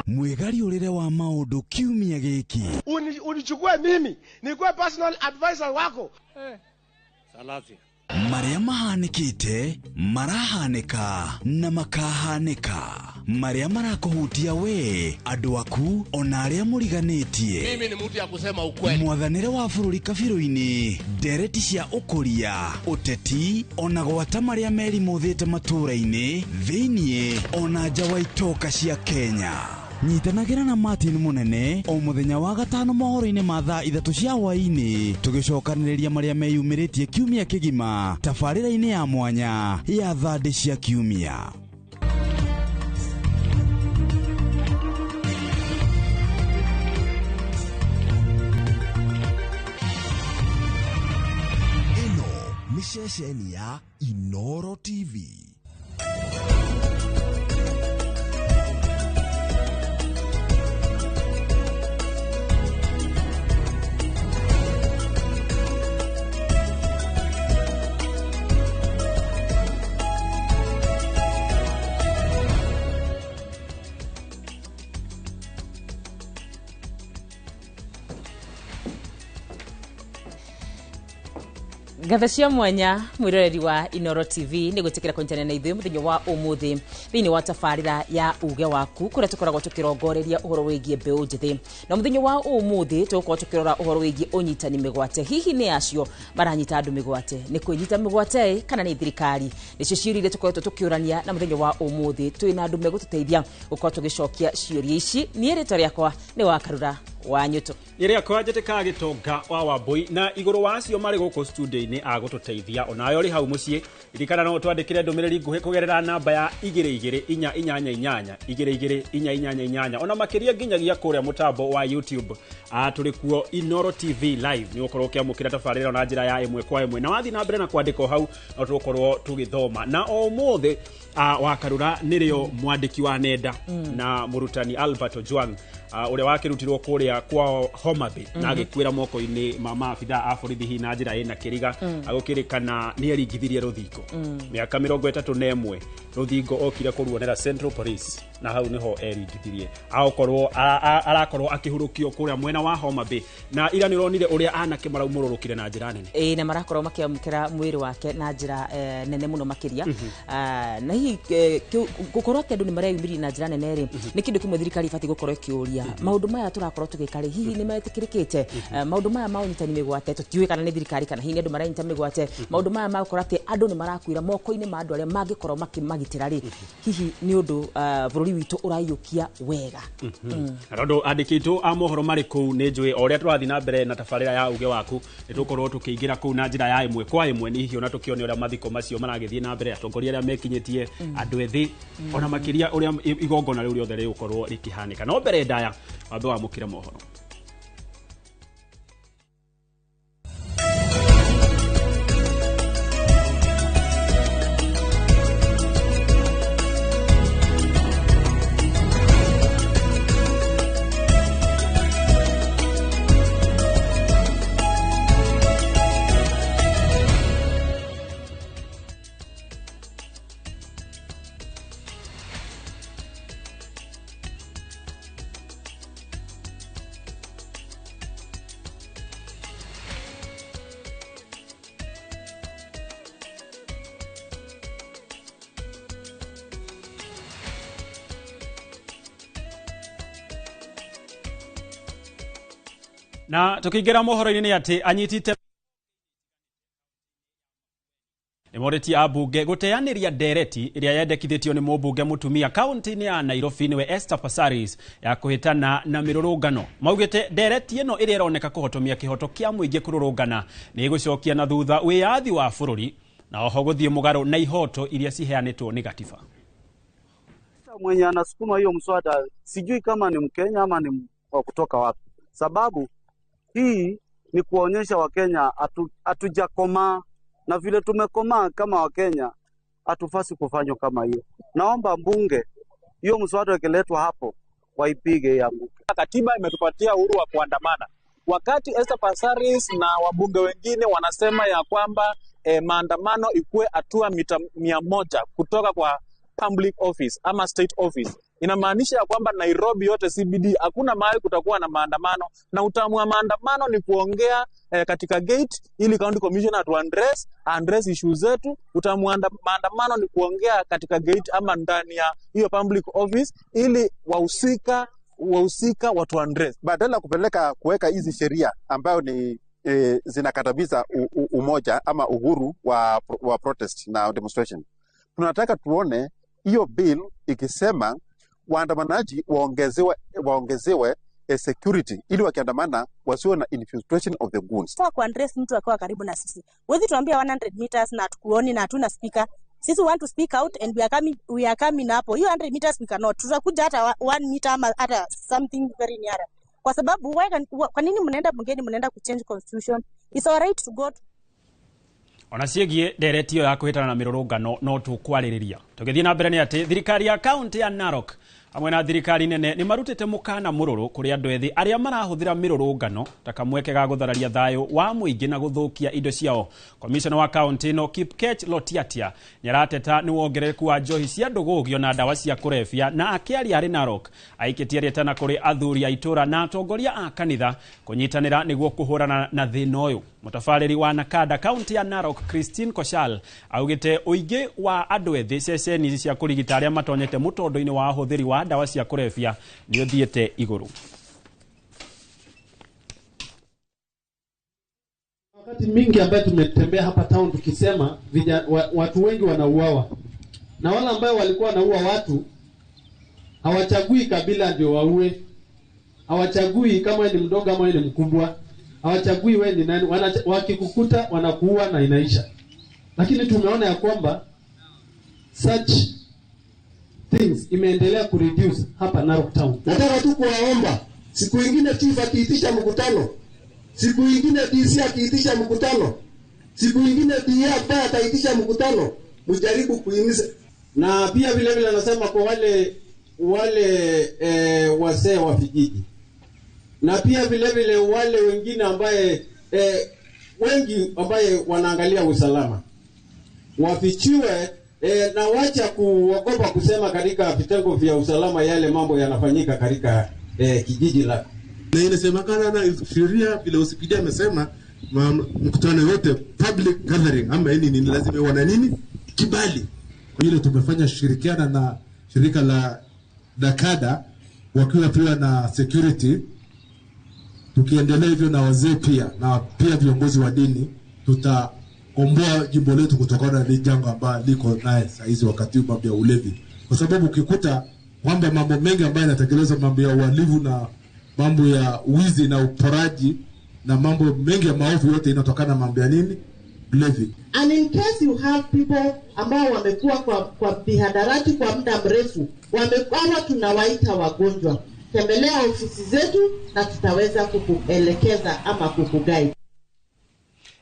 Mwĩgariũrĩre wa maũndũ kiumia gĩkĩ. Unichukue mimi nikuwe personal advisor wako. Salasia. Marĩa mahanĩkĩte, marahanĩka na makahanĩka. Marĩa marakũhutia we, andũ aku, ona arĩa mũriganĩtie. Mimi ni mtu ya kusema ukweli. Mwathanĩre wa bũrũri kabirũ-inĩ, ndereti cia ũkũria, ũteti, ona gwata marĩa merimũthĩte matũũra-inĩ, thĩiniĩ, ona nja wa itoka cia Kenya. Nyitanagĩra na Martin Mũnene o mũthenya wa gatano mohoro-inĩ ma thaa 3 cia hwaĩ-inĩ, tũgĩcokanĩrĩria marĩa meyumĩrĩtie kiumia kĩgima tabarĩra-inĩ ya mwanya ya thandĩ cia kiumia. Ĩno nĩ ceceni ya Inoro TV. Ngatho cia mwanya mwiroreri wa Inoro TV nĩ gwĩtĩkĩra kũnyitanĩra na ithuĩ mũthenya wa ũmũthĩ thĩinĩ wa tabarĩra ya uge waku kũrĩa tũkoragwo tũkĩrongoreria ũhoro wĩgiĩ mbeũ njĩthĩ. Na mũthenya wa ũmũthĩ tũgũkorwo tũkĩrora ũhoro wĩgiĩ ũnyitani mĩgwate. Hihi nĩ acio maranyita andũ mĩgwate? Nĩ kwĩnyita mĩgwate kana nĩ thirikari? Nĩcio ciũria iria tũkoretwo tũkĩũrania na mũthenya wa ũmũthĩ twĩna andũ megũtũteithia gũkorwo tũgĩcokia ciũria ici. Niĩ rĩtwa rĩakwa nĩ Wakarura wa Nyũtũ. Rĩrĩa kwanjĩtĩka gĩtonga wa Wambui na igũrũ wa acio marĩ gũkũ studio-inĩ agũtũteithia onayo rĩ hau mũciĩ ririkana no twandĩkĩre ndũmĩrĩri nguhĩ kũgerera namba ya 22488 22488 ona makĩria nginyagia kũrĩa mũtambo wa YouTube. Tũrĩ kuo Inoro TV live nĩ ũkorwo ũkĩamũkĩra tabarĩra na njĩra ya ĩmwe kwa ĩmwe na wathiĩ na mbere na kwandĩka hau no tũgũkorwo tũgĩthoma. Na o ũmũthĩ Wakarura nĩrĩo mwandĩki wa nenda na mũrutani Albert Ojwang ũrĩa wakĩrutirwo kũrĩa kwao Homa Bay na agĩkuĩra moko-inĩ ma maabithaa a borithi hihi na njĩra ĩna kĩriga agũkĩrĩkana nĩ eringithirie rũthingo mĩaka 31 rũthingo okire kũruonera Central Police na hau nĩho eringithirie akorwo arakorwo akĩhurũkio kũrĩa mwena wa Homa Bay na ira nĩ ũronire ũrĩa anake maraumũrũrũkire na njĩra nene. Ĩĩ, na marakorwo makĩamũkĩra mwĩrĩ wake na njĩra nene mũno makĩria. Na hihi gũkorwo atĩ andũ nĩ mareyumĩria na njĩra nene rĩ, nĩ kĩndũ kĩmwe thirikari ĩbatiĩ gũkorwo ĩkĩũria. Maũndũ maya tũrakorwo tũgĩka rĩ, hihi nĩ metĩkĩrĩkĩte? Maũndũ maya ma ũnyitani mĩgwate tũtiũĩ kana nĩ thirikari kana hihi nĩ andũ maranyita mĩgwate. Maũndũ maya ma gũkorwo atĩ andũ nĩ marakuĩra moko-inĩ ma andũ arĩa mangĩkorwo makĩmagitĩra rĩ, hihi nĩ ũndũ bũrũri witũ ũraiyũkia wega. Na tondũ andĩki aitũ a mohoro marĩ kũu nĩ njũĩ o ũrĩa tũrathiĩ na mbere na tabarĩra ya uge waku nĩ tũkorwo tũkĩingĩra kũu na njĩra ya ĩmwe kwa ĩmwe nĩ hihi ona tũkĩone ũrĩa mathiko macio maragĩthiĩ na mbere, atongoria arĩa mekinyĩtie, andũ ethĩ ona makĩria ũrĩa igongona rĩu rĩothe rĩgũkorwo rĩkĩhanĩka. No mbere ndaya wambe wamũkĩre mohoro. Na tukiingĩra mohoro-inĩ nĩ atĩ anyitite nĩmorĩtie ambunge gũteanĩria ndereti ĩrĩa yendekithĩtio nĩ mũmbunge mũtumia kaunti-inĩ ya Nairobi nĩwe Esther Passaris ya kũhĩtana na mĩrũrũngano. Maugĩte ndereti ĩno ĩrĩa ĩroneka kũhotomia kĩhoto kĩa mũingĩ kũrũrũngana nĩ ĩgũcokia na thutha wĩyathi wa bũrũri na oho gũthiĩ mũgarũ na ihoto iria ciheanĩtwo nĩ gatiba. Mwenye anasukuma hiyo mswada sijui kama ni Mkenya ama ni wa kutoka wapi, sababu hii ni kuonyesha Wakenya hatujakomaa, na vile tumekomaa kama Wakenya hatufasi kufanywa kama hiyo. Naomba mbunge hiyo mswada ikiletwa hapo waipige ianguke. Katiba imetupatia uhuru wa kuandamana. Wakati Esther Passaris na wabunge wengine wanasema ya kwamba maandamano ikue hatua mita 100 kutoka kwa public office ama state office, Inamaanisha ya kwamba Nairobi yote CBD hakuna mahali kutakuwa na maandamano, na utamu wa maandamano ni kuongea katika gate ili county commissioner tu address issue zetu. Utamu wa maandamano ni kuongea katika gate ama ndani ya hiyo public office ili wahusika watu address. Badala kupeleka kuweka hizi sheria ambayo ni zinakatabiza umoja ama uhuru wa protest na demonstration, tunataka tuone hiyo bill ikisema waandamanaji waongezewe security ili wakiandamana wasiwe na infiltration of the goons. Kwa kuaddress mtu akiwa karibu na sisi, huwezi tuambia 100 meters na hatukuoni na hatuna speaker. Sisi want to speak out and we are coming hapo. Hiyo 100 meters we cannot. Tutakuja hata 1 meter ama hata something very near. Kwa sababu kwa nini mnaenda bungeni, mnaenda kuchange constitution? It's our right to go to Ona ciĩgiĩ ndereti ĩyo ya kũhĩtana na mĩrũrũngano no tũkwarĩrĩria tũgĩthiĩ na mbere nĩ atĩ thirikari ya kaunti ya Narok hamwe na thirikari nene nĩ marutĩte mũkana mũrũrũ kũrĩ andũ ethĩ arĩa marahũthĩra mĩrũrũngano ta kamweke ga gũthararia thayũ wa mũingĩ na gũthũkia indo ciao. Komishona wa kaunti ĩno Kipkech Lotiatia nĩ arateta nĩ wongerereku wa njohi cia ndũgũgio na ndawa cia kũrebia, na akĩaria arĩ Narok aikĩtie rĩtana kũrĩ athuri a itũra na atongoria a kanitha kũnyitanĩra nĩguo kũhũrana na thĩna ũyũ. Mũtabarĩri wa Nakada kaunti ya Narok Christine Koshal augĩte ũingĩ wa andũ ethĩ ceceni cia kũrigita arĩa matonyete mũtondo-inĩ wa ũhũthĩri wa ndawa cia kũrebia nĩ ũthiĩte igũrũ. Wakati mingi ambayo tumetembea hapa town tukisema watu wengi wanauawa, na wale ambao walikuwa wanaua watu hawachagui kabila ndio waue, hawachagui kama wewe ni mdogo ama wewe ni mkubwa, hawachagui wewe ni nani, wakikukuta wanakuua na inaisha. Lakini tumeona ya kwamba such things imeendelea kureduce hapa Narok town. Nataka tu kuwaomba, siku ingine chief akiitisha mkutano, siku ingine DC akiitisha mkutano, siku ingine DA ambaye ataitisha mkutano, mjaribu kuhimiza. Na pia vile vile anasema kwa wale wazee wa vijiji na pia vile vile wale wengine ambaye wengi ambaye wanaangalia usalama wafichiwe na wacha kuogopa kusema katika vitengo vya usalama yale mambo yanafanyika katika kijiji lako. Na inasemekana na sheria vile OCPD amesema mkutano yote public gathering ama nini ni lazima wana nini kibali. Kwa ile tumefanya shirikiana na shirika la Dakada wakiwa pia na security, tukiendelea hivyo na wazee pia na pia viongozi wa dini, tutakomboa jimbo letu kutokana na janga ambalo liko naye saa hizi wakati mambo ya ulevi, kwa sababu ukikuta kwamba mambo mengi ambayo yanatekelezwa, mambo ya uhalifu na mambo ya wizi na uporaji na mambo mengi ya maovu, yote inatokana na mambo ya nini? Ulevi. And in case you have people ambao wamekuwa kwa mihadarati kwa muda mrefu, wamekuwa tunawaita wagonjwa, tembelea ofisi zetu na tutaweza kukuelekeza ama kukuguide.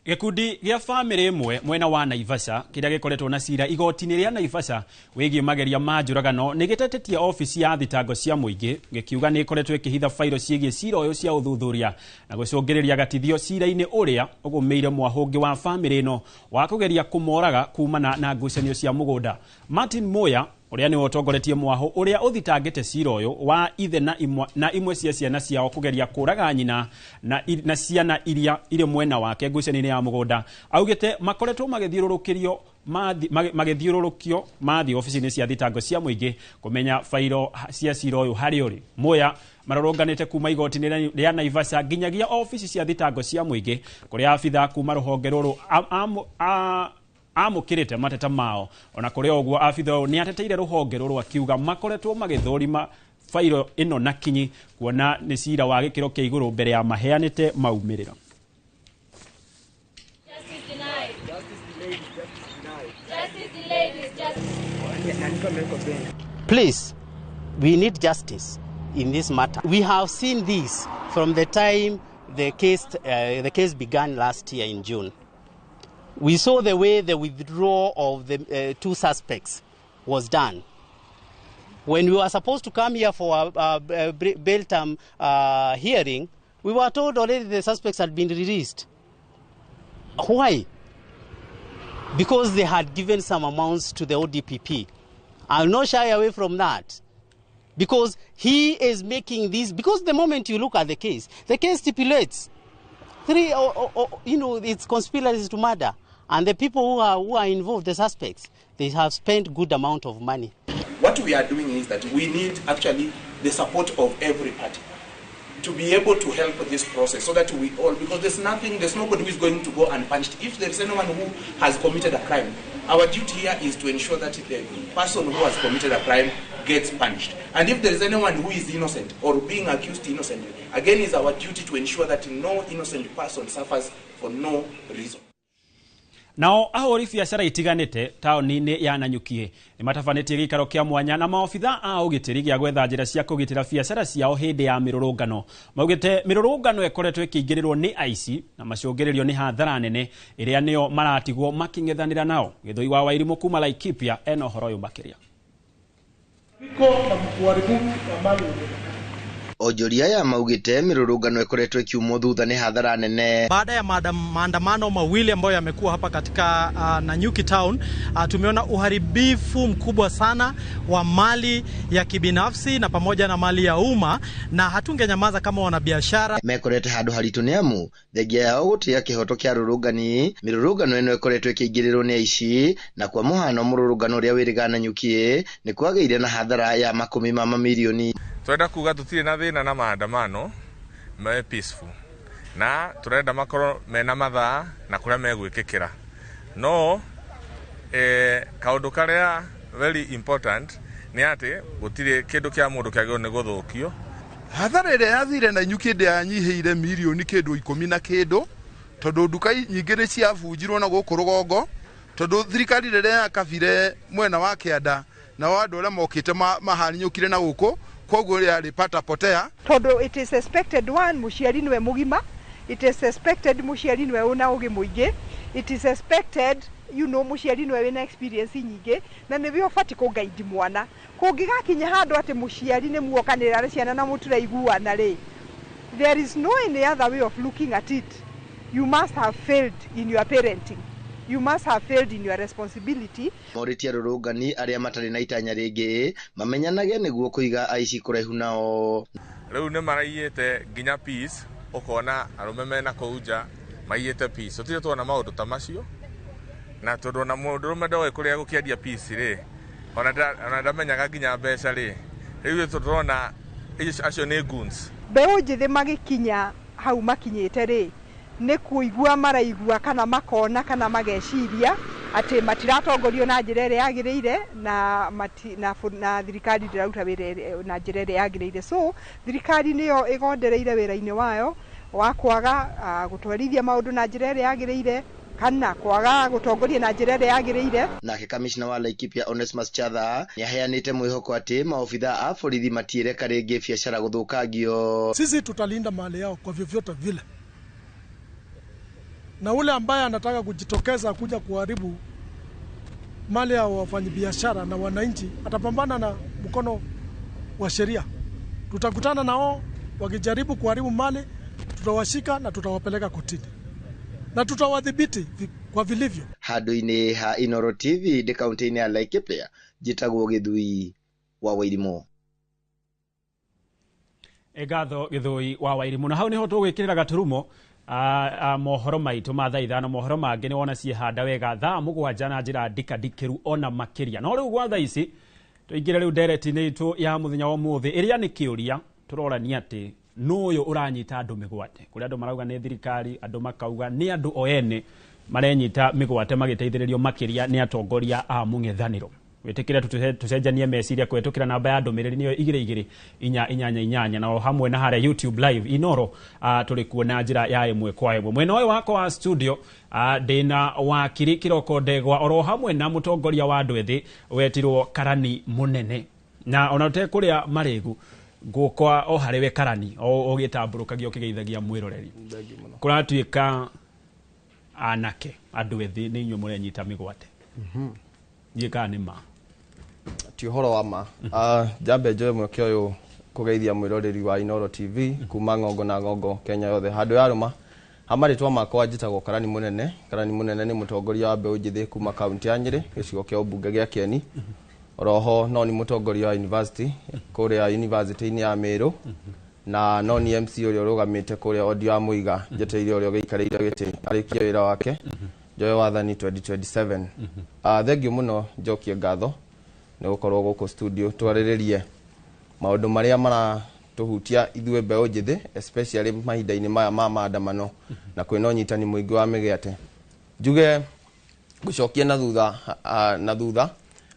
Gĩkundi gĩa bamĩrĩ ĩmwe mwena wa Naivasha kĩrĩa gĩkoretwo na cira igoti-inĩ rĩa Naivasha wĩgiĩ mageria ma njũragano nĩ gĩtetetie obici ya thitango cia mũingĩ gĩkiuga nĩ ĩkoretwo ĩkĩhitha bairo ciĩgiĩ cira ũyũ cia ũthuthuria na gũcũngĩrĩria gatithio cira-inĩ ũrĩa ũgũmĩire mwahũngĩ wa bamĩrĩ ĩno wa kũgeria kũmoraga kumana na ngucanio cia mũgũnda. Martin Muya ũrĩa nĩwe ũtongoretie mwahũ ũrĩa ũthitangĩte cira ũyũ wa ithe na imwe cia ciana ciao kũgeria kũraga nyina na ciana iria irĩ mwena wake ngucanio-inĩ ya mũgũnda augĩte makoretwo magĩthiũrũrũkio mathiĩ obici-inĩ cia thitango cia mũingĩ kũmenya bairo cia cira ũyũ harĩ ũrĩ. Muya marũrũnganĩte kuma igoti-inĩ rĩa Naivasha nginyagia obici cia thitango cia mũingĩ kũrĩa abithaa kuma rũhonge rũrũ amũkĩrĩte mateta mao. Ona kũrĩ o ũguo abithaa ũyũ nĩ ateteire rũhonge rũrũ akiuga makoretwo magĩthũrima bairo ĩno na kinyi kuona nĩ cira wa gĩkĩro kĩa igũrũ mbere ya maheanĩte maumĩrĩra. Justice denied. Justice delayed. Justice denied. Justice delayed is justice. Please, we need justice in this matter. We have seen this from the time the case began last year in June. We saw the way the withdrawal of the two suspects was done. When we were supposed to come here for a bail term hearing, we were told already the suspects had been released. Why? Because they had given some amounts to the ODPP. I'll not shy away from that. Because he is making this, because the moment you look at the case stipulates three, you know, it's conspiracy to murder. And the people who are involved, the suspects, they have spent good amount of money. What we are doing is that we need actually the support of every party to be able to help this process, so that we all, because there's nothing, there's nobody who is going to go unpunished. If there is anyone who has committed a crime, our duty here is to ensure that the person who has committed a crime gets punished. And if there is anyone who is innocent or being accused innocently, again, it's our duty to ensure that no innocent person suffers for no reason. Nao ahũri biacara itiganĩte taũni-inĩ ya Nanyuki nĩ matabanĩtie gĩikaro kĩa mwanya na maobitha a ũgitĩri gĩa gwetha njĩra cia kũgitĩra biacara ciao hĩndĩ ya mĩrũrũngano. Maugĩte mĩrũrũngano ĩkoretwo ĩkĩingĩrĩrwo nĩ aici na macũngĩrĩrio nĩ hathara nene ĩrĩa nĩyo maratigwo makĩng'ethanĩra nao. Gĩthũi wa Wairimũ kuma Laikipia ena ũhoro ũyũ makĩria. Onjoria ya maugite mirurungano ikoretwo ikiumwo thutha ni hathara nene. Baada ya maandamano mawili ambayo yamekuwa hapa katika Nanyuki town, tumeona uharibifu mkubwa sana wa mali ya kibinafsi na pamoja na mali ya umma, na hatungenyamaza kama wanabiashara. Mekorete handu haritu ni amu thengia yao gutia kihoto kia rurungani mirurungano ino ikoretwo ikiingirirwo ni aici, na kwa muhano mururungano uria wiriga Nanyuki ni kwageire na hathara ya makumi ma mamirioni. Turenda kuga tutire na thina na maandamano me peaceful, na turenda makorwo mena mathaa na kuria megwikikira, no kaundu karia very important ni ati gutire kindu kia mundu kiagirwo ni guthukio. Hathara ĩrĩa yathire Nanyuki ndĩanyihĩire mirioni kĩndũ 10 na kĩndũ, tondũ nduka nyingĩ nĩ ciabunjirwo na gũkũ rũgongo, tondũ thirikari rĩrĩa yakabire mwena wa kĩanda na andũ arĩa mokĩte mahaninyũkire na gũkũ, koguo yarĩ pata potea. Tondu it is expected one muciari niwe mugima, it is expected muciari niwe una ugi muingi, it is expected you know muciari niwe wina experience nyingi na niwe ubati ku guide mwana. Kungigakinya handu ati muciari ni muokanira na ciana na mutiraiguana ri, there is no any other way of looking at it. You must have failed in your parenting. You must have failed in your responsibility. Moritie rurungani aria matari na itanya ringi mamenyanage niguo kuiga aici kuraihu nao. Riu ni maraiyite nginya peace, ukona arume mena kuu nja maiyite peace. Tutire tuona maundu ta macio, na tondu ona mundu ndoe kuria gukiendia peace ri, ona ndamenyaga nginya mbeca ri, riu turona acio ni goons. Mbeũ njĩthĩ magikinya hau makinyĩte ri, nĩ kũigua maraigua kana makona kana mageciria atĩ matiratongorio na njĩra ĩrĩa yagĩrĩire, na thirikari ndĩraruta wĩra na njĩra ĩrĩa yagĩrĩire. So thirikari nĩyo ĩgondereire wĩra-inĩ wayo wa kwaga gũtwarithia maũndũ na njĩra ĩrĩa yagĩrĩire kana kwaga gũtongoria na njĩra ĩrĩa yagĩrĩire. Nake kamishna wa Laikipia Onesmus Chatha nĩaheanĩte mwĩhoko atĩ maobitha a borithi matiĩreka rĩngĩ biacara gũthũkangio. Sisi tutalinda mali yao kwa vyovyote vile, na ule ambaye anataka kujitokeza kuja kuharibu mali ya wafanyabiashara na wananchi atapambana na mkono wa sheria. Tutakutana nao wakijaribu kuharibu mali, tutawashika na tutawapeleka kotini na tutawadhibiti kwa vilivyo. Handu-inĩ ha Inoro TV ndĩ kaunti-inĩ ya Laikipia, njĩtagwo Gĩthui wa Wairimu. Ngatho Gĩthũi wa Wairimu. Na hau niho tũgwĩkĩrĩra gaturumo mohoro maitũ ma thaa 5. Mohoro mangĩ nĩ wona ciehanda wega thaa 7 na njĩra ndikandikĩru ona makĩria. No rĩu gwa thaa ici tũingĩre rĩu ndereti-inĩ itũ ya mũthenya wa ũmũthĩ ĩrĩa nĩ kĩũria tũrorania atĩ nũ ũyũ ũranyita andũ mĩgwate. Kũrĩ andũ marauga nĩ thirikari, andũ makauga nĩ andũ o ene marenyita mĩgwate magĩteithĩrĩrio makĩria nĩ atongoria a mũng'ethanĩro. Wĩtĩkĩre tũcenjanie meciria kũhetũkĩra namba ya ndũmĩrĩri nĩyo 2 2 4 8 8 na o hamwe na harĩa YouTube live Inoro tũrĩ kuo na njĩra ya ĩmwe kwa ĩmwe. Mwena ũyũ wakwa wa studio ndĩna wakiri Kĩroko Ndegwa oro hamwe na mũtongoria wa andũ ethĩ wetirwo Karani Mũnene, na ona ũtekũrĩa marĩgu ngũkwa o harĩ we Karani o ũgĩtambũrũkagia ũkĩgeithagia mwĩroreri. Kũratuĩka anake andũ ethĩ nĩ inyuĩ mũrenyita mĩgwate. Ndiĩ kana nĩ ma ti ũhoro wa ma. Njambe njoe mweke ũyũ kũgeithia mwĩroreri wa Inoro TV kuma ng'ongo na ng'ongo Kenya yothe handũ ya rũma. Ha marĩtwa makwa njĩtagwo Karani Mũnene. Karani Mũnene nĩ mũtongoria wa mbeũ njĩthĩ kuma kaunti ya Nyĩrĩ, gĩcigo kĩa ũmbunge gĩa Kieni. Oroho no ni mutongoria wa university kuria university-inĩ ya Meru na no ni MC ũrĩa ũrũgamĩte kũrĩa Odio ya Muiga njeteire ũrĩa ũgĩikarĩire gĩtĩ arĩkie wĩra wake njoe wathani 2027. Thengiũ mũno njokie ngatho nĩ gũkorwo gũkũ studio twarĩrĩrie maũndũ marĩa maratũhutia ithuĩ mbeũ njĩthĩ especially mahinda-inĩ maya ma maandamano na kwĩna ũnyitani mũingĩ wa mĩgwate. Njuge ngũcokie na thutha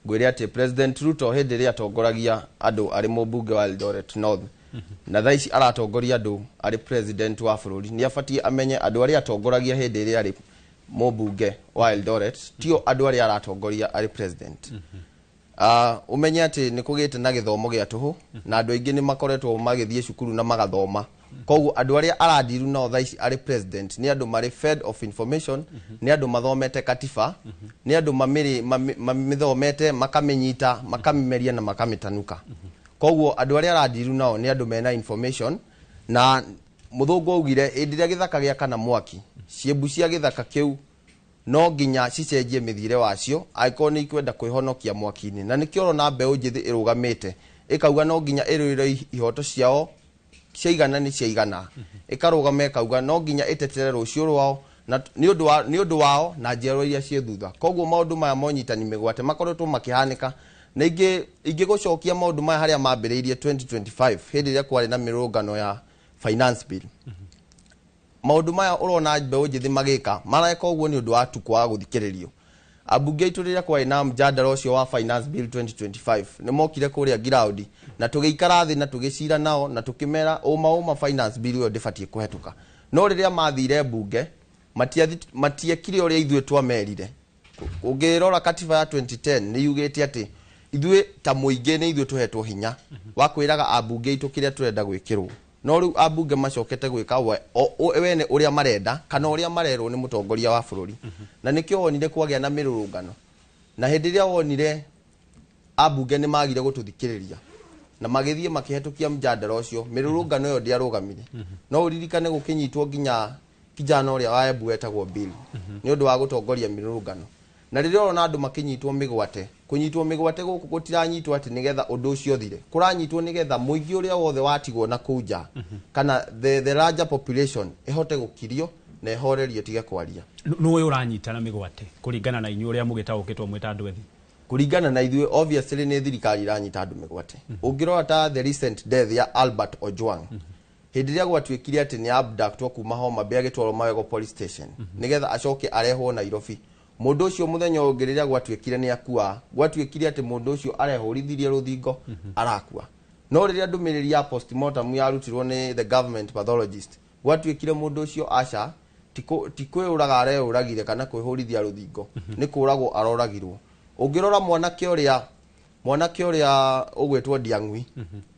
ngwĩre atĩ President Ruto hĩndĩ ĩrĩa atongoragia andũ arĩ mũmbunge wa Eldoret North na thaa ici aratongoria andũ arĩ president wa bũrũri nĩ abatiĩ amenye andũ arĩa atongoragia hĩndĩ ĩrĩa arĩ mũmbunge wa Eldoret tio andũ arĩa aratongoria arĩ president. Umenye atĩ nĩ kũgĩte na gĩthomo gĩa tũhũ na andũ aingĩ nĩ makoretwo magĩthiĩ cukuru na magathoma koguo andũ arĩa arandiru nao thaa ici arĩ president nĩ andũ marĩ fed of information nĩ andũ mathomete katiba nĩ andũ mamĩthomete makamĩnyita makamĩmeria na makamĩtanuka koguo andũ arĩa arandiru nao nĩ andũ mena information na mũthũngũ augire hĩndĩ ĩrĩa gĩthaka gĩakana mwaki ciĩmbu cia gĩthaka kĩu no nginya cicenjie mĩthiĩre wacio angĩkorwo nĩ ikwenda kwĩhonokia mwaki-inĩ na nĩkĩo ũrona mbeũ njĩthĩ ĩrũgamĩte ĩkauga no nginya ĩrũĩre ihoto ciao ciaigana nĩ ciaigana ĩkarũgama ĩkauga no nginya ĩtetere rũciũ rwao na nĩ ũndũ wao na njiarwa iria ciĩ thutha koguo maũndũ maya ma ũnyitani mĩgwate makoretwo makĩhanĩka na ingĩgũcokia maũndũ maya harĩa mambĩrĩirie 2025 hĩndĩ ĩrĩa kwarĩ na mĩrũrũngano ya finance bill. Maũndũ maya ũrona mbeũ njĩthĩ magĩka mareka ũguo nĩ ũndũ wa tu kwaga gũthikĩrĩrio. Ambunge aitũ rĩrĩa kwarĩ na mjadala ũcio wa finance bill 2025 nĩ mokire kũrĩa ground na tũgĩikara thĩ na tũgĩcira nao na tũkĩmera ũma finance bill ĩyo ndĩbatiĩ kũhetũka no rĩrĩa mathire mbunge matiekire ũrĩa ithuĩ twamerire. Ũngĩrora katiba ya 2010 nĩ yugĩte atĩ ithuĩ ta mũingĩ nĩ ithuĩ tũhetwo hinya wa kwĩraga ambunge aitũ kĩrĩa tũrenda gwĩkĩrwo no rĩu ambunge macokete gwĩka wene ũrĩa marenda kana ũrĩa marerwo nĩ mũtongoria wa bũrũri na nĩkĩo wonire kwagĩa na mĩrũrũngano na hĩndĩ ĩrĩa wonire ambunge nĩ magire gũtũthikĩrĩria na magĩthiĩ makĩhetũkia mjadala ũcio mĩrũrũngano ĩyo ndĩarũgamire no ũririkane gũkĩnyitwo nginya kijana ũrĩa wa Embu wetagwo Bill nĩ ũndũ wa gũtongoria mĩrũrũngano na rĩrĩa ũrona andũ makĩnyitwo mĩgwate kũnyitwo mĩgwate gũkũ gũtiranyitwo atĩ nĩgetha ũndũ ũcio ũthire kũranyitwo nĩgetha mũingĩ ũrĩa wothe watigwo na kũu nja kana the larger population ĩhote gũkirio na ĩhorerio ĩtige kwaria. Nũĩ ũranyita na mĩgwate kũringana na inyuĩ ũrĩa mũgĩtaũkĩtwo mwĩ ta andũ ethĩ? Kũringana na ithuĩ obviously nĩ thirikari iranyita andũ mĩgwate. Ũngĩrora ta the recent death ya Albert Ojwang hĩndĩ ĩrĩa gwatuĩkire atĩ nĩ abductwo kuma Homa Bay agĩtwarwo Mawego police station nĩgetha acoke arehwo Nairobi mũndũ ũcio mũthenya ũngĩ rĩrĩa gwatuĩkire nĩ akua gwatuĩkire atĩ mũndũ ũcio arehũrithirie rũthingo arakua no rĩrĩa ndũmĩrĩri ya postmortem yarutirwo nĩ the government pathologist gwatuĩkire mũndũ ũcio aca ti kwĩyũraga areyũragire kana kwĩhũrithia rũthingo nĩ kũragwo aroragirwo. Ũngĩrora mwanake ũrĩa ũgwĩtwo Ndiang'ui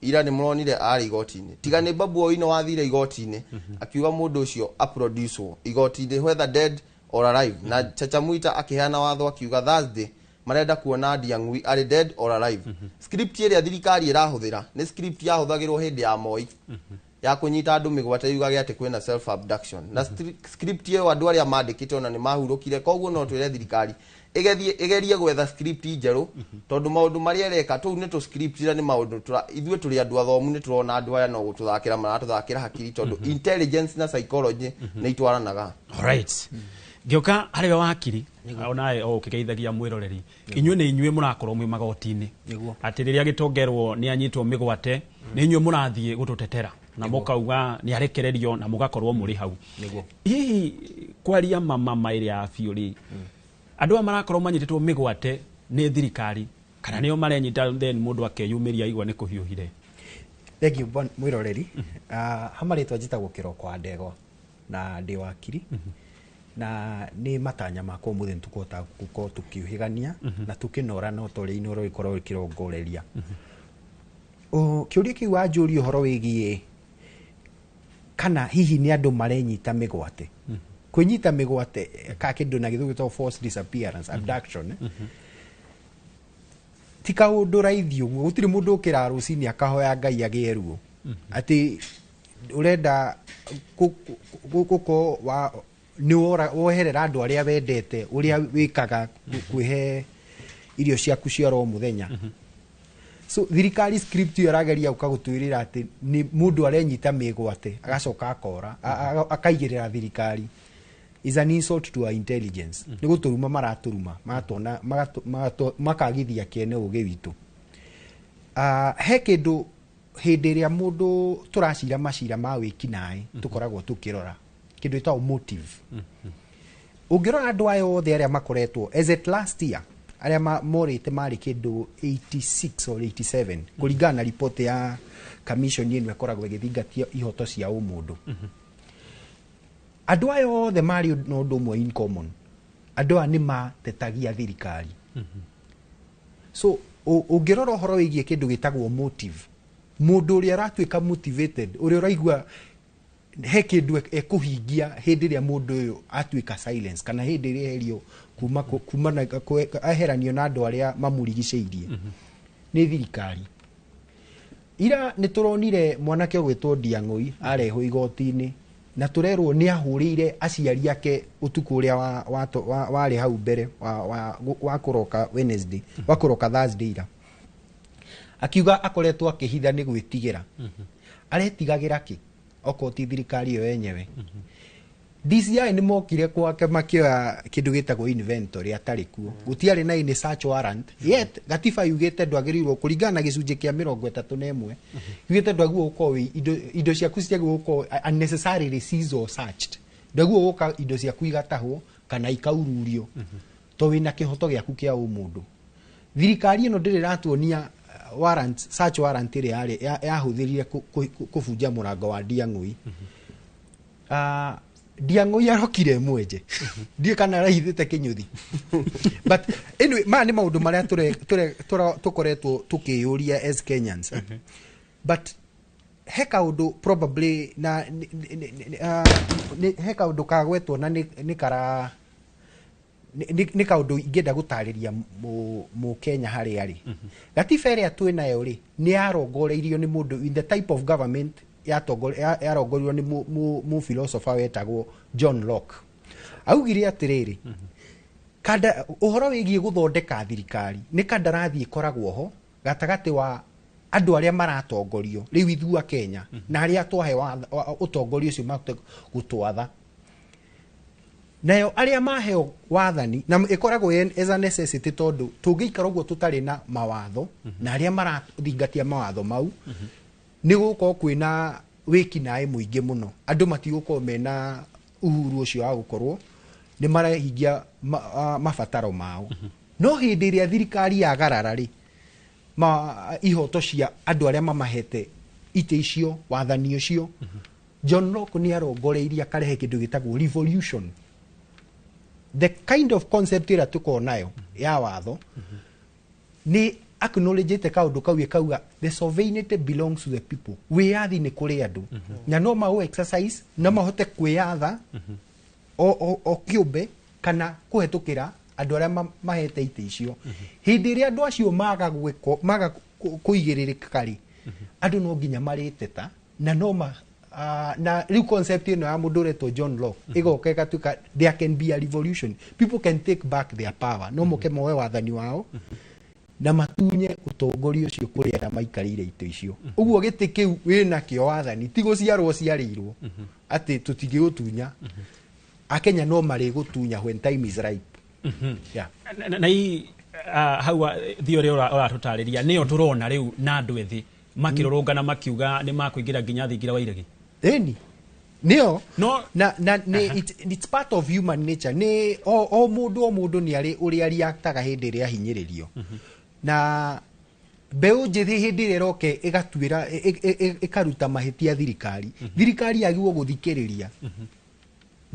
ira nĩ mũronire arĩ igoti-inĩ tiga nĩ Babu Owino wathire igoti-inĩ akiuga mũndũ ũcio aproducewo igoti-inĩ whether dead or alive na Chacha Mwita akiheana watho akiuga Thursday marenda kuona Ndiang'ui arĩ dead or alive. Script ĩrĩa thirikari ĩrahũthĩra nĩ script yahũthagĩrwo hĩndĩ ya Moi ya kũnyita andũ mĩgwate yugage atĩ kwĩna self abduction na script ĩyo andũ arĩa mandĩkĩte ona nĩ mahurũkire koguo no twĩre thirikari ĩgerie gwetha script njerũ tondũ maũndũ marĩa ĩreka tũu nĩ tũ script na nĩ maũndũ ithuĩ tũrĩ andũ athomu nĩ tũrona andũ aya no gũtũthakĩra maratũthakĩra hakiri tondũ intelligence na psychology nĩ itwaranaga. Alright. Ngĩũka harĩ we wakiri onawe o ũkĩgeithagia mwĩroreri inyuĩ nĩ inyuĩ mũrakorwo mwĩ magoti-inĩ atĩ rĩrĩa gĩtongerwo nĩ anyitwo mĩgwate nĩ inyuĩ mũrathiĩ gũtũtetera na mũkauga nĩ arekererio na mũgakorwo mũrĩ hau. Hihi kwaria mama ĩrĩa ya biũ rĩ andũ aya marakorwo manyitĩtwo mĩgwate nĩ thirikari kana nĩo marenyita then mũndũ akeyumĩria aigua nĩ kũhiũhire? Thengiũ mwĩroreri. Hama rĩtwa njĩtagwo Kĩroko wa Ndegwa na ndĩ wakiri na nĩ matanya makwa ũmũthĩ nĩ tũkũhota gũkorwo tũkĩũhĩgania na tũkĩnora no ta ũrĩa Inooro ĩkoragwo ĩkĩrongoreria. Kĩũria kĩu wanjũria ũhoro wĩgiĩ kana hihi nĩ andũ marenyita mĩgwate kwĩnyita mĩgwate ka kĩndũ na gĩthũngũ gĩtagwo forced disappearance abduction ti kaũndũ raithi ũguo gũtirĩ mũndũ ũkĩra rũcinĩ akahoya Ngai agĩe ruo atĩ ũrenda gũkorwo wa nĩ woherera andũ arĩa wendete ũrĩa wĩkaga kwĩhe Irio ciaku cia oro mũthenya. So thirikari script ĩyo ĩrageria gũka gũtwĩrĩra atĩ nĩ mũndũ arenyita mĩgwate agacoka akora akaigĩrĩra thirikari is an insult to our intelligence. Nĩ gũtũruma maratũruma, magatona makagithia kĩene ũgĩ witũ. He kĩndũ hĩndĩ ĩrĩa mũndũ tũracira macira ma wĩkinaĩ tũkoragwo tũkĩrora kĩndũ gĩtagwo motive. Ũngĩrora andũ aya othe arĩa makoretwo as at last year arĩa morĩte marĩ kĩndũ 86 or 87 kũringana na ripoti ya commission ĩno ĩkoragwo ĩgĩthingatia ihoto cia ũmũndũ. Andũ aya othe marĩ na ũndũ ũmwe in common, andũ aya nĩ matetagia thirikari. So ũngĩrora ũhoro wĩgiĩ kĩndũ gĩtagwo motive, mũndũ ũrĩa aratuĩka motivated, ũrĩa ũraigua he kĩndũ ekũhingia hĩndĩ ĩrĩa mũndũ ũyũ atuĩka silence kana hĩndĩ ĩrĩa eherio kuma kuma na eheranio na andũ arĩa mamũrigicĩirie nĩ thirikari. Ira nĩ tũronire mwanake ũgwĩtwo Ndiang'ũi arehwo igoti-inĩ na tũrerwo nĩ ahũrĩire aciari ake ũtukũ ũrĩa warĩ hau mbere wa kũroka Wednesday, wa kũroka Thursday ira, akiuga akoretwo akĩhitha nĩ gwĩtigĩra. Aretigagĩra kĩ okorwo ti thirikari ĩyo yenyewe? DCI nĩ mokire kwake makĩoya kĩndũ gĩtagwo inventory atarĩ kuo, gũtiarĩ na any search warrant yet. Gatiba yugĩte ndwagĩrĩirwo kũringana na gĩcunjĩ kĩa 31 yugĩte ndwagĩrĩirwo gũkorwo indo ciaku citiagĩrĩirwo gũkorwo unnecessarily seized or searched, ndwagĩrĩirwo gũka indo ciaku igatahwo kana ikaururio to wĩna kĩhoto gĩaku kĩa ũmũndũ. Thirikari ĩno ndĩrĩ ĩratuonia warrant, search warrant ĩrĩa yahũthĩrire kũbunja mũrango wa Ndiang'ũi. Ndiang'ũi arokire mwenje, ndiĩ kana arahithĩte kĩnyũthi, but anyway maya nĩ maũndũ marĩa tũkoretwo tũkĩyũria as Kenyans. But he kaũndũ probably na he kaũndũ kagwetwo na nĩ kara nĩ kaũndũ ingĩenda gũtarĩria mũkenya harĩa arĩ. Gatiba ĩrĩa twĩ nayo rĩ, nĩ yarongoreirio nĩ mũndũ in the type of government yarongoreirio nĩ mũ philosopher wetagwo John Locke. Augire atĩrĩrĩ, kanda ũhoro wĩgiĩ gũthondeka thirikari nĩ kandarathi ĩkoragwo ho gatagatĩ wa andũ arĩa maratongorio rĩu ithuĩ a Kenya na arĩa twahe ũtongoria ũcio mahote gũtwatha, nayo arĩa maheo wathani na ĩkoragwo as a necessity tondũ tũngĩikara ũguo tũtarĩ na mawatho na arĩa marathingatia mawatho mau nĩ gũgũkorwo kwĩna wĩkinaĩ mũingĩ mũno, andũ matigũkorwo mena uhuru ũcio wa gũkorwo nĩ marahingia mabataro mao. No hĩndĩ ĩrĩa thirikari yagarara rĩ ma ihoto cia andũ arĩa mamahete itĩ icio, wathani ũcio, John Locke nĩ arongoreirie akarehe kĩndũ gĩtagwo revolution. The kind of concept ĩrĩa tũkoragwo nayo ya watho nĩ acknowledgete kaũndũ kau, ĩkauga the sovereignty belongs to the people, wĩyathi nĩ kũrĩ andũ na no mau exercise no mahote kwĩyatha o kĩũmbe kana kũhetũkĩra andũ arĩa mahete itĩ icio. Hĩndĩ ĩrĩa andũ acio maga gwĩko maga kũigĩrĩrĩka rĩ, andũ no nginya marĩteta na no ma na rĩu concept ĩno ya mũndũ ũretwo John Locke ĩgoka ĩgatuĩka there can be a revolution, people can take back their power, no moke moe wathani wao na matunye ũtongoria ũcio kũrĩ arĩa maikarĩire itĩ icio. Ũguo gĩtĩ kĩu wĩnakĩo wathani ti gũciarwo ciarĩirwo atĩ tũtingĩgũtunya. Akenya no marĩgũtunya when time is ripe. Yeah. Na hii hau theory ũratũtarĩria nĩyo tũrona rĩu na andũ ethĩ makĩrũrũngana makiuga nĩ makũingĩra nginya thingira wa iregi. Ĩni nĩyo. No na nĩ it's part of human nature, nĩ o mũndũ nĩ arĩ ũrĩa reactaga hĩndĩ ĩrĩa ahinyĩrĩrio. Na mbeũ njĩthĩ hĩndĩ ĩrĩa ĩroke ĩgatuĩra ĩkaruta mahĩtia thirikari, thirikari yagĩrĩirwo gũthikĩrĩria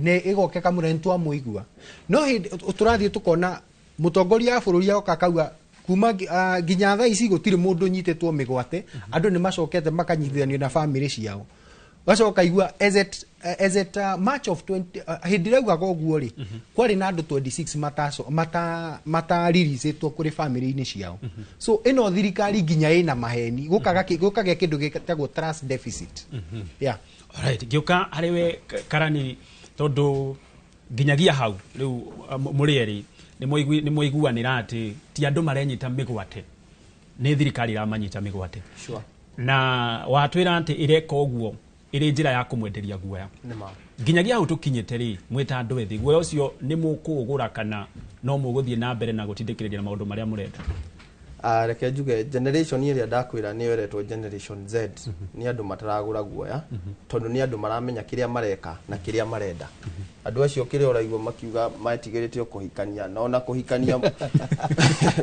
nĩ ĩgoke kamũra nĩ twamũigua. No hĩndĩ tũrathiĩ tũkona mũtongoria wa bũrũri agoka akauga kuma nginya thaa ici gũtirĩ mũndũ ũnyitĩtwo mĩgwate, andũ nĩ macokete makanyitithanio na bamĩrĩ ciao. Gacoka igua as at March of 20 hĩndĩ ĩrĩa augaga ũguo rĩ, kwarĩ na andũ 26 mataco mata mataririicĩtwo kũrĩ bamĩrĩ-inĩ ciao. So ĩno thirikari nginya ĩna maheni gũkagĩa kĩndũ gĩtagwo trust deficit, yeah. Alright, ngĩũka harĩ we Karani, tondũ nginyagia hau rĩu mũrĩ erĩ Nĩ mwaiguanĩra atĩ ti andũ marenyita mĩgwate, nĩ thirikari iramanyita mĩgwate. Sure. Na watwĩra atĩ ĩreka ũguo ĩrĩ njĩra ya kũmwenderia guoya. Nĩma. Nginyagia hau tũkinyĩte rĩ, mwĩta andũ ethĩ, guoya ũcio nĩ mũkũũgũra kana no mũgũthiĩ na mbere na gũtindĩkĩrĩria na maũndũ marĩa mũrenda? Reke njuge generation ĩrĩa ndakwĩra nĩyo ĩretwo Generation Z nĩ andũ mataragũra guoya, tondũ nĩ andũ maramenya kĩrĩa mareka na kĩrĩa marenda. Andũ acio kĩrĩa ũraigua makiuga metigĩrĩte o kũhikania, na ona kũhikania,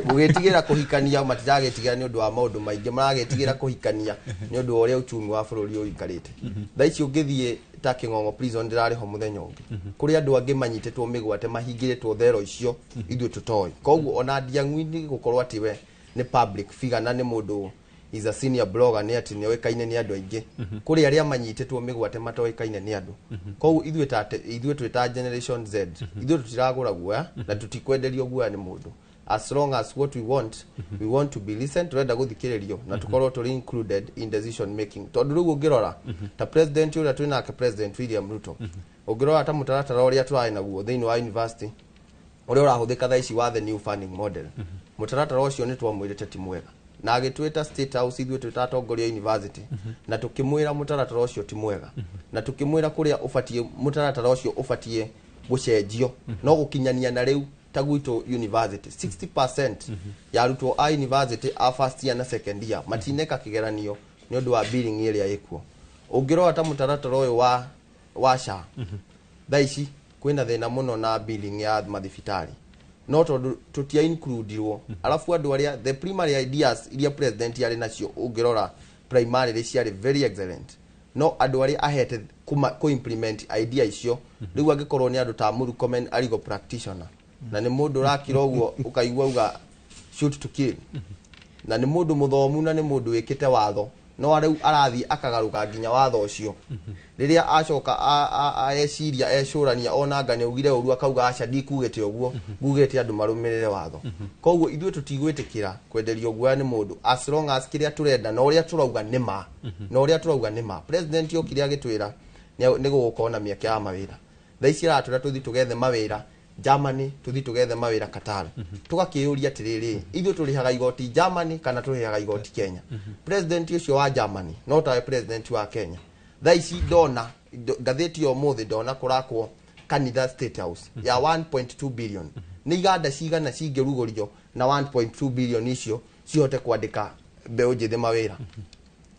gũgĩtigĩra kũhikania matiragĩtigĩra nĩ ũndũ wa maũndũ maingĩ, maragĩtigĩra kũhikania nĩ ũndũ wa ũrĩa uchumi wa bũrũri ũikarĩte. Thaa ici ũngĩthiĩ ta Kĩng'ong'o prison, ndĩrarĩ ho mũthenya ũngĩ, kũrĩ andũ angĩ manyitĩtwo mĩgwate mahingĩrĩtwo thero icio ithuĩ tũtoĩ. Koguo ona Ndiang'ui gũkorwo atĩ we nĩ public figure na nĩ mũndũ is a senior blogger, nĩ atĩ nĩoĩkaine nĩ andũ aingĩ, kũrĩ arĩa manyitĩtwo mĩgwate matoĩkaine nĩ andũ. Koguo ithuĩ ta ithuĩ twĩ ta Generation Z, ithuĩ tũtiragũra guoya na tũtikwenderio guoya nĩ mũndũ, as long as what we want, we want to be listened, turenda gũthikĩrĩrio na tũkorwo tũrĩ included in decision making. Tondũ rĩu ũngĩrora ta president ũrĩa twĩ nake, President William Ruto, ũngĩrora ta mũtaratara ũrĩa tũrarĩ naguo thĩinĩ wa university, ũrĩa ũrahũthĩka thaa ici wa the new funding model, mũtaratara ũcio nĩ twamwĩrĩte ti mwega, na agĩtwĩta State House ithuĩ twĩ ta atongoria a university, na tũkĩmwĩra mũtaratara ũcio ti mwega, na tũkĩmwĩra kũrĩa ũbatiĩ mũtaratara ũcio ũbatiĩ gũcenjio. No gũkinyania na rĩu ta gwitũ university, 60% ya arutwo a university a first year na second year matineka kĩgeranio nĩ ũndũ wa billing ĩrĩa ĩkuo. Ũngĩrora ta mũtaratara ũyũ wa SHA, thaa ici kwĩna thĩna mũno na billing ya mathibitarĩ, no tondũ tũtia includirwo. Alafu andũ arĩa the primary ideas iria president arĩ nacio, ũngĩrora primarily ciarĩ very excellent, no andũ arĩa ahete kũ implement idea icio rĩu angĩkorwo nĩ andũ ta Murkomen, a legal practitioner, na nĩ mũndũ ũrakira ũguo ũkaigua uga shoot to kill, na nĩ mũndũ mũthomu na nĩ mũndũ wĩkĩte watho, no rĩu arathiĩ akagarũka nginya watho ũcio. Rĩrĩa acoka eciria ecũrania onanga nĩ augire ũru, akauga aca, ndikugĩte ũguo, ngugĩte andũ marũmĩrĩre watho. Koguo ithuĩ tũtigwĩtĩkĩra kwenderio guoya nĩ mũndũ, as long as kĩrĩa tũrenda na ũrĩa tũrauga nĩ ma, na ũrĩa tũrauga nĩ ma. President okire agĩtwĩra nĩ gũgũkorwo na mĩeke ya mawĩra. Thaa ici aratwĩra tũthiĩ tũgethe mawĩra Germany, tũthiĩ tũgethe mawĩra Qatar. Tũgakĩyũria atĩrĩrĩ, ithuĩ tũrĩhaga igoti Germany kana tũrĩhaga igoti Kenya? President ũcio wa Germany no tawe president wa Kenya. Thaa ici ndona ngathĩti ya ũmũthĩ, ndona kũrakwo kanitha State House ya 1.2 billion. Nĩ iganda cigana cingĩrugũrio na 1.2 billion icio cihote kwandĩka mbeũ njĩthĩ mawĩra?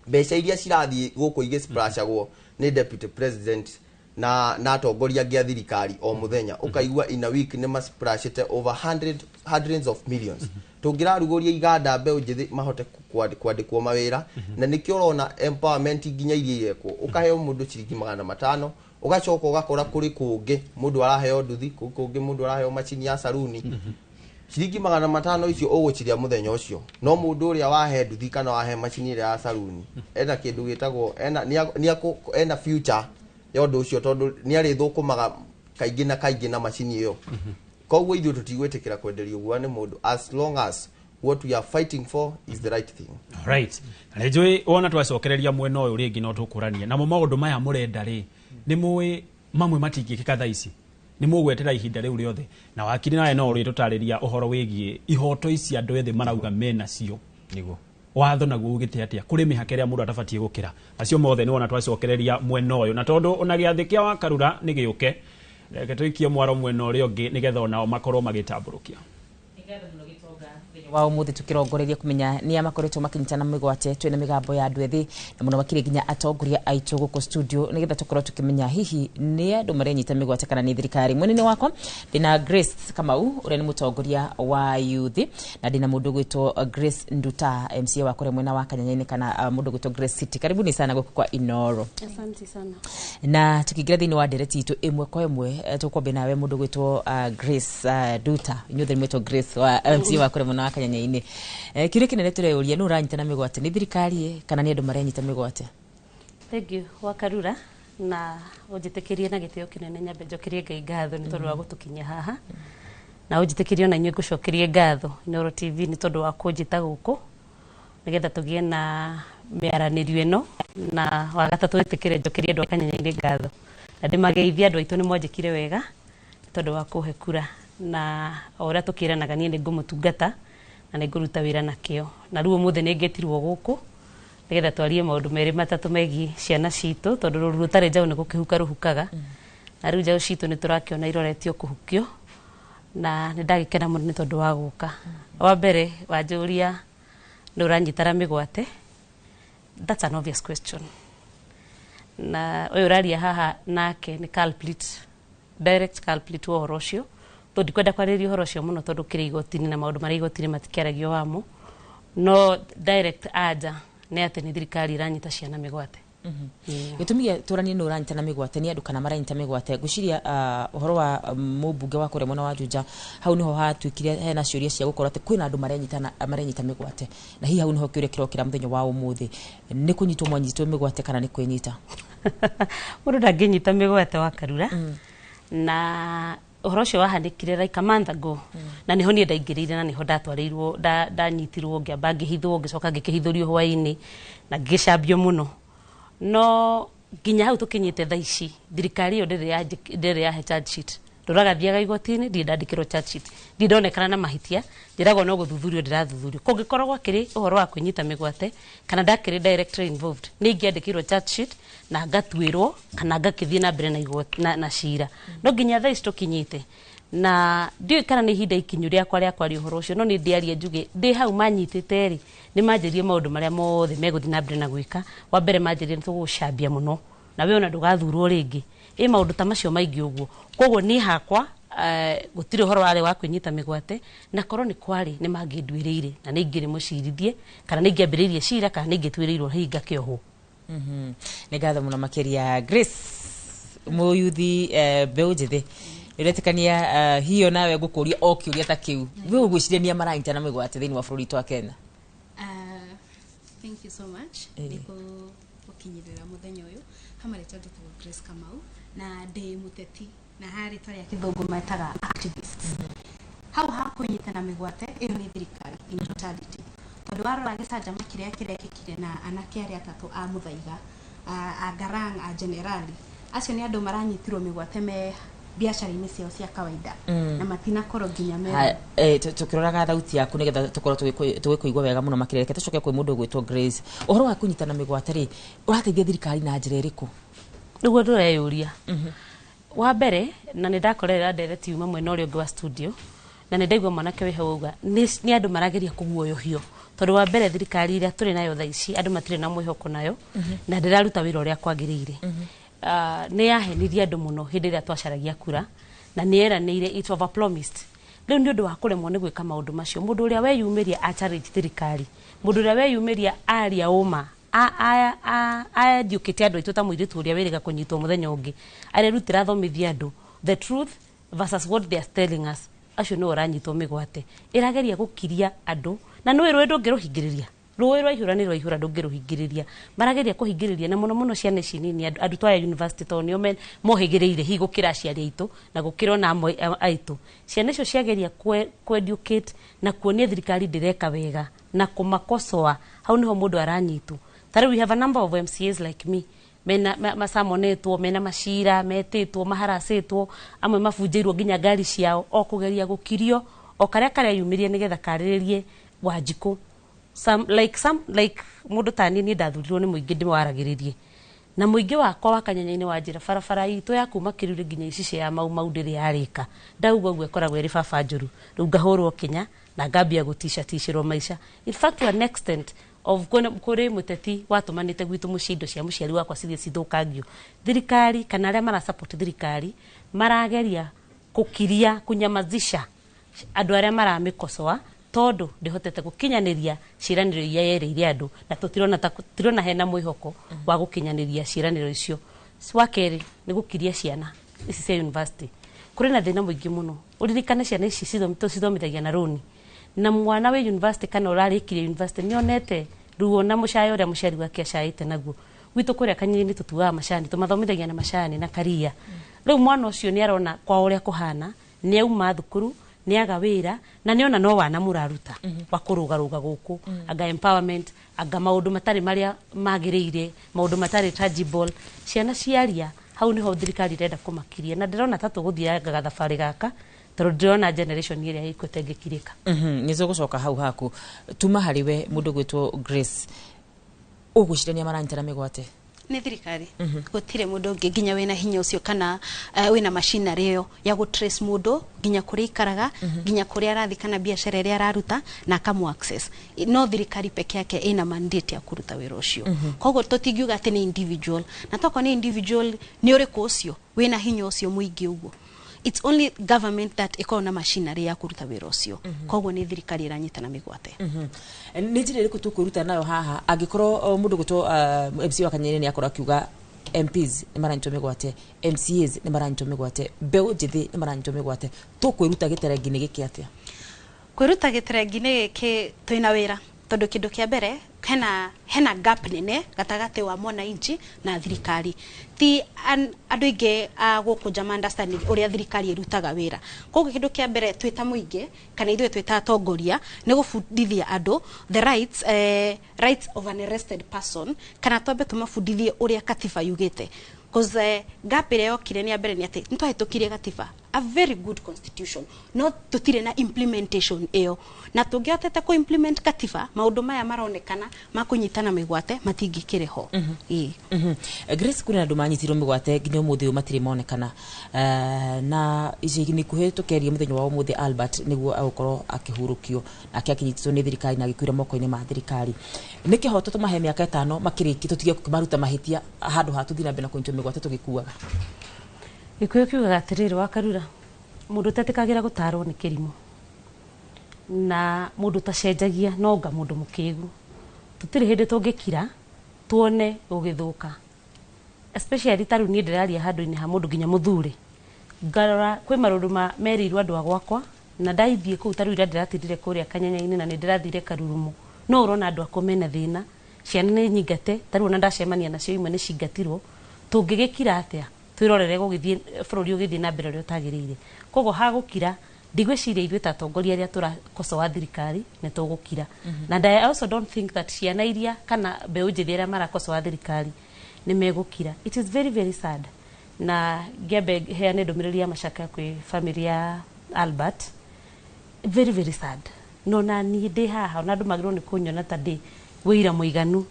Mbeca iria cirathiĩ gũkũ igĩsplashagwo nĩ deputy president na atongoria angĩ a thirikari o mũthenya, ũkaigua in a week nĩ masplashĩte over hundreds of millions. Tũngĩrarugũria iganda, mbeũ njĩthĩ mahote kwandĩkwo mawĩra. Na nĩkĩo ũrona empowerment nginya iria irekwo, ũkaheo mũndũ ciringi 500, ũgacoka ũgakora kũrĩ kũngĩ mũndũ araheo nduthi, kũu kũngĩ mũndũ araheo macini ya saruni. Ciringi 500 icio ũgũciria mũthenya ũcio, no mũndũ ũrĩa wahe nduthi kana wahe macini ĩrĩa ya saruni ena kĩndũ gĩtagwo ena ena future ya ũndũ ũcio, tondũ nĩ arĩthũkũmaga kaingĩ na kaingĩ na macini ĩyo. Koguo ithuĩ tũtigwĩtĩkĩra kwenderio guoya nĩ mũndũ, as long as what we are fighting for is the right thing. Right. Na nĩnjũĩ wona twacokereria mwena ũyũ rĩngĩ no tũkũranie namo maũndũ maya mũrenda rĩ, nĩ mũĩ mamwe matingĩkĩka thaa ici, nĩ mũgwetera ihinda rĩu rĩothe. Na wakiri nawe no ũrĩtũtarĩria ũhoro wĩgiĩ ihoto ici andũ ethĩ marauga menacio. Nĩguo. Watho naguo ugĩte atĩa kũrĩ mĩhaka ĩrĩa mũndũ atabatiĩ gũkĩra? Macio mothe nĩ wona twacokereria mwena ũyũ, na tondũ ona gĩathĩ kĩa Wakarura nĩ gĩũke, reke tũikie mwaro mwena ũrĩa ũngĩ nĩgetha onao makorwo magĩtambũrũkia. Wa umuthi tukirongoreria kumenya ni makoretwo makinyitana migwate. Twina migambo ya andu ethi na muno makiri nginya atongoria aitu guku studio nigetha tukorwo tukimenya hihi ni andu marenyita migwate kana ni thirikari. Mwenene wakwa ndina Grace Kamau uria ni mutongoria wa youth, na ndina mundu gwitwo Grace Nduta, MCA wa kuria mwena wa Kanyanyaini, kana mundu gwitwo Grace City. Karibuni sana guku kwa Inoro. Asante sana. Na tukiingira thiini wa ndereti itu imwe kwa imwe, tukwambia nawe mundu gwitwo Grace Nduta, inyuothe mwitwo Grace wa MCA wa kuria mwena wa Kanyanyaini. Kiuria kinene tureuria, nu uranyitana migwate ni thirikari kana ni andu marenyita migwate? Thank you Wakarura, na unjitikirie na gitio kinene nyambe njokerie Ngai ngatho ni tondu wa gutukinyia haha, na unjitikirie ona inyuĩ ngucokerie ngatho Inooro TV ni tondu wa kunjita guku nigetha tugie na mĩaranĩrio ĩno. Na wagatatũ ĩtĩkĩre njokerie andũ a Kanyanyainĩ ngatho na ndĩmageithie andũ aitũ nĩ mwanjĩkire wega nĩ tondũ wa kũhe kura. Na o ũrĩa tũkĩranaga niĩ nĩ ngũmũtungata na nĩ ngũruta wĩra na kĩo. Na rĩu ũmũthĩ nĩ ngĩtirwo gũkũ nĩgetha twarie maũndũ merĩ matatũ megiĩ ciana citũ, tondũ rũru rũtarĩ njaũ nĩ gũkĩhuka rũhukaga. Na rĩu njaũ citũ nĩ tũrakĩona iroretio kũhukio, na nĩ ndagĩkena mũno nĩ tondũ wa gũka. Wa mbere wanjũria nĩ ũranyitara mĩgwate, that's an obvious question. Na ũyũ ũraria haha nake nĩ culprit, direct culprit wa ũhoro ũcio, tondũ ndikwenda kwarĩrĩria ũhoro ũcio mũno tondũ kĩrĩ igoti-inĩ na maũndũ marĩa igoti-inĩ matikĩaragio wamo. No direct anja nĩ atĩ nĩ thirikari ĩranyita ciana mĩgwate. Gĩtũmi gĩa tũranie nĩ ũranyita na mĩgwate nĩ andũ kana maranyita mĩgwate, ngwĩciria ũhoro wa mũmbunge wa kũrĩa mwena wa Juja, hau nĩho hatuĩkire hena ciũria cia gũkorwo atĩ kwĩna andũ marenyita mĩgwate, na hihi hau nĩho kĩũria kĩrokĩra mũthenya wa ũmũthĩ, nĩ kũnyitwo mwanyitwo mĩgwate kana nĩ kwĩnyita? Mũndũ ndangĩnyita mĩgwate wa Karura. Na ũhoro ũcio wahanĩkire like a month ago, na nĩho niĩ ndaingĩrĩire na nĩho ndatwarĩirwo, ndanyitirwo, ngĩamba ngĩhithwo, ngĩcoka ngĩkĩhithũrio hwaĩ-inĩ na ngĩgĩcambio mũno. No nginya hau tũkinyĩte thaa ici, thirikari ĩyo ndĩrĩ yahe charge sheet. Ndũraga thiaga igoti-inĩ, ndirĩ ndandĩkĩrwo charge sheet, ndirĩ ndonekana na mahĩtia, njĩragwo no gũthuthurio ndĩrathuthurio. Kũngĩkorwo gwakĩrĩ ũhoro wa kwĩnyita mĩgwate kana ndakĩrĩ directly involved, nĩ ingĩandĩkĩirwo charge sheet na ngatuĩrwo kana ngakĩthiĩ na mbere na igoti na cira. No nginya thaa ici tũkinyĩte, na ndiũĩ kana nĩ ihinda ikinyu rĩakwa rĩa kwaria ũhoro ũcio, no nĩ ndĩarie njuge ndĩ hau manyitĩte rĩ, nĩ manjĩrire maũndũ marĩa mothe megũthiĩ na mbere na gwĩka. Wa mbere manjĩrire nĩ tũgũgũcambia mũno na we ona ndũgathurwo rĩngĩ, ĩ maũndũ ta macio maingĩ ũguo. Koguo niĩ hakwa gũtirĩ ũhoro warĩ wa kwĩnyita mĩgwate, na korwo nĩ kwarĩ nĩ mangĩnduĩrĩire na nĩ ingĩrĩ mũcirithie kana nĩ ingĩambĩrĩirie cira kana nĩ ingĩtuĩrĩirwo hihi ngakĩohwo. Nĩ ngatho mũno makĩria Grace, mũyuthi mbeũ njĩthĩ, ũretĩkania hiyo nawe ngũkũria o kĩũria ta kĩu, we ũgwĩciria nĩa maranyitana mĩgwate thĩinĩ wa bũrũri witũ wa Kenya? Thank you so much nĩ gũkinyĩrĩra mũthenya ũyũ. Hama rĩtwa njĩtagwo Grace Kamau na ndĩ mũteti, na harĩ rĩtwa rĩa kĩthũngũ metaga activists. Hau ha kũnyitana mĩgwate ĩyo nĩ thirikari in totality, tondũ warora gĩcanjama kĩrĩa kĩrekĩkire na anake arĩa atatũ a Mũthaiga, a Garang, a Generali, acio nĩ andũ maranyitirwo mĩgwate me biacara-inĩ ciao cia kawaida na matinakorwo nginya me Tũkĩroraga thauti yaku nĩgetha tũkorwo tũgĩkũigua wega mũno makĩria, reke tũcoke kwĩ mũndũ ũgwĩtwo Grace. Ũhoro wa kũnyitana mĩgwate rĩ, ũrateithia thirikari na njĩra ĩrĩkũ? Nĩguo ndũreyũria. Wa mbere, na nĩ ndakorerera ndereti yuma mwena ũrĩa ũngĩ wa studio, na nĩ ndaigua mwanake wĩ hau auga nĩ andũ marageria kũguoyohio, tondũ wa mbere thirikari ĩrĩa tũrĩ nayo thaa ici andũ matirĩ na mwĩhoko nayo na ndĩraruta wĩra ũrĩa kwagĩrĩire. Nĩ yahenirie andũ mũno hĩndĩ ĩrĩa twacaragia kura, na nĩ yeranĩire, it over promised. Rĩu nĩ ũndũ wa kũremwo nĩ gwĩka maũndũ macio, mũndũ ũrĩa weyumĩria a challenge thirikari, mũndũ ũrĩa weyumĩria aria ũma, a educate andũ aitũ ta mũirĩtu ũrĩa wĩrĩga kũnyitwo mũthenya ũngĩ, arerutĩra athomithia andũ the truth versus what they are telling us, acio nĩo ũranyitwo mĩgwate. Ĩrageria gũkiria andũ, na nĩũĩ rũĩ ndũngĩrũhingĩrĩria, rũĩ rwaihũra nĩ rwaihũra, ndũngĩrũhingĩrĩria. Marageria kũhingĩrĩria na mũno mũno ciana ici nini, arutwo aya university, tondũ nĩo mohĩgĩrĩire hihi gũkĩra aciari aitũ na gũkĩra ona amwe aitũ. Ciana icio ciageria kũ-educate na kuonia thirikari ndĩreka wega na kũmakosoa, hau nĩho mũndũ aranyitwo. Ta rĩu we have a number of MCAs like me mena macamonetwo, mena macira metĩtwo, maharacĩtwo, amwe mabunjĩirwo nginya ngari ciao o kũgeria gũkirio o karĩa kareyumĩria nĩgetha karĩrĩrie Wanjikũ. Some like mũndũ ta niĩ, niĩ ndathurirwo nĩ mũingĩ ndĩwaragĩrĩrie, na mũingĩ wakwa wa Kanyanya-inĩ wa njĩra barabara itũ ya kuma Kĩrurĩ nginya Icice ya Mau Mau ndĩrĩ yarĩka. Ndauga ũguo ĩkoragwo ĩrĩ baba njũru, rĩu ngahũrwo kinya na ngambia gũticaticĩrwo maica. In fact, to an extent of kũrĩ mũteti watũmanĩte gwitũ mũciĩ indo cia mũciari wakwa cithiĩ cithũkangio. Thirikari kana arĩa marasupport thirikari marageria kũkiria, kunyamazisha andũ arĩa maramĩkosoa, tondũ ndĩhotete gũkinyanĩria ciĩranĩro iria yerĩire andũ, na tũtirona ta tũtirona hena mwĩhoko wa gũkinyanĩria ciĩranĩro icio. Wa kerĩ nĩ gũkiria ciana ici cia university. Kũrĩ na thĩna mũingĩ mũno. Ũririkane ciana ici tũcithomithagia na rũni, na mwana wĩ university kana ũrarĩkirie university nĩ onete ruo na mũcayo ũrĩa mũciari wake acaĩte naguo. Gwitũ kũrĩa Kanyinyi tũtuaga macani, tũmathomithagia na macani na karia. Rĩu mwana ũcio nĩ arona kwa ũrĩa kũhana, nĩ auma thukuru, nĩ aga wĩra, na nĩ ona no wana mũraruta wa kũrũgarũga gũkũ, anga empowerment, anga maũndũ matarĩ marĩa magĩrĩire, maũndũ matarĩ tangible. Ciana ciaria, hau niho thirikari ĩrenda kũmakiria, na ndĩrona ta tũgũthianga gathabarĩ gaka. Tondũ ndĩrona generation ĩrĩa ĩkuĩte ĩngĩkirĩka. Nĩ tũgũcoka hau haku. Tuma harĩ we, mũndũ gwĩtwo Grace, ũgwĩcirania maranyitana mĩgwate? Nĩ thirikari. Gũtirĩ mũndũ ũngĩ nginya wĩna hinya ũcio kana wĩna machinery ĩyo ya gũ trace mũndũ nginya kũrĩa ikaraga, nginya kũrĩa arathiĩ kana biacara ĩrĩa araruta na akamũ access. No thirikari peke yake ĩna mandate ya kũruta wĩra ũcio. Koguo tũtingiuga atĩ nĩ individual, na tokorwo nĩ individual, nĩ ũrĩkũ ũcio wĩna hinya ũcio mũingĩ ũguo? It's only government that ĩkoragwo na machinery ya kũruta wĩra ũcio. Koguo nĩ thirikari ĩranyitana mĩgwate. Nĩ njĩra ĩrĩkũ tũkwĩruta nayo haha angĩkorwo mũndũ gwĩtwo MC wa Kanyeri nĩ akorwo akiuga MPs nĩ maranyitwo mĩgwate, MCAs nĩ maranyitwo mĩgwate, mbeũ njĩthĩ nĩ maranyitwo mĩgwate, tũkwĩruta gĩterengi-inĩ gĩkĩ atĩa? Kwĩruta gĩterengi-inĩ gĩkĩ, twĩna wĩra, tondũ kĩndũ kĩa mbere hena gap nene gatagatĩ wa mwananchi na thirikari. Ti andũ aingĩ a gũkũ nja ma understanding ũrĩa thirikari ĩrutaga wĩra. Koguo kĩndũ kĩa mbere twĩ ta mũingĩ kana ithuĩ twĩ ta atongoria nĩ gũbundithia andũ the rights of an arrested person, kana twambe tũmabundithie ũrĩa katiba yugĩte. Cause gap ĩrĩa yokire nĩ ya mbere nĩ atĩ nĩ twahĩtũkirie gatiba, a very good constitution, no tũtirĩ na implementation ĩyo. Na tũngĩhotete kũ implement katiba, maũndũ maya maronekana ma kũnyitana mĩgwate matingĩkĩrĩ ho. Ĩĩ. Grace, kũrĩ na andũ manyitirwo mĩgwate nginya ũmũthĩ ũyũ matirĩ monekana. Na ica ikuhĩ tũkĩaria mũthenya wa ũmũthĩ, Albert nĩguo agũkorwo akĩhurũkio, nake akĩnyitĩtwo nĩ thirikari na agĩkuĩra moko-inĩ ma thirikari. Nĩ kĩhoto tũmahe mĩaka 5 makĩrĩkie, tũtige kũmaruta mahĩtia, handũ ha tũthiĩ na mbere na kũnyitwo mĩgwate tũgĩkuaga? Gĩkũyũ kiugaga atĩrĩrĩ, wakarura, mũndũ ũtetĩkagĩra gũtarwo nĩ kĩrimũ, na mũndũ ũtacenjagia no nga mũndũ mũkĩgu. Tũtirĩ hĩndĩ tũngĩkira tuone gũgĩthũka, especially ta rĩu niĩ ndĩraria handũ-inĩ ha mũndũ nginya mũthuri. Ngarora kwĩ maũndũ ma merĩirwo andũ a gwakwa na ndaithiĩ kũu. Ta rĩu ira ndĩratindire kũrĩa Kanyanya-inĩ na nĩ ndĩrathire Karurumo, no ũrona andũ akwa mena thĩna, ciana nĩ nyingate. Ta rĩu ona ndacemania nacio, imwe nĩ cingatirwo. Tũngĩgĩkira atĩa twĩrorere gũgĩthiĩ bũrũri ũgĩthiĩ na mbere ũrĩa ũtagĩrĩire? Koguo hagũkira, ndigwĩciria ithuĩ ta atongoria arĩa tũrakocoa thirikari nĩ tũgũkira. And I also don't think that ciana iria kana mbeũ njĩthĩ arĩa marakocoa thirikari nĩ megũkira. It is very very sad, na ngĩambe heane ndũmĩrĩri ya macakaya kwĩ family ya Albert. Very very sad. No na niĩ ndĩ haha, ona andũ magĩrĩirwo nĩ kũnyona ta ndĩ wĩira mũiganu,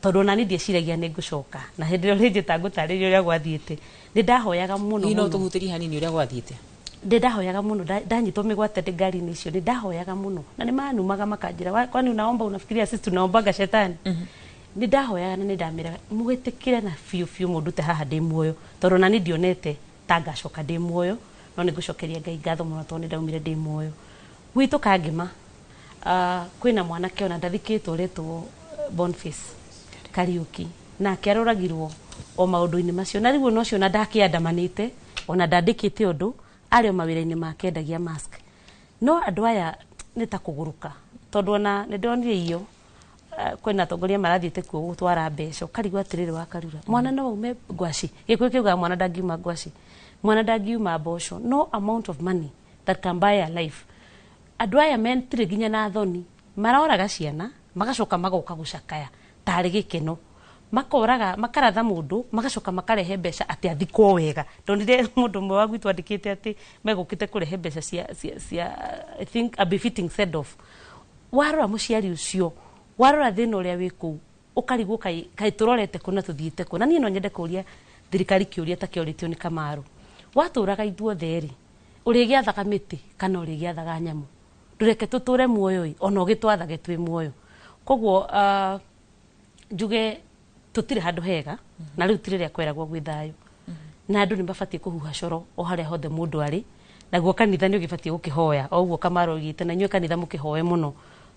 tondũ ona niĩ ndieciragia nĩ ngũcoka. Na hĩndĩ ĩrĩa ũrĩnjĩta ngũtarĩria ũrĩa gwathiĩte, nĩ ndahoyaga mũno. Hihi no mũno. Tũhutĩrie hanini ũrĩa gwathiĩte? Ndĩ ndahoyaga mũno. Ndanyitwo mĩgwate ndĩ ngari-inĩ icio, nĩ ndahoyaga mũno na nĩ manumaga makanjĩra, "Kwani unaomba unafikiria sisi tunaombaga shetani?" Nĩ ndahoyaga na nĩ ndamĩraga mũgĩtĩkĩre na biũ biũ mũndute haha ndĩ muoyo, tondũ ona niĩ ndionete ta ngacoka ndĩ muoyo. No nĩ ngũcokeria Ngai ngatho mũno tondũ nĩ ndaumire ndĩ muoyo. Gwitũ Kangĩma, kwĩna mwanake ona ndathikĩtwo ũretwo Boniface Kariuki, nake aroragirwo o maũndũ-inĩ macio. Na rĩu ona ũcio ona ndakĩandamanĩte, ona ndandĩkĩte ũndũ, arĩ o mawĩra-inĩ make endagia mask. No andũ aya nĩ ta kũgũrũka, tondũ ona nĩ ndonire iyo kwĩna atongoria marathiĩte kuo gũtwara mbeca. Ũkarigwo atĩrĩrĩ, wakarura, mwana no aume ngwaci? Gĩkũyũ kĩugaga mwana ndangiuma ngwaci, mwana ndangiuma mboco. No amount of money that can buy a life. Andũ aya metirĩ nginya na thoni, maroraga ciana magacoka magoka gũcakaya tarĩ gĩkeno, makoraga makaratha mũndũ, magacoka makarehe mbeca atĩ athikwo wega. Ndonire mũndũ ũmwe wa gwitũ andĩkĩte atĩ megũkĩte kũrehe mbeca cia I think a befitting send off. Warora mũciari ũcio, warora thĩna ũrĩa wĩ kũu, ũkarigwo kaĩ tũrorete kũ na tũthiĩte kũ. Na niĩ no nyende kũria thirikari kĩũria ta kĩorĩtio nĩ Kamaru: watũraga ithuothe rĩ, ũrĩgĩathaga mĩtĩ kana ũrĩgĩathaga nyamũ? Ndũreke tũtũre muoyo ĩ, ona ũgĩtwathage twĩ muoyo. Koguo njuge tũtirĩ handũ hega, na rĩu ti rĩrĩa kweragwo gwĩ thayũ, na andũ nĩ mabatiĩ kũhuha coro o harĩa hothe mũndũ arĩ. Naguo kanitha nĩ ũgĩbatiĩ gũkĩhoya o ũguo Kamaru oigĩte, na inyuĩ kanitha mũkĩhoe mũno,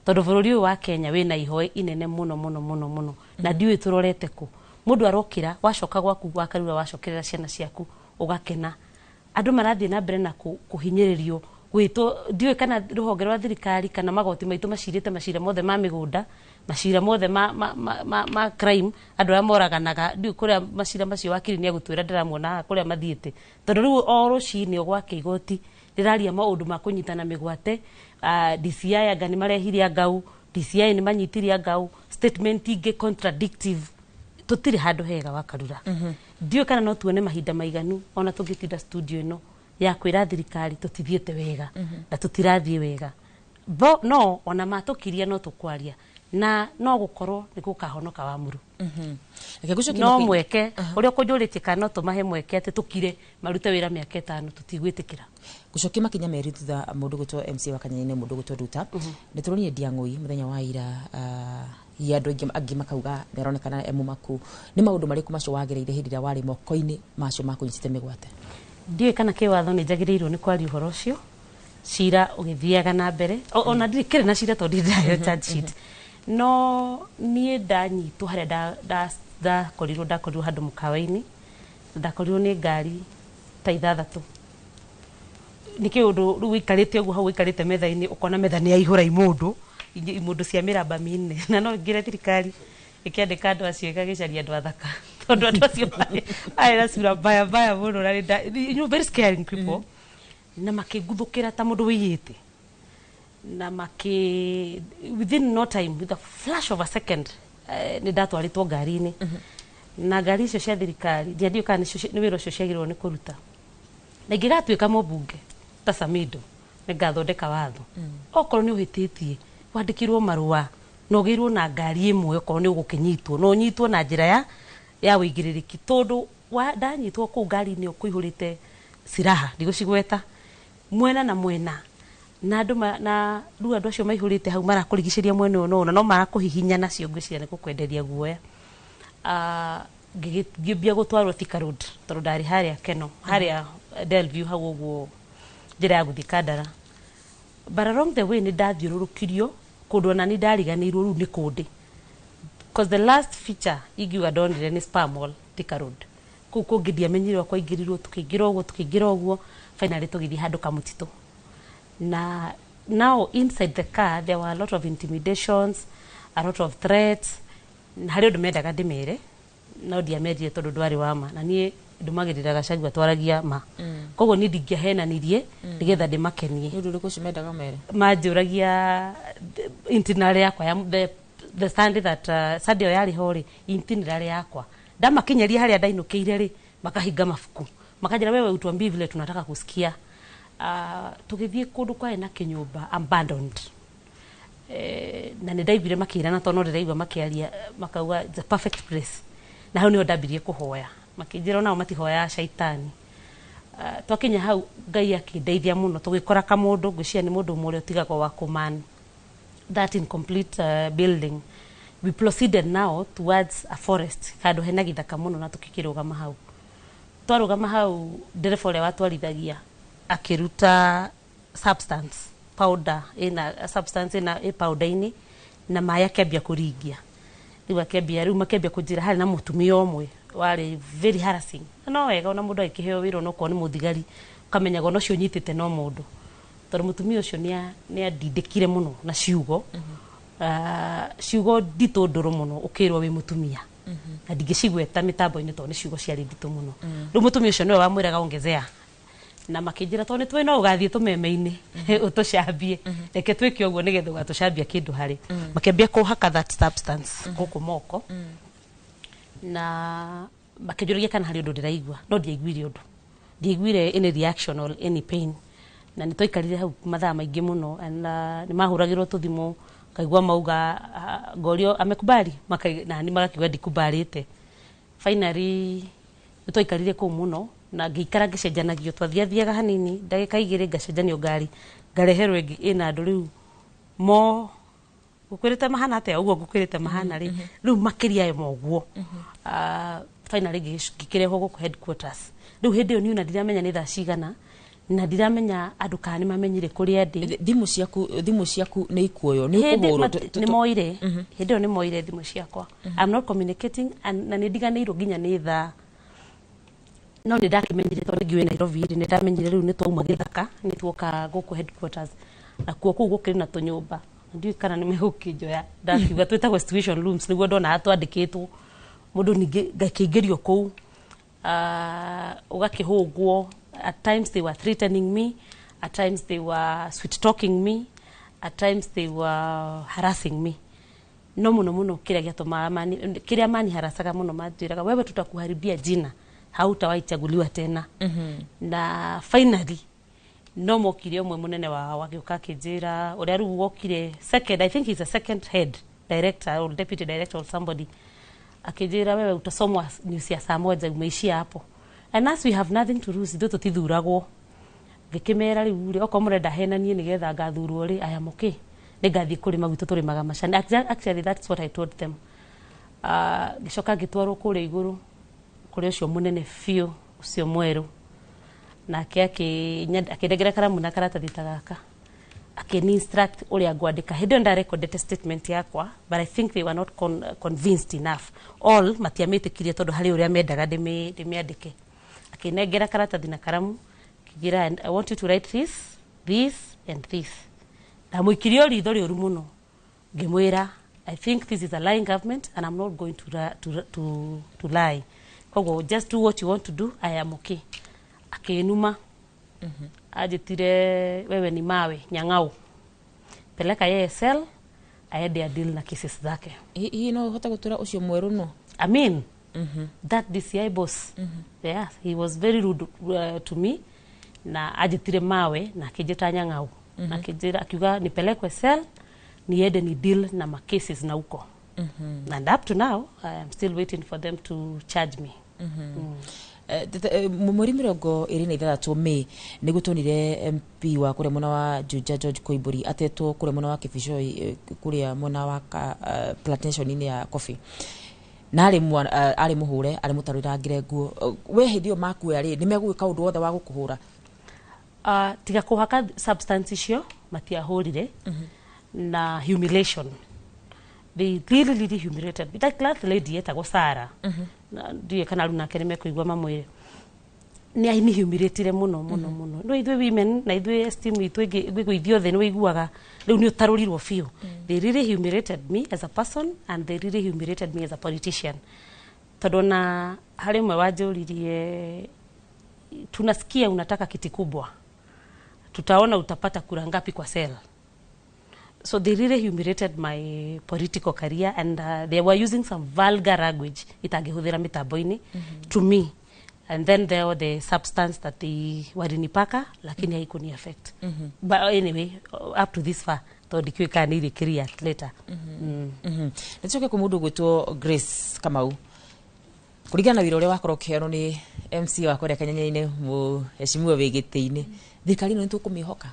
tondũ bũrũri ũyũ wa Kenya wĩna ihoe inene mũno mũno mũno mũno, na ndiũĩ tũrorete kũ. Mũndũ arokĩra, wacoka gwaku wakarura, wacokerera ciana ciaku ũgakena. Andũ marathiĩ na mbere na kũhinyĩrĩrio gwĩtwo. Ndiũĩ kana rũhonge rwa thirikari kana magoti maitũ macirĩte macira mothe ma mĩgũnda, macira mothe ma crime, andũ arĩa moraganaga. Ndiũĩ kũrĩa macira macio, wakiri nĩ egũtwĩra, ndĩramuona haha, kũrĩa mathiĩte, tondũ rĩu o rũcinĩ o gwake igoti rĩraria maũndũ ma kũnyitana mĩgwate. DCI anga nĩ marehire angau, DCI nĩ manyitire angau, statement ingĩ contradictive. Tũtirĩ handũ hega, wakarura. Ndiũĩ kana no tuone mahinda maiganu ona tũngĩtinda studio ĩno. Ya kwĩra thirikari tũtithiĩte wega na tũtirathiĩ wega. Bo no ona matũkiria no tũkwaria na no gũkorwo nĩ gũkahonoka wa mũru. Reke ngũcokie No mweke ũrĩa ũkũnjũrĩtie kana no tũmahe mweke atĩ tũkire marute wĩra mĩaka 5, tũtigwĩtĩkĩra. Gucokia makinya 2 thutha, mũndũ gwĩtwo MC wa Kanyanya, mũndũ gwĩtwo Nduta, nĩ tũronire Ndiang'ũi mũthenya wa ira, hihi andũ aingĩ angĩ makauga nĩ aronekana e mũmaku. Nĩ maũndũ marĩkũ macio wagereire hĩndĩ ĩrĩa warĩ moko-inĩ macio makũnyitĩte mĩgwate? Ndiũĩ kana kĩwatho nĩ njagĩrĩirwo nĩ kwaria ũhoro ũcio cira ũgĩthiaga na mbere. Ona ndirĩ kĩrĩ na cira tondũ ndirĩ ndaheo charge sheet, no niĩ ndanyitwo harĩa ndakorirwo handũ mũkawa-inĩ, ndakorirwo nĩ ngari ta 6. Nĩ kĩũndũ rĩu wĩikarĩte ũguo hau wĩikarĩte metha-inĩ, ũkona metha nĩ yaihũra imũndũ, imũndũ cia mĩramba 4, na no ngĩre thirikari ĩkĩandĩka andũ acio ĩgagĩcaria andũ athaka, tondũ andũ acio marĩ na cura mbaya mbaya mũno na very scaring people, na makĩnguthũkĩra ta mũndũ wĩiyĩte, na makĩ within no time, with a flash of a second, nĩ ndatwarĩtwo ngari-inĩ, na ngari icio cia thirikari ndiandiũ kana nĩ wĩra ũcio ciagĩrĩirwo nĩ kũruta. Na ingĩgatuĩka mũmbunge ta Samido, nĩ ngathondeka watho, okorwo nĩ ũhĩtĩtie wandĩkirwo marũa na ũgĩrwo na ngari ĩmwe, okorwo nĩ ũgũkĩnyitwo na ũnyitwo na njĩra ya wĩigĩrĩrĩki, tondũ ndanyitwo kũu ngari-inĩ ĩyo kũihũrĩte silaha, ndigũcigweta, mwena na mwena, na andũ na rĩu andũ acio maihũrĩte hau marakũrigicĩria mwena ũyũ na ũyũ, na no marakũhihinya nacio, ngwĩciria nĩ gũkwenderia guoya. Ngĩambia gũtwarwo Thika Road, tondũ ndarĩ harĩa Keno, harĩa Delview hau ũguo njĩra ya gũthiĩ Kandara. But along the way nĩ ndathiũrũrũkirio kũndũ ona nĩ ndariganĩirwo rĩu nĩ kũndĩ, because the last feature ingiuga ndonire nĩ Spar Mall, Thika Road. Kũu kũngĩ ndiamenyire kwaingĩrirwo, tũkĩingĩra ũguo, tũkĩingĩra ũguo, finally tũgĩthiĩ handũ kamũtitũ. Na now inside the car there were a lot of intimidations, a lot of threats, na harĩ ũndũ mendaga ndĩmere no ndiamerire tondũ ndwarĩ wa ma, na niĩ ndũmagĩrĩra Gachagua twaragia ma, koguo niĩ ndingĩahenanirie nĩgetha ndĩmakenie. Nĩ ũndũ ũrĩkũ ũcio mendaga mere? Manjũragia itinerary yakwa ya the Sunday, that Sunday ĩyo yarĩ ho rĩ, itinerary yakwa. Ndamakinyeria harĩa ndainũkĩire rĩ, makahinga mabuku, makanjĩra, "Wewe utuambie vile tunataka kusikia." Tũgĩthiĩ kũndũ kwarĩ na kĩnyũmba abandoned, na nĩ ndaiguire makĩrana, tondũ no ndĩraigua makĩaria, makauga it's a perfect place, na hau nĩho ndambirie kũhoya, makĩnjĩra onao matihoyaga caitani. Twakinya hau Ngai akĩndeithia mũno, tũgĩkora kamũndũ, ngwĩciria nĩ mũndũ ũmwe ũrĩa ũtigagwo wa kũman that incomplete building. We proceeded now towards a forest, handũ hena gĩthaka mũno, na tũkĩkĩrũgama hau. Twarũgama hau, ndereba ũrĩa watwarithagia akĩruta substance powder, ĩna substance ĩna ĩ powder-inĩ na maĩ, akĩambia kũringia. Rĩu akĩambia, rĩu makĩambia kũnjĩra harĩ na mũtumia ũmwe warĩ very harassing. Na no wega ona mũndũ agĩkĩheo wĩra, onokorwo nĩ mũthigari, ũkamenyaga ona ũcio ũnyitĩte no mũndũ, tondũ mũtumia ũcio nĩ andindĩkire mũno na ciugo, ciugo nditũ ndũrũ mũno, ũkĩrwo wĩ mũtumia, na ndingĩcigweta mĩtambo-inĩ tondũ nĩ ciugo ciarĩ nditũ mũno. Rĩu mũtumia ũcio nĩwe wamwĩraga ongezea, na makĩnjĩra tondũ nĩ tũĩ no ũgathiĩ tũmeme-inĩ ũtũcambie, reke twĩke ũguo nĩgetha ũgatũcambia kĩndũ harĩ. Makĩambia kũhaka that substance gũkũ moko, na makĩnjũragia kana harĩ ũndũ ndĩraigua, no ndiaiguire ũndũ, ndiaiguire any reaction or any pain. Na nĩ twaikarire hau mathaa maingĩ mũno, and nĩ mahũragĩrwo tũthimũ, ngaigua mauga, ngorio amekubali, na nĩ magakiuga ndikubalĩte. Finally nĩ twaikarire kũu mũno na ngĩikara ngĩcenjanagio, twathiathiaga hanini, ndagĩka 2 ngacenjanio ngari, ngareherwo ĩngĩ ĩna andũ rĩu mo ngũkwĩrĩte mahana atĩa ũguo ngũkwĩrĩte mahana rĩ, rĩu makĩria ma ũguo. Finally ngĩkĩrehwo gũkũ headquarters. Rĩu hĩndĩ ĩyo niĩ ona ndiramenya nĩ thaa cigana, na ndiramenya andũ kana nĩ mamenyire kũrĩa ndĩ. Thimũ ciaku nĩ ikuoywo, nĩ Hĩndĩ ũkũhũrwo? Nĩ moire, hĩndĩ ĩyo nĩ moire thimũ ciakwa. I'm not communicating and, na nĩ ndiganĩirwo nginya nĩ thaa, no nĩ ndakĩmenyire tondũ ngiuĩ Nairobi rĩ, nĩ ndamenyire rĩu nĩ twauma gĩthaka, nĩ tuoka gũkũ headquarters, na kuo kũu gũkĩrĩ na tũnyũmba, na ndiũĩ kana nĩ megũkĩnjoya. Ndakiuga twĩtagwo situation rooms, nĩguo ndonaga twandĩkĩtwo mũndũ, ningĩ ngakĩingĩrio kũu, ũgakĩhũngwo. At times they were threatening me, at times they were sweet talking me, at times they were harassing me, no mũno mũno kĩrĩa gĩatũmaga mani, kĩrĩa mani harasaga mũno, manjĩraga, "Wewe tutakuharibia jina." Hautawahi chaguliwa tena. Na finally no mokire ũmwe mũnene wao agĩũka akĩnjĩra, ũrĩa rĩu wokire second, I think he's a second head director or deputy director or somebody, akĩnjĩra, "Wewe utasomwa news ya saa 1, umeishia hapo." And as we have nothing to lose, ithuĩ tũtithuragwo, ngĩkĩmera, "Rĩu rĩ, okorwo mũrenda henanie nĩgetha ngathurwo rĩ, I am okay, nĩngathiĩ kũrĩma gwitũ, tũrĩmaga macani." Actually that's what I told them. Ngĩcoka ngĩtwarwo kũrĩa igũrũ kũrĩ ũcio mũnene biũ, ũcio mwerũ, nake akĩndengera karamu na karatathi ta gaka, akĩni instruct ũrĩa ngwandĩka. Hĩndĩ ĩyo ndarekondete statement yakwa, but I think they were not convinced enough, all matiamĩtĩkirie, tondũ harĩ ũrĩa mendaga ndĩmĩandĩke. Akĩnengera karatathi na karamu, akĩnjĩra, "And I want you to write this, this and this." Ndamũikirie o ritho rĩũru mũno, ngĩmwĩra, "I think this is a lying government and I'm not going to lie. Koguo just do what you want to do, I am okay." Akĩnuma, anjĩtire, "Wewe ni mawe, nyang'au, peleka yeye cell aende adeal na cases zake." Hihi no ũhote gũtwĩra ũcio mwerũ no? I mean, that DCI boss, yeah, he was very rude to me, na anjĩtire mawe na akĩnjĩta nyang'au na akĩnjĩra, akiuga nipelekwe cell niende ni deal na ma cases na huko. And up to now I am still waiting for them to charge me. Mweri 26 May nĩguo tuonire MP wa kũrĩa mwena wa Juja, George Koimburi, atetwo kũrĩa mwena wa Kibicoi, kũrĩa mwena wa plantation-inĩ ya coffee, na arĩ arĩ mũhũre, arĩ mũtarũrangĩre nguo. We hĩndĩ ĩyo makuoya rĩ, nĩ megũgĩka ũndũ wothe wa gũkũhũra? Tiga kũhaka substance icio, matiahũrire. Na humiliation, they really really humiliated me. That last lady etagwo Sara, na ndiũĩ kana rĩu nake nĩ mekũigua mamwĩre, nĩ aini humiliatire mũno mũno mũno. No ithuĩ women na ithuĩ esteem itũ ĩngĩgũithio thĩ, nĩ wĩiguaga rĩu nĩ ũtarũrirwo biũ. They really humiliated me as a person and they really humiliated me as a politician, tondũ na harĩ ũmwe wanjũririe, "Tunasikia unataka kiti kubwa, tutaona utapata kura ngapi kwa cell." So they really humiliated my political career and they were using some vulgar language itangĩhũthĩra mĩtambo-inĩ to me. And then there were the substance that they walinipaka, lakini haikuni affect. But anyway, up to this far, tondũ ndikĩũĩ kana nĩ irĩkĩria later. Nĩ tucoke kwĩ mũndũ ũgwĩtwo Grace Kamau. Kũringana na wĩra ũrĩa wakorwo ũkĩheanwo nĩ MC wa kũrĩa Kanyanya-inĩ, mũheshimiwa wĩ gĩtĩ-inĩ, thirikari ĩno nĩ tũkũmĩhoka?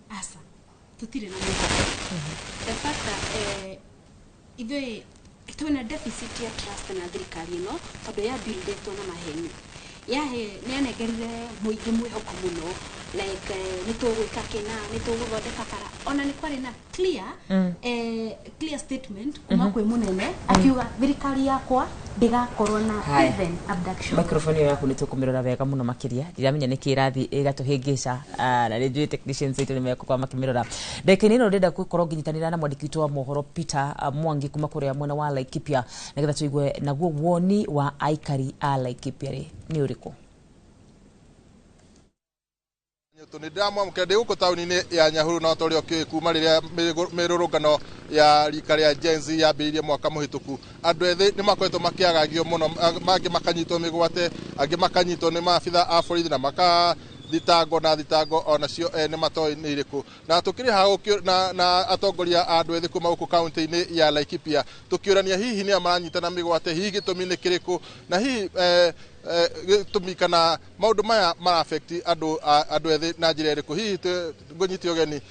Aca, tutire na mwĩhoko. The fact that ithuĩ twĩna deficit ya trust na thirikari ĩno, tondũ ya buildĩtwo na maheni, yahe nĩ yanengerire mũingĩ mwĩhoko mũno, like nĩ tũgwĩka kĩna, nĩ tũgũthondeka bara, ona nĩ kwarĩ na clear clear statement kuma kwĩ mũnene akiuga, "Thirikari yakwa ndĩgakorwo na Haya. even abduction." Microphone ĩyo yaku nĩ tũkũmĩrora wega mũno makĩria. Ndiramenya nĩ kĩ ĩrathiĩ ĩgatũhĩngĩca. Na nĩ njũĩ technicians aitũ nĩ megũkorwo makĩmĩrora ndagĩka-inĩ ĩno. Ndĩrenda gũkorwo ngĩnyitanĩra na mwandĩki witũ wa mohoro Peter Mwangi kuma kũrĩa mwena wa Laikipia, nĩgetha tũigue naguo woni wa aikari a Laikipia rĩ nĩ ũrĩkũ. Nĩ ndĩramwamũkĩra ndĩ gũkũ taũni-inĩ ya Nyahururu, na ta ũrĩa ũkĩũĩ, kuma rĩrĩa mĩrũrũngano ya rika rĩa Gen Z yambĩrĩirie mwaka mũhĩtũku, andũ ethĩ nĩ makoretwo makĩagagio mũno, mangĩ makanyitwo mĩgwate, angĩ makanyitwo nĩ maabitha a borithi na makathitangwo na thitango onacio ene matoĩ nĩ irĩkũ. Na tũkĩrĩ haha na atongoria a andũ ethĩ kuma gũkũ kaunti-inĩ ya Laikipia, tũkĩũrania hihi nĩa maranyitana mĩgwate, hihi gĩtũmi nĩ kĩrĩkũ, na hihi gĩtũmi kana maũndũ maya mara affect andũ ethĩ na njĩra ĩrĩkũ. Hihi ngũnyite ũgeni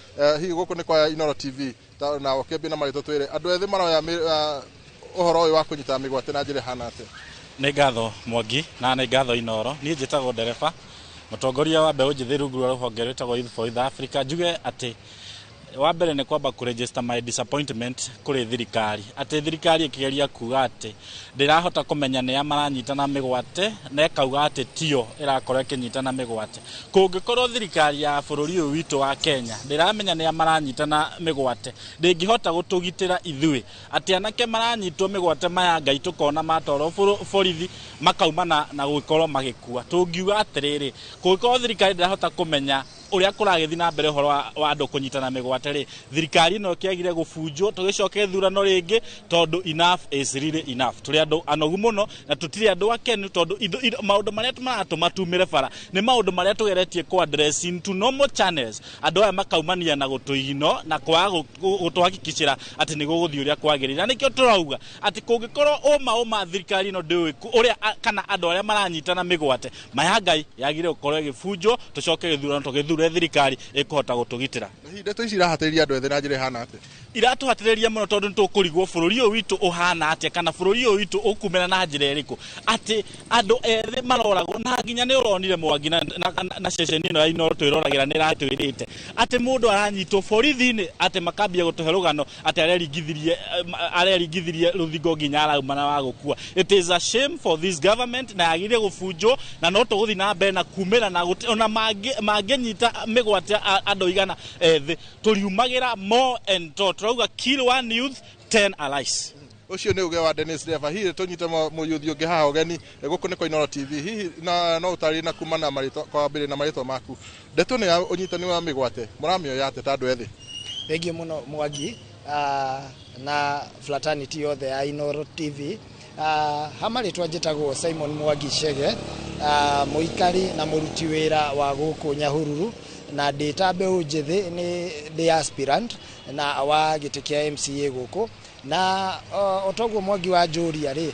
hihi gũkũ nĩ kwa Inooro TV na ũkĩambie na marĩtwa, twĩre andũ ethĩ maroya ũhoro ũyũ wa kũnyitana mĩgwate na njĩra ĩhana atĩa? Nĩ ngatho Mwangi, na nĩ ngatho Inoro. Niĩ njĩtagwo Ndereba, mũtongoria wa mbeũ njĩthĩ rungu rwa rũhonge rwĩtagwo Youth for Youth Africa. Njuge atĩ wa mbere nĩ kwamba kũregister my disappointment kũrĩ thirikari, atĩ thirikari ĩkĩgeria kuga atĩ ndĩrahota kũmenya nĩa maranyitana mĩgwate, na ĩkauga atĩ tio ĩrakorwo ĩkĩnyitana mĩgwate. Kũngĩkorwo thirikari ya bũrũri ũyũ witũ wa Kenya ndĩramenya nĩa maranyitana mĩgwate, ndĩngĩhota gũtũgitĩra ithuĩ, atĩ anake maranyitwo mĩgwate maya Ngai tũkona matwarwo borithi makauma na gũkorwo magĩkua. Tũngiuga atĩrĩrĩ, kũngĩkorwo thirikari ndĩrahota kũmenya Ũrĩa kũragĩthiĩ na mbere ũhoro wa andũ kũnyitana mĩgwate rĩ, thirikari ĩno kĩagire gũbunjwo, tũgĩcoke ithurano rĩngĩ, tondũ enough is really enough. Tũrĩ andũ anogu mũno na tũtirĩ andũ akenu, tondũ maũndũ marĩa maratũma tumĩre bara nĩ maũndũ marĩa tũgeretie kũ address into normal channels. Andũ aya makaumania na gũtũigino na kwaga gũtũhakikicĩra atĩ nĩ gũgũthiĩ ũrĩa kwagĩrĩire. Na nĩkĩo tũrauga atĩ kũngĩkorwo ũma thirikari ĩno ndĩũĩ ũrĩa kana andũ arĩa maranyitana mĩgwate maya Ngai yagĩrĩire gũkorwo ĩgĩbunjwo, tũcoke gĩthurano, tũgĩthure thirikari ĩkũhota gũtũgitĩra. Na hihi ndeto ici irahatĩrĩria andũ ethĩ na njĩra ĩhana atĩa? Iratũhatĩrĩria mũno, tondũ nĩ tũkũrigwo bũrũri ũyũ witũ ũhana atĩa, kana bũrũri ũyũ witũ ũkumĩra na njĩra ĩrĩkũ, atĩ andũ ethĩ maroragwo. Na nginya nĩ ũronire Mwangi na ceceni ĩno ya Inooro twĩroragĩra nĩ ĩratwĩrĩte atĩ mũndũ aranyitwo borithi-inĩ, atĩ makambia gũtũhe rũgano atĩ areringithirie rũthingo nginya arauma na wa gũkua. It is a shame for this government na yagĩrĩire gũbunjwo, na no tũgũthiĩ na mbere na kumĩra na ona mangĩnyita mĩgwate andũ 100 ethĩ, tũriumagĩra more and to tũrauga kill one youth, 10 allies. Ũcio nĩ uge wa Dennis Deva. Hihi tũnyite mũyuthi ũngĩ haha ũgeni gũkũ nĩ kwa Inooro TV. Hihi na no ũtarĩrie na kuma na marĩtwa, kwa mbere na marĩtwa maku, ndeto nĩ ya ũnyitani wa mĩgwate mũramĩoya atĩa ta andũ ethĩ? Thengiũ mũno Mwangi na fraternity yothe ya Inooro TV. Ha marĩtwa njĩtagwo Simon Mwangi Chege, mũikari na mũruti wĩra wa gũkũ Nyahururu, na ndĩ ta mbeũ njĩthĩ nĩ ndĩ aspirant na wa gĩtĩ kĩa MCA gũkũ. Na otoguo Mwangi wa njũria rĩ,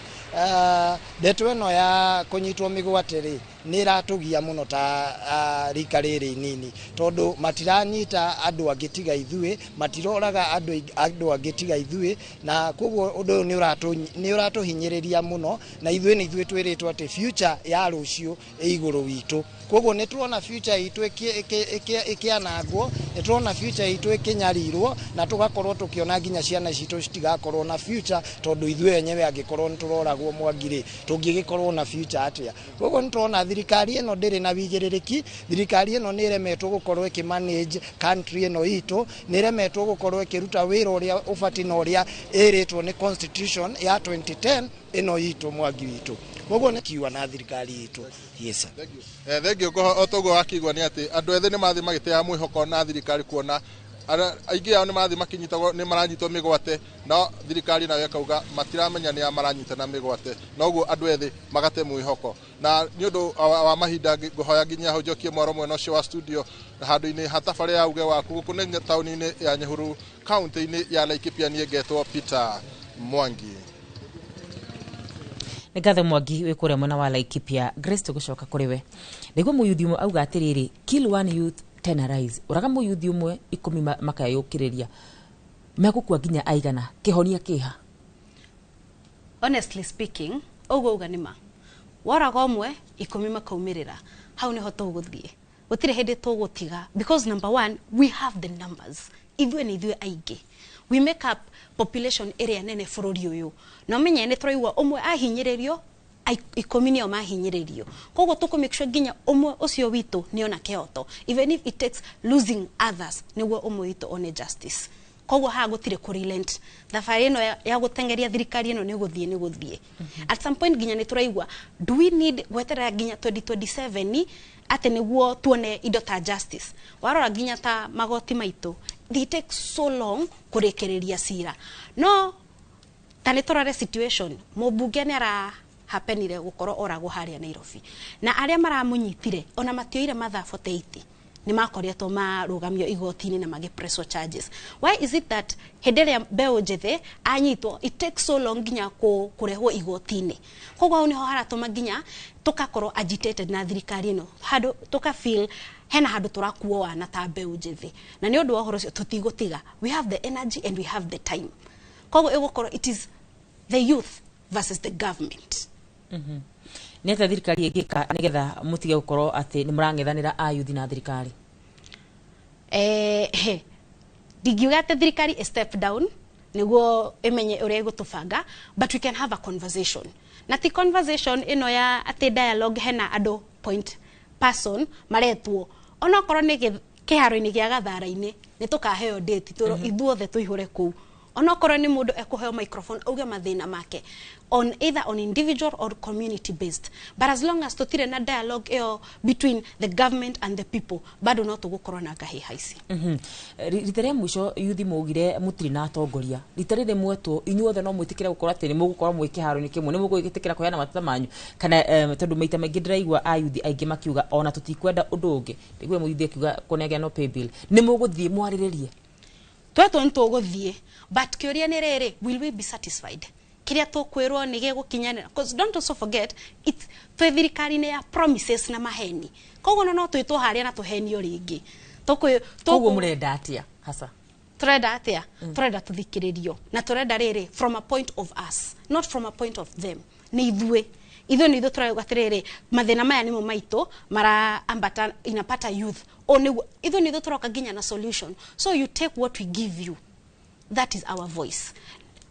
ndeto ĩno ya kũnyitwo mĩgwate rĩ, nĩ ĩratũgia mũno ta rika rĩrĩ inini, tondũ matiranyita andũ angĩ tiga ithuĩ, matiroraga andũ angĩ tiga ithuĩ, na koguo ũndũ ũyũ nĩ ũratũhinyĩrĩria mũno, na ithuĩ nĩ ithuĩ twĩrĩtwo atĩ future ya rũciũ ĩ igũrũ witũ. Koguo nĩ tuona future itũ ĩkĩanangwo, nĩ tuona future itũ ĩkĩnyarirwo, na tũgakorwo tũkĩona nginya ciana citũ citigakorwo na future, tondũ ithuĩ enyewe angĩkorwo nĩ tũroragwo Mwangi rĩ, tũngĩgĩkorwo na future atĩa? Koguo nĩ tuona thirikari ĩno ndĩrĩ na wĩigĩrĩrĩki, thirikari ĩno nĩ ĩremetwo gũkorwo ĩkĩ-manage country ĩno itũ, nĩ ĩremetwo gũkorwo ĩkĩruta wĩra ũrĩa ũbatiĩ na ũrĩa ĩrĩtwo nĩ constitution ya 2010 ĩno itũ Mwangi witũ. Koguo nĩ kiuga na thirikari itũ. Yes sir. Thank you. O toguo wakigua nĩ atĩ andũ ethĩ nĩ mathiĩ magĩteaga mwĩhoko na thirikari, kuona aingĩ ao nĩ mathiĩ makinyitagwo, nĩ maranyitwo mĩgwate, no thirikari nayo ĩkauga matiramenya nĩ a maranyitana mĩgwate, noguo andũ ethĩ magate mwĩhoko. Na nĩ ũndũ wa mahinda ngũhoya nginya hau njokie mwaro mwena ũcio wa studio handũ-inĩ ha tabarĩra ya uge waku gũkũ nĩ taũni-inĩ ya Nyahururu, kaunti-inĩ ya Laikipia. Niĩ ngetwo Peter Mwangi. Nĩ ngatho Mwangi wĩ kũrĩa mwena wa Laikipia. Grace, tũgũcoka kũrĩ we. Nĩguo mũyuthi ũmwe auga atĩrĩrĩ, kill one youth, 10 arise. Ũraga mũyuthi ũmwe, 10 makeyũkĩrĩria, megũkua nginya aigana? Kĩhonia kĩha? Honestly speaking, ũguo uga nĩma woraga ũmwe, 10 makaumĩrĩra. Hau nĩho tũgũthiĩ, gũtirĩ hĩndĩ tũgũtiga, because number one, we have the numbers. Ithuĩ nĩ ithuĩ aingĩ, we make up population ĩrĩa nene bũrũri ũyũ. Na ũmenye nĩ tũraigua ũmwe ahinyĩrĩrio, 10 nĩo mahinyĩrĩrio. Koguo tũkũ make sure nginya ũmwe ũcio witũ nĩ ona kĩhoto, even if it takes losing others nĩguo ũmwe witũ one justice. Koguo haha gũtirĩ kũ relent. Thabarĩ ĩno ya gũteng'eria thirikari ĩno nĩ gũthiĩ. At some point nginya nĩ tũraigua, do we need gweterera nginya 2027 atĩ nĩguo tuone indo ta justice? Warora nginya ta magoti maitũ, they take so long kũrĩkĩrĩria cira. No ta nĩ tũrore situation, mũmbunge nĩ ara hapenire gũkorwo oragwo harĩa Nairobi, na arĩa maramũnyitire ona matioire mathaa 48 nĩ makoretwo marũgamio igoti-inĩ na magĩpresswo charges. Why is it that hĩndĩ ĩrĩa mbeũ njĩthĩ anyitwo, it takes so long nginya kũrehwo igoti-inĩ? Koguo hau nĩho haratũma nginya tũkakorwo agitated na thirikari ĩno, handũ tũka feel hena handũ tũrakuo wana ta mbeũ njĩthĩ. Na nĩ ũndũ wa ũhoro ũcio tũtigũtiga. We have the energy and we have the time. Koguo ĩgũkorwo it is the youth versus the government. Nĩ atĩa thirikari ĩngĩka nĩgetha mũtige gũkorwo atĩ nĩ mũrang'ethanĩra ayuthi na thirikari? Ndingiuga atĩ thirikari ĩ step down nĩguo ĩmenye ũrĩa ĩgũtũbanga, but we can have a conversation. Na ti conversation ĩno ya atĩ dialogue, hena andũ point person maretwo, onokorwo nĩ kĩharo-inĩ gĩa gathara-inĩ, nĩ tũkaheo date twĩrwo ithuothe tũihũre kũu. Onokorwo nĩ mũndũ ekũheo microphone auge mathĩna make on either on individual or community based, but as long as tutire na dialogue ĩyo between the government and the people, bado no tũgũkorwo na ngahĩha ici. Rita rĩa mũico yuthi maugire mũtirĩ na atongoria, rita rĩrĩ mwetwo inyuothe no mwĩtĩkĩre gũkorwo atĩ nĩ mũgũkorwo mwĩ kĩharo-inĩ kĩmwe, nĩ mũgwĩtĩkĩra kũheana mateta manyu kana tondũ maita maingĩ ndĩraigua ayuthi aingĩ makiuga ona tũtikwenda ũndũ ũngĩ, ndĩgue mũyuthi akiuga kũnegea no pay bill, nĩ mũgũthiĩ mwarĩrĩrie? Twetwo nĩ tũgũthiĩ, but kĩũria nĩ rĩrĩ, will we be satisfied? Kĩrĩa tũkwĩrwo nĩ gĩgũkinyanĩra? Because don't also forget, it's twĩ thirikari-inĩ ya promises na maheni, koguo no twĩtwo harĩa na tũhenio rĩngĩ. Koguo mũrenda atĩa hasa? Tũrenda atĩa? Tũrenda tũthikĩrĩrio na tũrenda rĩrĩ from a point of us, not from a point of them. Nĩ ithuĩ nĩ ithuĩ tũrauga atĩrĩrĩ, mathĩna maya nĩmo maitũ maraambata inapata youth o nĩguo ithuĩ nĩ ithuĩ tũroka nginya na solution, so you take what we give you, that is our voice.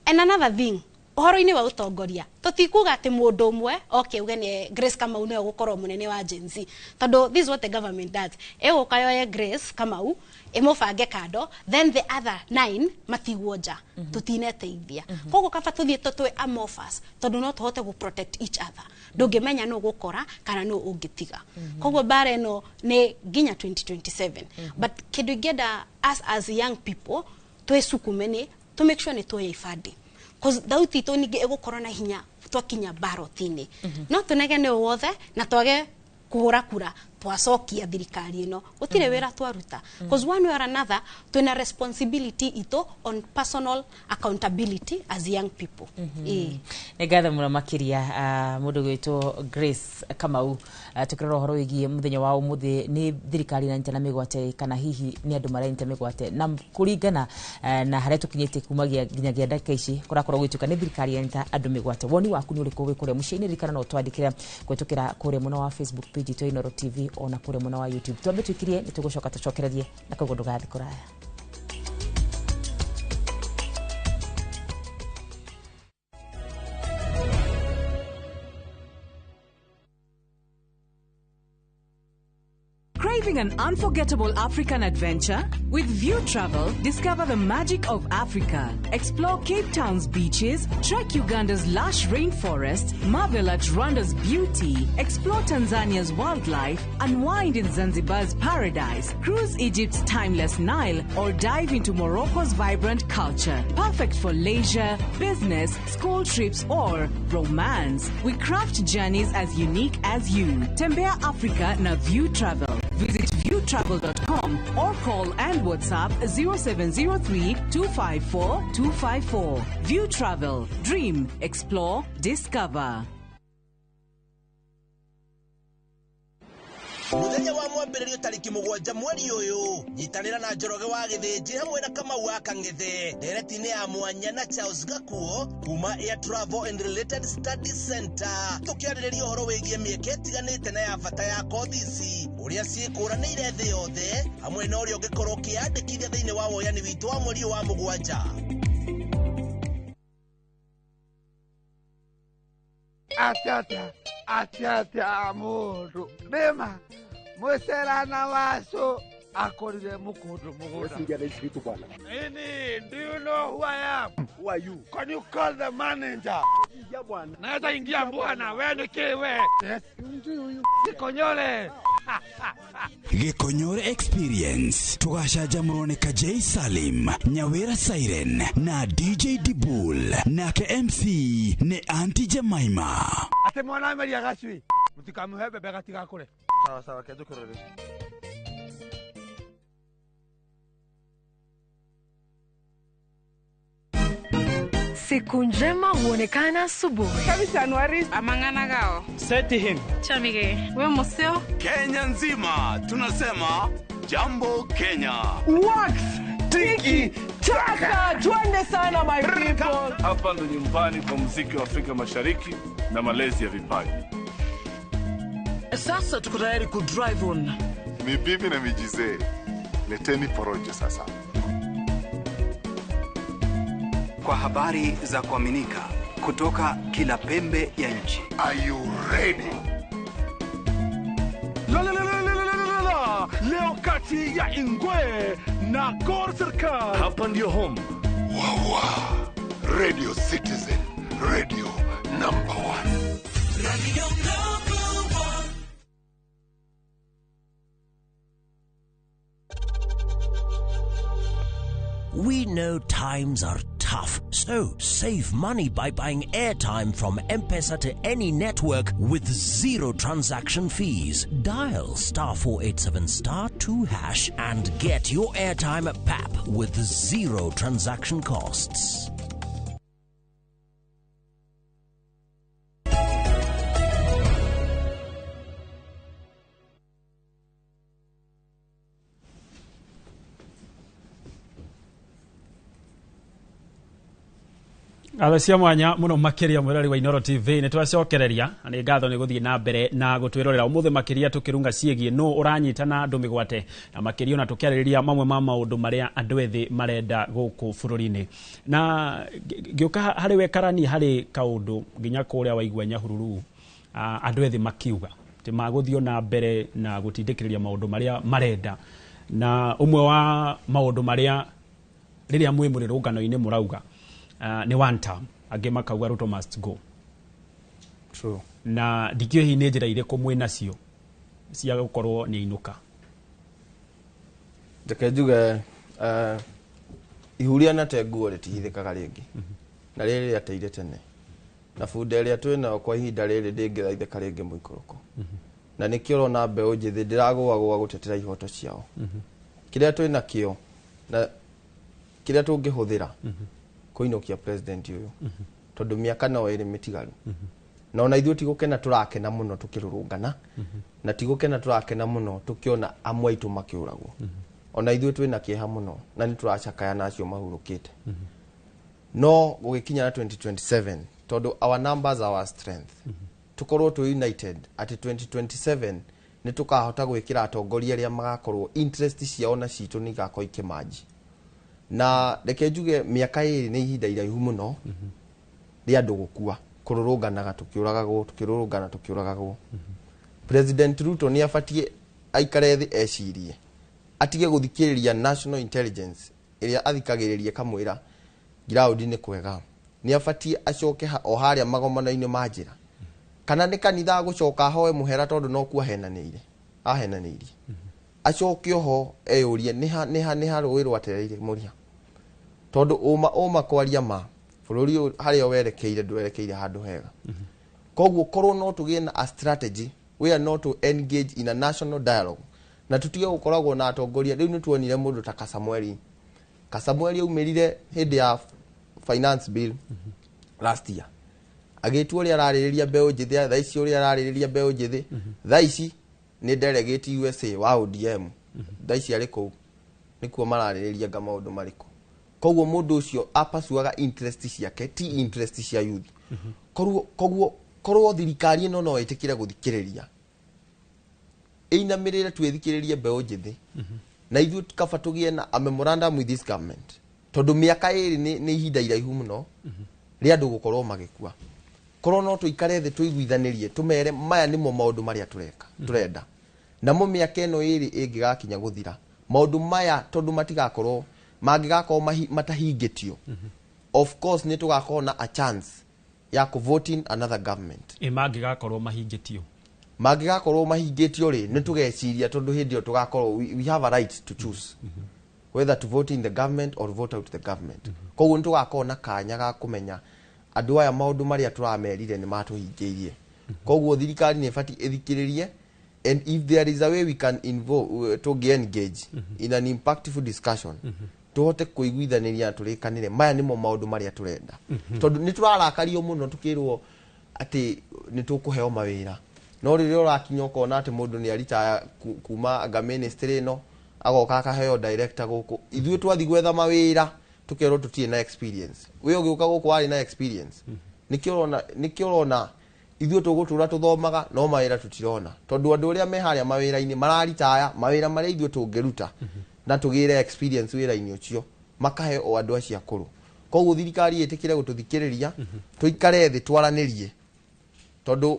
And another thing, ũhoro-inĩ wa ũtongoria tũtikuga atĩ mũndũ ũmwe oke uge nĩ Grace Kamau nĩwe ũgũkorwo mũnene wa Gen Z, tondũ this is what the government does, ĩgũka yoye Grace Kamau ĩmũbange kando, then the other 9 matigwo nja, tũtineteithia. Koguo kaba tũthiĩ twĩ amorphous, tondũ no tũhote gũ protect each other, ndũngĩmenya nũ ũgũkora kana nũ ũngĩtiga. Koguo mbara ĩno nĩ nginya 2027, but kĩndũ ingĩenda us as young people twĩcukume nĩ to make sure nĩ tuoya ibandĩ, cause thauti itũ ningĩ ĩgũkorwo na hinya twakinya ballot-inĩ. No tũnegene wothe na twage kũhũra kura twacokia thirikari ĩno, gũtirĩ wĩra twaruta, cause one way or another twĩna responsibility itũ on personal accountability as young people. Nĩ ngatho mũno makĩria mũndũ gwĩtwo Grace Kamau, tũkĩrora ũhoro wĩgiĩ mũthenya wa ũmũthĩ nĩ thirikari ĩranyitana mĩgwate kana hihi nĩ andũ maranyita mĩgwate, na kũringana na harĩa tũkinyĩte kumagia nginyagia ndagĩka ici kũrakorwo gũgĩtuĩka nĩ thirikari ĩranyita andũ mĩgwate. Woni waku nĩ ũrĩkũ wĩ kũrĩa mũciĩ-inĩ? Ririkana no ũtwandĩkĩre kũhĩtũkĩra kũrĩa mwena wa Facebook page itũ ya Inooro TV ona kũrĩa mwena wa YouTube. Twambe twĩkirie nĩ tũgũcoka tũcokererie na koguo ndũgathiĩ kũraya. Craving an unforgettable African adventure? With View Travel, discover the magic of Africa. Explore Cape Town's beaches, trek Uganda's lush rainforest, marvel at Rwanda's beauty, explore Tanzania's wildlife, unwind in Zanzibar's paradise, cruise Egypt's timeless Nile, or dive into Morocco's vibrant culture. Perfect for leisure, business, school trips, or romance. We craft journeys as unique as you. Tembea Africa na View Travel. Visit viewtravel.com or call and WhatsApp 0703 254 254. View Travel. Dream, explore, discover. Muthenya wa mwambĩrĩrio tarĩki 7 mweri ũyũ, nyitanĩra na Njoroge wa Gĩthĩnji hamwe na Kamau wa Kang'ethe ndereti-inĩ ya mwanya na Charles Gakuo kuma Air Travel and Related Studies Center, tũkĩarĩrĩria ũhoro wĩgiĩ mĩeke ĩtiganĩte na ya bata ya kothi ici, ũrĩa ciĩkũranĩire thĩ yothe, hamwe na ũrĩa ũngĩkorwo ũkĩyandĩkithia thĩinĩ wa woyani witũ wa mweri ũyũ wa 7. Atia atia mundu nima mwicerana wacu akorire mukundu mugunda. Ini, do you know who I am? Who are you? Can you call the manager? Naweza ingia bwana, wewe ni kiwe. Yes. Gikonyore. Gikonyore Experience tugacanjamũrwo nĩ Kajei Salim, Nyawira Siren na DJ Dibul, nake MC nĩ Auntie Jemima. Ate mwana ameria gacui mutikamuhe bebe gatigakure. Sawa sawa, kenjukurore. Siku njema huonekana asubuhi. Kabisa Anuari amangana gao. Seti him. Chamige. We museo. Kenya nzima tunasema jambo Kenya. Wax tiki taka, twende sana my people. Hapa ndo nyumbani kwa muziki wa Afrika Mashariki na malezi ya vipaji. Sasa tuko tayari ku drive on. Ni bibi na mijize. Leteni porojo sasa. Kwa habari za kuaminika kutoka kila pembe ya nchi. Are you ready? La la la la la la la. Leo kati ya Ingwe na Gor Serikali. Hapa ndio home. Wawa Radio Citizen, radio number 1. Radio number 1. We know times are tough, so save money by buying airtime from M-Pesa to any network with zero transaction fees. Dial *487*2# and get your airtime at PAP with zero transaction costs. Ngatho cia mwanya muno makiria mwirori wa Inooro TV ni twacokereria ni ngatho ni guthie na mbere na gutwirorera umuthi makiria tukirunga ciegie no uranyitana andu migwate na makiria ona tukiaririria mamwe ma maundu maria andu ethi marenda guku bururi-ini na ngiuka hari we karani hari kaundu nginya kuria waigua Nyahururu andu ethi makiuga ti maguthio na mbere na gutindikiriria maundu maria marenda na umwe wa maundu maria riria mwi murirungano-ini murauga ni one term angĩ makauga Ruto must go. True. Na ndikio hihi nĩ njĩra irĩkũ mwĩ nacio cia gũkorwo nĩ inũka. Reke njuge ihu rĩanate nguo rĩtihithĩkaga rĩngĩ na rĩrĩ rĩateire tene na bunda ĩrĩa twĩ nayo kwa ihinda rĩrĩ ndĩngĩthaithĩka rĩngĩ mũikũrũko na nĩkĩo ũrona mbeũ njĩthĩ ndĩragũagũa gũtetera ihoto ciao. Kĩrĩa twĩ nakĩo na kĩrĩa tũngĩhũthĩra kuinukia president uyu tondu miaka no iri mitigaru na ona ithuĩ tigũkena turakena muno tukirurungana na tigũkena turakena muno tukiona amwe aitu makiuragwo ona ithuĩ twina kieha muno na ni turacakaya na acio mahurukite no gugikinya na 2027 tondu our numbers our strength tukorwo tu united at 2027 ni tukahota gwikira atongoria aria magakorwo interest ciao na citu ni igakorwo ikimanji. Na reke njuge miaka ĩrĩ nĩ ihinda iraihu mũno rĩa andũ gũkua kũrũrũnganaga tũkĩũragagwo tũkĩrũrũngana tũkĩũragagwo. President Ruto nĩ abatiĩ aikare thĩ ecirie atige gũthikĩrĩria national intelligence ĩrĩa athikagĩrĩria kamwĩra ground nĩ kwega. Nĩ abatiĩ acoke o harĩa magomano-inĩ ma njĩra kana nĩ kanitha agũcoka ahoe mũhera tondũ no kuo ahenanĩire ahenanĩirie acoke oho eyũrie nĩha rũĩ rwatereire mũria tondu uma kwaria ma bururi haria werekeire ndwerekeire handu hega. Koguo korwo no tugie na a strategy we are not to engage in a national dialogue na tutige gukoragwo na atongoria. Riu ni tuonire mundu ta Kasamueli. Kasamueli aumirire hindi ya finance bill last year agĩtua ũrĩa ararĩrĩria mbeũ njĩthĩ thaa ici ũrĩa ararĩrĩria mbeũ njĩthĩ thaa ici nĩ delegate USA wa ODM thaa ici arĩ kũu nĩkuo mararĩrĩria nga maũndũ marĩkũ. Koguo mũndũ ũcio apasuaga interest ciake ti interest cia youth. Koguo korwo thirikari ĩno no ĩtĩkĩre gũthikĩrĩria ĩinamĩrĩre twĩthikĩrĩrie mbeũ njĩthĩ na ithuĩ kaba tũgĩe na a memorandum with this government tondũ mĩaka ĩrĩ nĩ ihinda iraihu mũno rĩa andũ gũkorwo magĩkua. Korwo no tũikare thĩ tũiguithanĩrie tũmere maya nĩmo maũndũ marĩa tũreka tũrenda namo mĩaka ĩno ĩrĩ ĩngĩgakinya gũthira maũndũ maya tondũ matigakorwo mangĩgakorwo matahingĩtio of course nĩ tũgakorwo na a chance ya kũ vote in another government. Ĩ mangĩgakorwo mahingĩtio mangĩgakorwo mahingĩtio rĩ nĩ tũgeciria tondũ hĩndĩ ĩyo tũgakorwo we have a right to choose whether to vote in the government or vote out the government. Koguo nĩ tũgakorwo na kanya ga kũmenya andũ aya maũndũ marĩa tũramerire nĩ matũhingĩirie. Koguo thirikari nĩ ĩbatiĩ ĩthikĩrĩrie and if there is a way we can involve to engage in an impactful discussion tuhote kũiguithanĩria na tũrĩkanĩre maya nĩmo maũndũ marĩa tũrenda tondũ nĩ tũrarakario mũno tũkĩrwo atĩ nĩ tũkũheo mawĩra no rĩrĩa ũrakinya ũkona atĩ mũndũ nĩ aritaya kuma anga ministry ĩno agoka akaheo director gũkũ ithuĩ twathi gwetha mawĩra tũkerwo tũtirĩ na experience we ũgĩũka gũkũ warĩ na experience nĩkĩo ũrona ithuĩ tũgũtũra tũthomaga no mawĩra tũtirona tondũ andũ arĩa me harĩa mawĩra-inĩ mararitaya mawĩra marĩa ithuĩ tũngĩruta na tũgĩre experience wĩra-inĩ ũcio makahe o andũ acio akũrũ. Koguo thirikari ĩtĩkĩre gũtũthikĩrĩria tũikare thĩ twaranĩrie tondũ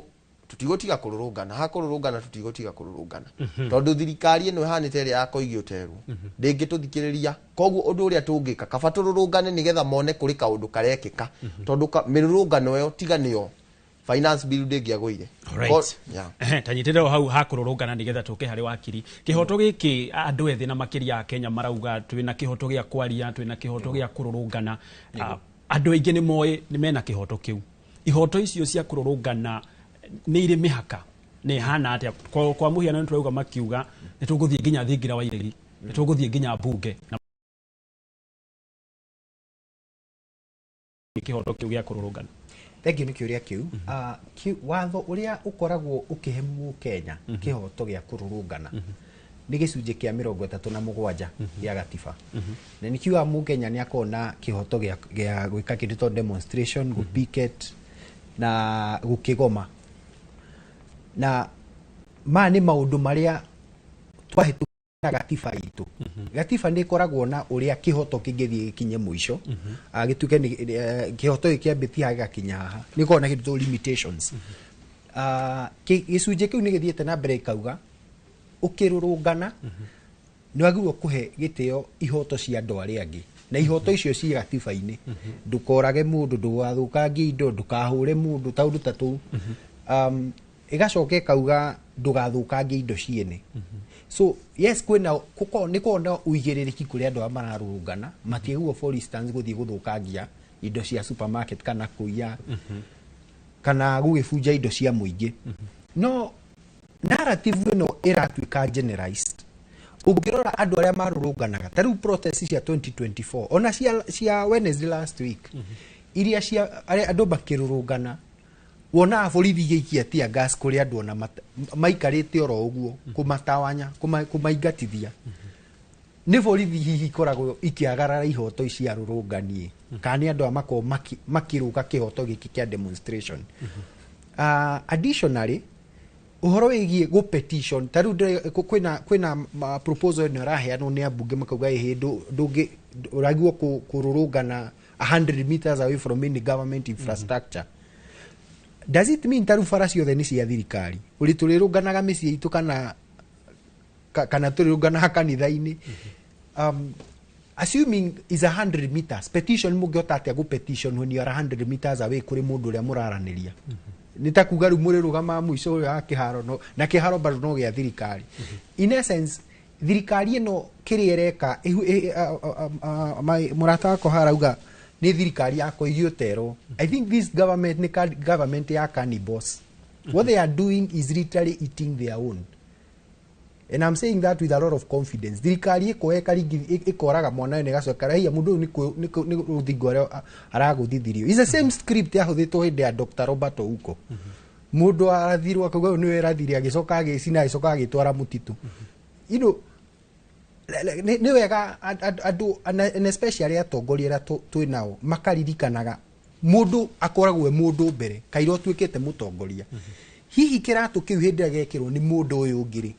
Tutigotiga kũrũrũngana, ha kũrũrũngana tutigotiga kũrũrũngana. Tondũ thirikari ĩno ĩhanĩte ĩrĩa ya koigi ũterwo. Ndĩngĩtũthikĩrĩria. Koguo ũndũ ũrĩa tũngĩka kaba tũrũrũngane nĩgetha mone kũrĩ kaũndũ karekĩka. Tondũ mĩrũrũngano ĩyo tiga nĩyo finance bill ndĩngĩagũire. Right. Tanyitĩrĩra hau ha kũrũrũngana nĩgetha tũke harĩ wakiri. Kĩhoto gĩkĩ andũ ethĩ na makĩria a Kenya marauga twĩna kĩhoto gĩa kwaria, twĩna kĩhoto gĩa kũrũrũngana. Andũ aingĩ nĩ moĩ nĩ mena kĩhoto kĩu. Ihoto icio cia kũrũrũngana nĩ irĩ mĩhaka, nĩ hana atĩa? Kwa mũhiano nĩ tũrauga makiuga nĩ tũgũthiĩ nginya thingira wa iregi, nĩ tũgũthiĩ nginya mbunge na kĩhoto kĩu gĩa kũrũrũngana. Thengiũ nĩ kĩũria kĩu. Watho ũrĩa ũkoragwo ũkĩhe Mũkenya kĩhoto gĩa kũrũrũngana nĩ gĩcunjĩ kĩa 37 gĩa gatiba. Na nĩ kiuga Mũkenya nĩ akoragwo na kĩhoto gĩa gwĩka kĩndũ ta demonstration, gũ picket na gũkĩgoma. Na maya nĩ maũndũ marĩa twahĩtũkĩra na gatiba itũ. Gatiba nĩ ĩkoragwo na ũrĩa kĩhoto kĩngĩthiĩ gĩkinye mũico, gĩtuĩke nĩ kĩhoto gĩkĩ kĩambĩtie haha gĩgakinya haha. Nĩ ĩkoragwo na kĩndũ ta limitations. Gĩcunjĩ kĩu nĩ gĩthiĩte na mbere gĩkauga ũkĩrũrũngana nĩ wagĩrĩirwo kũhe gĩtĩo ihoto cia andũ arĩa angĩ, na ihoto icio ciĩ gatiba-inĩ. Ndũkorage mũndũ, ndũgathũkangie indo, ndũkahũre mũndũ, taũndũ ta tũu. Ĩgacoka ĩkauga ndũgathũkangie indo ciene. So yes, kwĩna nĩ koragwo na ũigĩrĩrĩki kũrĩ andũ arĩa mararũrũngana, matiagĩrĩirwo for instance gũthiĩ gũthũkangia indo cia supermarket kana kũiya kana gũgĩbunja indo cia mũingĩ. No narrative ĩno ĩratuĩka generalized. Ũngĩrora andũ arĩa marũrũnganaga ta rĩu protest cia 2024 ona cia Wednesday last week, iria cia arĩa andũ makĩrũrũngana, wonaga borithi igĩikia tear gas kũrĩ andũ ona maikarĩte oro ũguo, kũmatawanya, kũmaingatithia. Nĩ borithi hihi ikoragwo ikĩagarara ihoto ici arũrũnganie, kana nĩ andũ aya makoragwo makĩrũga kĩhoto gĩkĩ kĩa demonstration. Additionally, ũhoro wĩgiĩ gũ petition, ta rĩu kwĩna proposal ĩno ĩraheanwo nĩ ambunge makauga ĩhĩ ndũngĩ ũragirwo kũrũrũngana 100 meters away from any government infrastructure. Does it mean ta rĩu bara ciothe nĩ cia thirikari? Ũrĩ tũrĩrũnganaga mĩciĩ itũ kana tũrĩrũnganaga kanitha-inĩ? Assuming is 100 meters, petition mũngĩhota atĩa gũ petition when you are 100 meters away kũrĩ mũndũ ũrĩa mũraranĩria? Nĩ ta kuga rĩu mũrĩrũgamaga mũico ũyũ wa kĩharo, no, na kĩharo bado no gĩa thirikari. In essence, thirikari ĩno kĩrĩa ĩreka, mũrata wakwa harauga nĩ thirikari ya kũigio ũterwo. I think this government nĩ government ya cannibals. What they are doing is literally eating their own. And I'm saying that with a lot of confidence. Thirikari ĩkoeka rĩngĩ ĩkoraga mwana ũyũ ĩgacoka ĩrahia mũndũ ũyũ nĩ rũthingo ũrĩa aragũthithirio. It's the same script yahũthĩtwo hĩndĩ ya Dr. Robert Ouko. Mũndũ arathirwo akauga ũyũ nĩwe ũrathire, agĩcoka agĩcina, agĩcoka agĩtwara mũtitũ. You know, nĩ wega andũ, and especially atongoria arĩa twĩ nao makaririkanaga mũndũ akoragwo e mũndũ mbere kaira ũtuĩkĩte mũtongoria. Hihi kĩratũ kĩu hĩndĩ ĩrĩa gekĩrwo nĩ mũndũ ũyũ ũngĩ rĩ,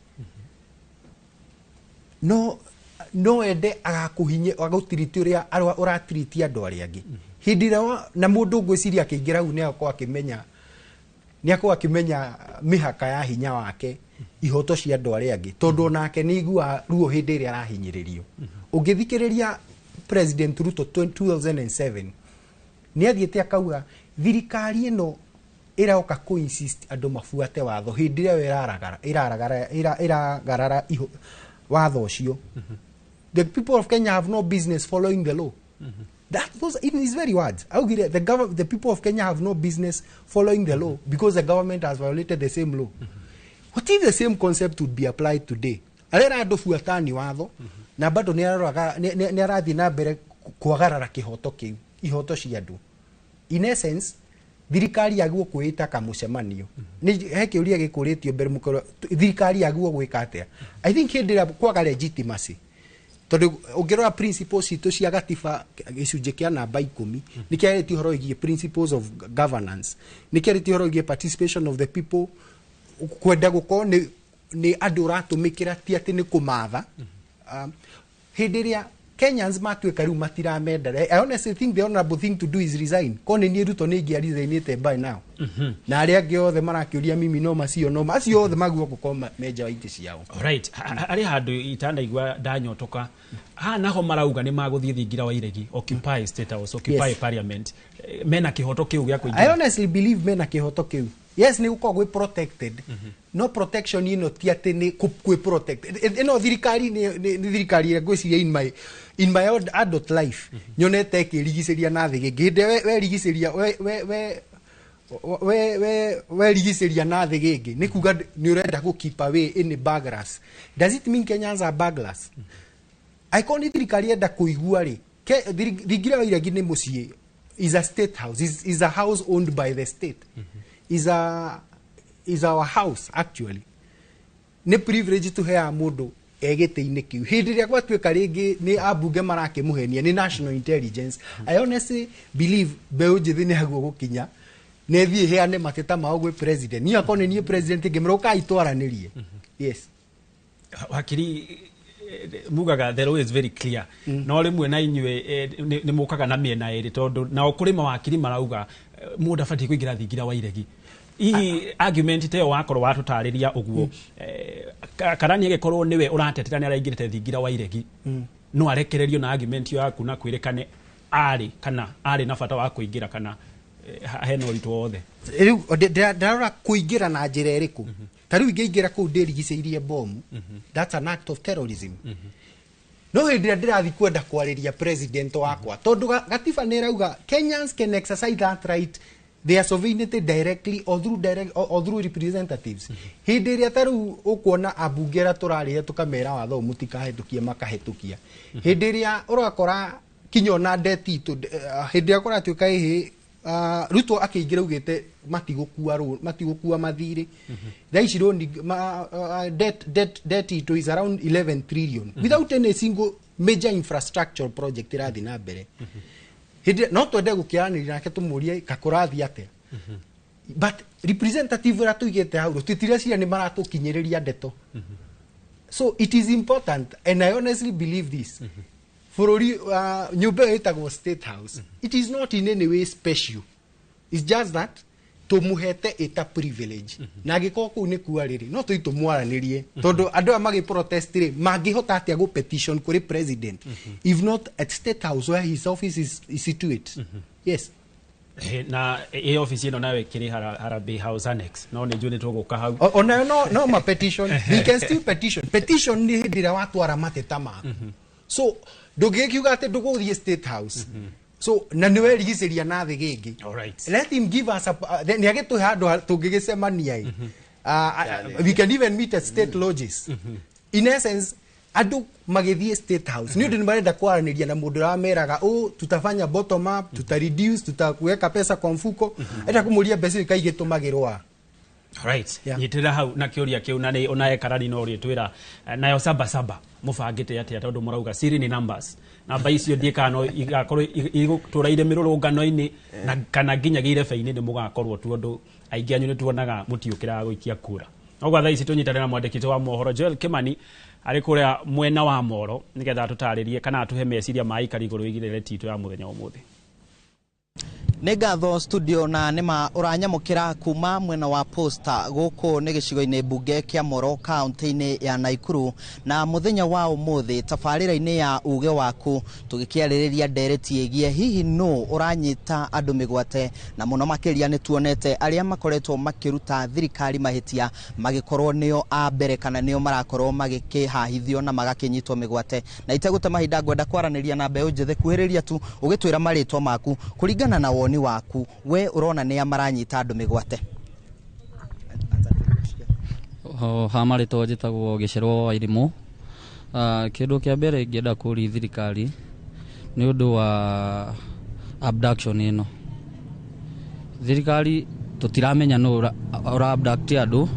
no ende agakũhinye agũtiriti ũrĩa ũratiriti andũ arĩa angĩ. Hĩndĩ ĩrĩa na mũndũ ngwĩciria akĩingĩra hau nĩ akorwo akĩmenya mĩhaka ya hinya wake, ihoto cia andũ arĩa angĩ, tondũ onake nĩ aiguaga ruo hĩndĩ ĩrĩa arahinyĩrĩrio. Ũngĩthikĩrĩria President Ruto 2007 nĩ athiĩte akauga thirikari ĩno ĩroka kũ insist andũ mabuate watho hĩndĩ ĩrĩa ĩragarara watho ũcio. The people of Kenya have no business following the law. That was in his very words. Augire the people of Kenya have no business following the law because the government has violated the same law. What if the same concept would be applied today? Arera andũ buatani watho na bado nĩ arathiĩ na mbere kwagarara kĩhoto kĩu, ihoto cia andũ. In essence, thirikari yagĩrĩirwo kwĩĩta kamũcemanio. Nĩ he kĩũria gĩkũrĩtio mbere mũkoro, thirikari yagĩrĩirwo gwĩka atĩa? I think hĩndĩ ĩrĩa kwaga legitimacy, tondũ ũngĩrora principles citũ cia gatiba gĩcunjĩ kĩa namba 10 nĩ kĩarĩtie ũhoro wĩgiĩ principles of governance, nĩ kĩarĩtie ũhoro wĩgiĩ participation of the people, kwenda gũkorwo nĩ andũ ũratũmĩkĩra ti atĩ nĩ kũmatha. Hĩndĩ ĩrĩa Kenyans matuĩka rĩu matiramenda. I honestly think the honorable thing to do is resign. Ko nĩ niĩ Ruto nĩ ingĩa resignĩte by now. Na arĩa angĩ othe marakĩũria mimi no macio no macio othe maguo gũkorwo menja wa itĩ ciao. Alright, harĩ handũ itanaigua ndanyotoka haha naho marauga nĩ magũthiĩ thingira wa iregi, occupy State House, occupy Parliament. Mena kĩhoto kĩu gĩa I kũingĩra? honestly believe mena kĩhoto kĩu. Yes, nĩ gũkorwo gwĩ protected. No protection ĩno ti atĩ nĩ kwĩ protected. Ĩno thirikari nĩ thirikari ĩrĩa ngwĩciria in my adult life nyonete ĩkĩrigicĩria na thĩ gĩngĩ. Hĩndĩ ĩrĩa werigicĩria we werigicĩria na thĩ gĩngĩ nĩ kuga nĩ ũrenda gũ keep away any burglars. Does it mean Kenyans are burglars? Angĩkorwo nĩ thirikari enda kũigua rĩ, thingira wa iregi nĩ mũciĩ, is a state house, is a house owned by the state, is our house actually. Nĩ privilege tũheaga mũndũ e gĩtĩ-inĩ kĩu. Hĩndĩ ĩrĩa gwatuĩka rĩngĩ nĩ ambunge marakĩmũhenia, nĩ national intelligence, I honestly believe mbeũ njĩthĩ nĩ haguo gũkinya nĩ thiĩ heane mateta mao gwĩ president. Niĩ akorwo nĩ niĩ president ngĩmwĩra ũkai twaranĩrie. Yes. Wakiri, mugaga the law is very clear, no rĩmwe na inyuĩ nĩ mũkaga na mĩena ĩrĩ, tondũ nao kũrĩ mawakiri marauga mũndũ abatiĩ kũingĩra thingira wa iregi. Hihi argument ta ĩyo wakorwo watũtarĩria ũguo, karani agĩkorwo nĩwe ũratetera nĩ araingĩrĩte thingira wa iregi, no arekererio na argument ĩyo yaku na kwĩrĩkane arĩ kana arĩ na bata wa kũingĩra kana hena ũritũ wothe? Rĩu ndĩrarora kũingĩra na njĩra ĩrĩkũ. Ta rĩu ingĩingĩra kũu ndĩrigicĩirie bomu, that's an act of terrorism. No hĩndĩ ĩrĩa ndĩrathiĩ kwenda kwarĩria president wakwa, tondũ gatiba nĩ ĩrauga Kenyans can exercise that right, their sovereignty, directly or through direct or through representatives. Hĩndĩ ĩrĩa ta rĩu ũkuona ambunge arĩa tũrarĩra tũkamera watho ũyũ mũtikahĩtũkie, makahĩtũkia. Hĩndĩ ĩrĩa ũrakora kinya ona ndeti itũ, hĩndĩ ĩrĩa kũratuĩka ĩhĩ, Ruto akĩingĩra augĩte matigũkua mathirĩ. Thaa ici loan debt itũ is around 11 trillion without any single major infrastructure project ĩrathiĩ na mbere. Hĩndĩ no twende gũkĩaranĩria nake tũmũrie kakũrathiĩ atĩa, but representative ũrĩa tũigĩte hau tũtireciria nĩ maratũkinyĩrĩria ndeto. So it is important, and I honestly believe this, bũrũri, nyũmba ĩyo ĩtagwo State House, it is not in any way special. It's just that tũmũhete ĩta privilege, na angĩkorwo kũu nĩ kuo rĩrĩ, no tũi tũmwaranĩrie, tondũ andũ aya magĩ protest rĩ, mangĩhota atĩa gũ petition kũrĩ president if not at State House where his office is situate? Yes. Na ĩ ofici ĩno nayo ĩkĩrĩ Harambee House Annex, no nĩ njũĩ nĩ tũgũka hau. Onayo no ma petition, we can still petition. Petition nĩ hĩndĩ ĩrĩa watwara mateta maku, so ndũngĩkiuga atĩ ndũgũthiĩ State House, so na nĩ werigicĩria na thĩ gĩngĩ. Let him give us a, nĩ agĩtũhe handũ tũngĩgĩcemania ĩ. We can even meet at state lodges. In essence, andũ magĩthiĩ State House nĩ ũndũ nĩ marenda kwaranĩria na mũndũ ũrameraga ũ tutafanya bottom up, tuta reduce, tutakuweka pesa kwa mfuko. Enda kũmũria mbeca icio ikaigĩtũmagĩrwo a. Right. Nyitĩrĩra hau na kĩũria kĩu, na nĩ onaye karani no ũrĩtwĩra nayo saba saba mũbangĩte atĩa, tondũ mũrauga siri ni numbers. Namba icio ndiĩ kana no igakorwo igũtũra irĩ mĩrũrũngano-inĩ na kana nginyagia irebe-inĩ nĩ mũgakorwo, tondũ aingĩ anyu nĩ tuonaga mũtiũkĩraga gũikia kura. No gwa thaa ici tũnyitanĩre na mwandĩki witũ wa mohoro Joel Kimani arĩ kũrĩa mwena wa Moro nĩgetha atũtarĩrie kana atũhe meciria ma aikari igũrũ wĩgiĩ ndereti itũ ya mũthenya wa ũmũthĩ. Nĩ ngatho studio, na nĩma ũranyamũkĩra kuma mwena wa Posta. Gũkũ nĩ gĩcigo-inĩ mbunge kĩa Moro, kaunti-inĩ ya Naikuru, na mũthenya wa ũmũthĩ tabarĩra-inĩ ya uge waku tũgĩkĩarĩrĩria ndereti ĩgiĩ hihi nũ ũranyita andũ mĩgwate, na mũno makĩria nĩ tuonete arĩa makoretwo makĩruta thirikari mahĩtia magĩkorwo nĩo a mbere kana nĩo marakorwo magĩkĩhahithio na magakĩnyitwo mĩgwate. Na itegũte mahinda, ngwenda kwaranĩria na mbeũ njĩthĩ. Kuhĩrĩria tu ũgĩtwĩra marĩtwa maku, kũringana na woni waku, we ũrona nĩa maranyita andũ mĩgwate? Ha marĩtwa njĩtagwo Gĩcerwo wa Irimũ. Kĩndũ kĩa mbere ingĩenda kũria thirikari nĩ ũndũ wa abduction ĩno, thirikari tũtiramenya nũ ũra abduct andũ,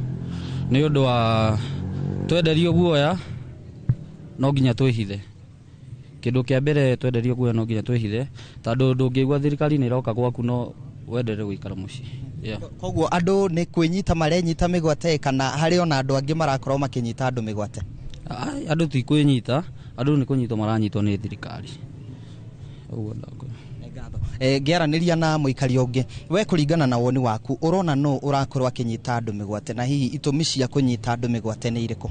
nĩ ũndũ wa twenderio guoya no nginya twĩhithe. Kĩndũ kĩa mbere, twenderio guoya no nginya twĩhithe, tondũ ndũngĩigua thirikari nĩ ĩroka gwaku no wenderere gũikara mũciĩ. Yeah. Koguo andũ nĩ kwĩnyita marenyita mĩgwate, kana harĩ ona andũ angĩ marakorwo makĩnyita andũ mĩgwate? Ai, andũ ti kwĩnyita, Andũ nĩ kũnyitwo maranyitwo nĩ thirikari. Ũguo ndakwĩra. Ngĩaranĩria na mũikari ũngĩ, we kũringana na woni waku ũrona nũ ũrakorwo akĩnyita andũ mĩgwate, na hihi itũmi cia kũnyita andũ mĩgwate nĩ irĩkũ?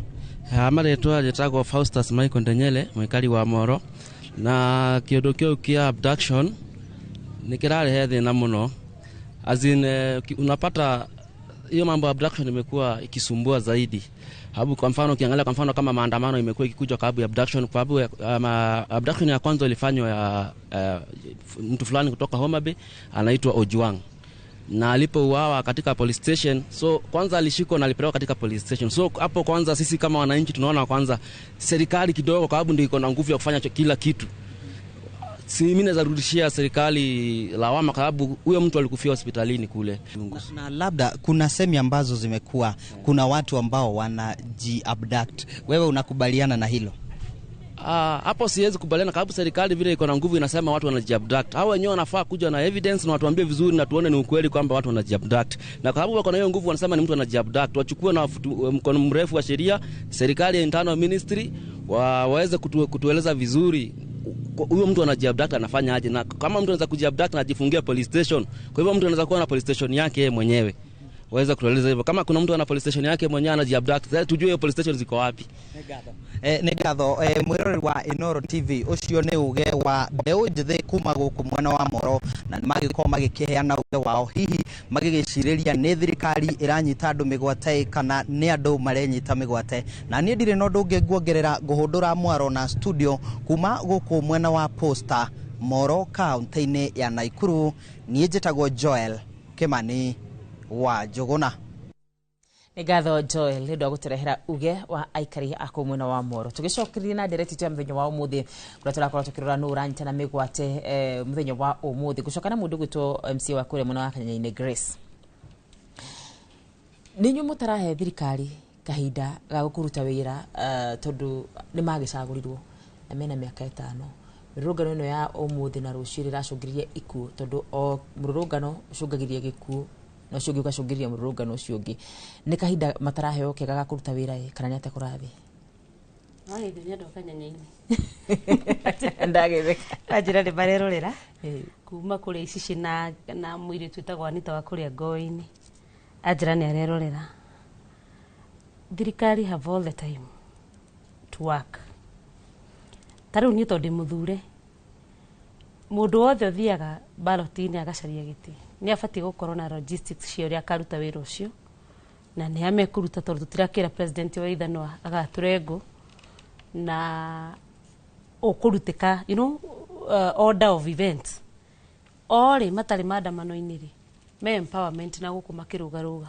Marĩtwa njĩtagwo Faustus Michael Ndenyele, mũikari wa Moro, na kĩũndũ kĩu kĩa abduction nĩ kĩrarehe thĩna mũno. As in, unapata hiyo mambo ya abduction imekuwa ikisumbua zaidi. Habu kwa mfano ukiangalia kwa mfano kama maandamano imekuwa ikikuja kwa sababu ya abduction, kwa sababu abduction ya kwanza ilifanywa ya mtu fulani kutoka Homa Bay anaitwa Ojuang, na alipouawa katika police station. So kwanza alishikwa na alipelekwa katika police station. So hapo kwanza sisi kama wananchi tunaona kwanza serikali kidogo, kwa sababu ndio iko na nguvu ya kufanya kila kitu. Si mimi naweza rudishia serikali lawama, kwa sababu huyo mtu alikufia hospitalini kule. Na labda kuna semi ambazo zimekuwa, kuna watu ambao wanaji-abduct. Wewe unakubaliana na hilo? Hapo siwezi kubaliana, kwa sababu serikali vile iko na nguvu inasema watu wanajiabduct. Hao wenyewe wanafaa kuja na evidence na watuambie vizuri na tuone ni ukweli kwamba watu wanajiabduct. Na kwa sababu wako na hiyo nguvu wanasema ni mtu anajiabduct, wachukue na mkono mrefu wa sheria, serikali ya internal ministry waweze kutueleza vizuri huyo mtu anajiabduct anafanya aje, na kama mtu anaweza kujiabduct na ajifungia police station. Kwa hivyo mtu anaweza kuwa na police station yake yeye mwenyewe. Waweza kutueleza hivyo, kama kuna mtu ana police station yake mwenyewe anajiabduct, sasa tujue hiyo police station ziko wapi. Nĩ ngatho mwĩroreri wa Inooro TV, ũcio nĩ uge wa mbeũ njĩthĩ kuma gũkũ mwena wa Moro, na nĩ magĩkorwo magĩkĩheana uge wao, hihi magĩgĩcirĩria nĩ thirikari ĩranyita andũ mĩgwate kana nĩ andũ marenyita mĩgwate. Na niĩ ndirĩ na ũndũ ũngĩ nguongerera, ngũhũndũra mwaro na studio kuma gũkũ mwena wa Posta, Moro, kaunti-inĩ ya Naikuru. Niĩ njĩtagwo Joel Kimani wa Njũgũna. Nĩ ngatho Joel nĩ ũndũ wa gũtũrehera uge wa aikari a kũu mwena wa Moro. Tũgĩcokereria na ndereti itũ ya mũthenya wa ũmũthĩ, kũrĩa tũrakorwo tũkĩrora nũ ũranyitana mĩgwate mũthenya wa ũmũthĩ. Gũcoka na mũndũ gwĩtwo MC wa kũrĩa mwena wa Kanyanya-inĩ Grace. Nĩ inyuĩ mũtarahe thirikari kahinda ga kũruta wĩra, tondũ nĩ magĩcagũrirwo na mena mĩaka 5. Mĩrũrũngano ĩno ya ũmũthĩ na rũciũ ĩracũngĩrĩria ikuũ, tondũ o mũrũrũngano ũcũngagĩrĩria gĩkuũ na ũcio ũngĩ ũgacũngĩrĩria mũrũrũngano ũcio ũngĩ. Nĩ kahinda mataraheo kega ga kũruta wĩra ĩ, kana nĩ atĩa kũrathiĩ? No gĩthiĩ nĩ andũ a Kanyanya-inĩ. Ndagĩtheka. Anjĩra nĩ marerorera kuma kũrĩa Icici na mũirĩtu wĩtagwo Anita wa kũrĩa Ngoi-inĩ. Anjĩra nĩ arerorera. Thirikari have all the time to work. Ta rĩu niĩ tondũ ndĩ mũthure, mũndũ wothe ũthiaga ballot-inĩ agacaria gĩtĩ nĩ abatiĩ gũkorwo na logistics cia ũrĩa akaruta wĩra ũcio, na nĩ amekũruta, tondũ tũtirakĩra president wa ithanwa agatũre ngũ na ũkũrutĩka, you know, order of events. Orĩ matarĩ maandamano-inĩ rĩ, me empowerment na gũkũ makĩrũgarũga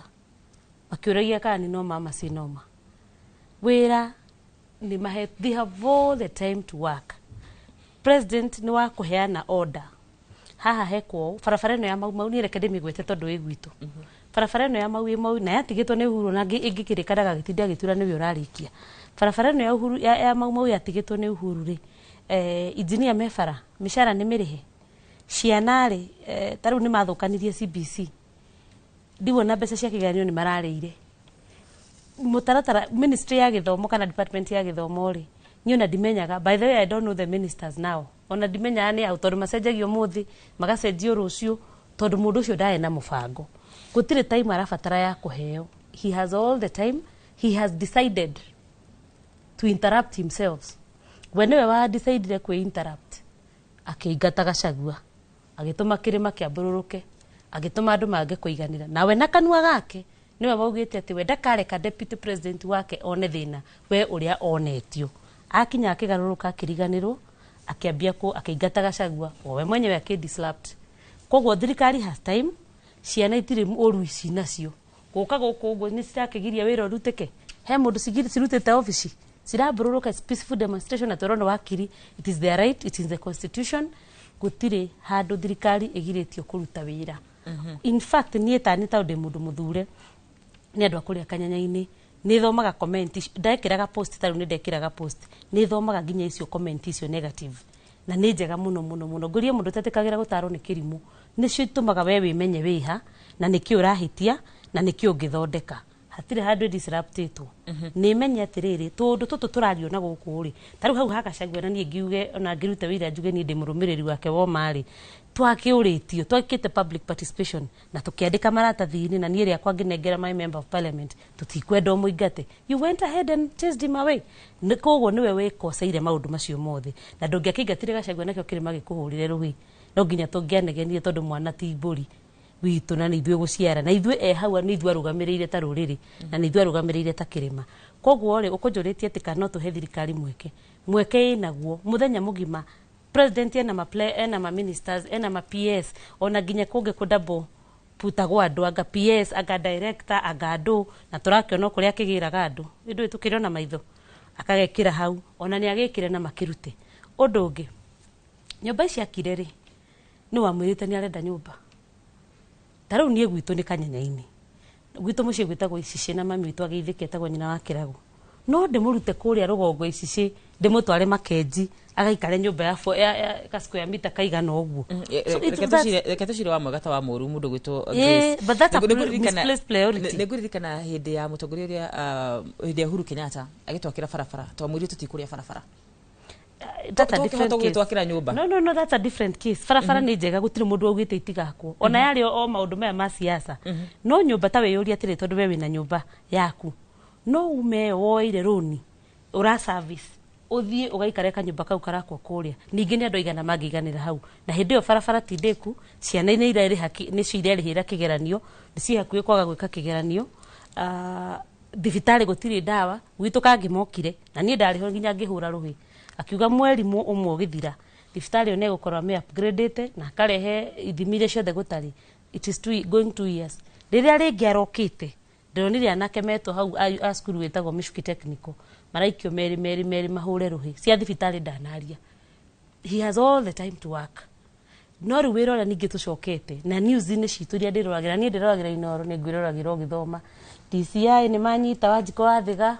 makĩũragia kana nĩ noma ama si noma. Wĩra nĩ mahe, they have all the time to work. President nĩ wa kũheana order. Haha hekwo barabara ĩno ya Mau Mau, niĩ reke ndĩmĩgwete tondũ ĩ gwitũ. Barabara ĩno ya Mau ĩ Mau na yatigĩtwo nĩ Uhuru, na ĩngĩkĩrĩka ndagagĩtinda agĩtura nĩwe ũrarĩkia. Barabara ĩno ya Uhuru ya Mau Mau yatigĩtwo nĩ Uhuru rĩ, engineer me bara, mĩcara nĩ mĩrĩhe. Ciana rĩ, ta rĩu nĩ mathũkanirie CBC. Ndiwona mbeca cia kĩgeranio nĩ mararĩire. Mũtaratara ministry ya gĩthomo kana department ya gĩthomo rĩ, niĩ ona ndimenyaga. By the way, I don't know the ministers now. Ona ndimenyaga nĩ au, tondũ macenjagio ũmũthĩ magacenjio rũciũ, tondũ mũndũ ũcio ndarĩ na mũbango. Gũtirĩ time arabatara ya kũheo. He has all the time. He has decided to interrupt himself. We nĩwe wa decided kwĩ interrupt, akĩingata Gachagua, agĩtũma kĩrĩma kĩambũrũrũke, agĩtũma andũ mange kũiganĩra. Nawe na kanua gake nĩwe waugĩte atĩ we ndakareka deputy president wake one thĩna we ũrĩa onetio. Akinya akĩgarũrũka akĩriganĩrwo, akĩambia akĩingata Gachagua, o we mwenyewe akĩ-disrupt. Koguo thirikari has time, ciana itirĩ ũru ici nacio. Gũka gũkũ ũguo nĩ cirakĩgiria wĩra ũrutĩke. He mũndũ cirutĩte obici, cirambũrũrũka peaceful demonstration na tũrona wakiri, it is their right, it is the constitution. Gũtirĩ handũ thirikari ĩgirĩtio kũruta wĩra. In fact, niĩ tani tondũ ndĩ mũndũ mũthure, nĩ andũ a kũrĩa Kanyanya-inĩ, nĩ thomaga comment, ndekĩraga post, ta rĩu nĩ ndekĩraga post, nĩ thomaga nginya icio comment icio negative, na nĩ njega mũno mũno mũno. Ngũrie mũndũ ũtetĩkagĩra gũtarwo nĩ kĩrimũ, nĩcio itũmaga we wĩmenye wĩha, na nĩkĩ ũrahĩtia, na nĩkĩ ũngĩthondeka. Hatirĩ handũ disruptĩtwo. Nĩ menye atĩrĩrĩ, tũndũ tũtũ tũrario na gũkũ rĩ, ta rĩu hau hakacagua, na niĩ ngiuge ona ngĩrute wĩra njuge niĩ ndĩ mũrũmĩrĩri wake woma rĩ, twakĩũrĩtio twekĩte public participation na tũkĩandĩka maratathi-inĩ, na niĩ rĩakwa ngĩnengera my member of parliament, tũtikwenda ũmũingate. You went ahead and chased him away. Nĩ koguo nĩwe wĩkoceire maũndũ macio mothe, na ndũngĩakĩingatire Gachagua nakĩo kĩrĩma gĩkũhũrĩre rũhĩ. No nginya tũngĩanegenire, tondũ mwana ti mbũri witũ, na nĩ ithuĩ gũciara, na ithuĩ e hau nĩ ithuĩ arũgamĩrĩire ta rũrĩrĩ, na nĩ ithuĩ arũgamĩrĩire ta kĩrĩma. Koguo rĩ, ũkũnjũrĩtie atĩ kana no tũhe thirikari mweke, mweke ĩnaguo mũthenya mũgima. President ena ma ena ma ministers, ena ma PS, ona nginya kũngĩ kũ double putagwo andũ, anga PS, anga director, anga andũ, na tũrakĩona kũrĩa akĩgĩraga andũ ĩndũ tũkĩrĩ ona maitho akagekĩra hau, ona nĩ agĩkĩre na makĩrute. Ũndũ ũngĩ, nyũmba ici akire rĩ, nĩ wamwĩrĩte nĩ arenda nyũmba. Ta rĩu niĩ gwitũ nĩ Kanyanya-inĩ, gwitũ mũciĩ gwĩtagwo Icicĩ, na mami witũ agĩithĩka etagwo nyina wa Kĩrago. No ndĩmũrute kũrĩa rũgongo Icicĩ, ndĩmũtware Makenji agaikare nyũmba ya ka square meter kaigana ũguo? So Reke tũcire wa mwega ta wa mũru mũndũ gwĩtwo. But that's a misplaced priority. Nĩ ngũririkana hĩndĩ ya mũtongoria ũrĩa, hĩndĩ ya Uhuru Kenyatta agĩtwakĩra barabara, twamwĩrire tũtikũrĩa barabara. That's a different case. Gwĩtwakĩra nyũmba. No, that's a different case. Barabara nĩ njega, gũtirĩ mũndũ augĩte itigakwo, ona yarĩ o maũndũ maya ma siasa. No nyũmba, ta wĩyũrie atĩrĩ, tondũ we wĩna nyũmba yaku, no ume woire rũni ũra service, ũthiĩ ũgaikare kanyũmba kau karakwo kũrĩa? Ningĩ nĩ andũ aigana mangĩiganĩra hau? Na hĩndĩ ĩyo barabara ti ndĩku, ciana nĩ irerĩha, nĩcio irerĩhĩra kĩgeranio, nĩ ciĩ hakuhĩ kwaga gwĩka kĩgeranio. Thibitarĩ gũtirĩ ndawa. Gwitũ kangĩ mokire na niĩ ndarĩho nginya ngĩhũra rũhĩ, akiuga mweri ũmwe ũgĩthira thibitarĩ ĩyo nĩ egũkorwo ame upgradĩte na akarehe ithimi iria ciothe gũtarĩ. It is going 2 years. Rĩrĩa rĩngĩ arokĩte, ndĩronire anake metwo hau a cukuru wĩtagwo Michuki Technical maraikio merĩ merĩ merĩ mahũre rũhĩ cia thibitarĩ. Ndanaria, he has all the time to work. No rĩu wĩra ũrĩa ningĩ tũcokete na news-inĩ citũ iria ndĩroragĩra, niĩ ndĩroragĩra Inoro, nĩ ngwĩroragĩra ũgĩthoma, DCI nĩ manyita Wanjikũ wa Thiga,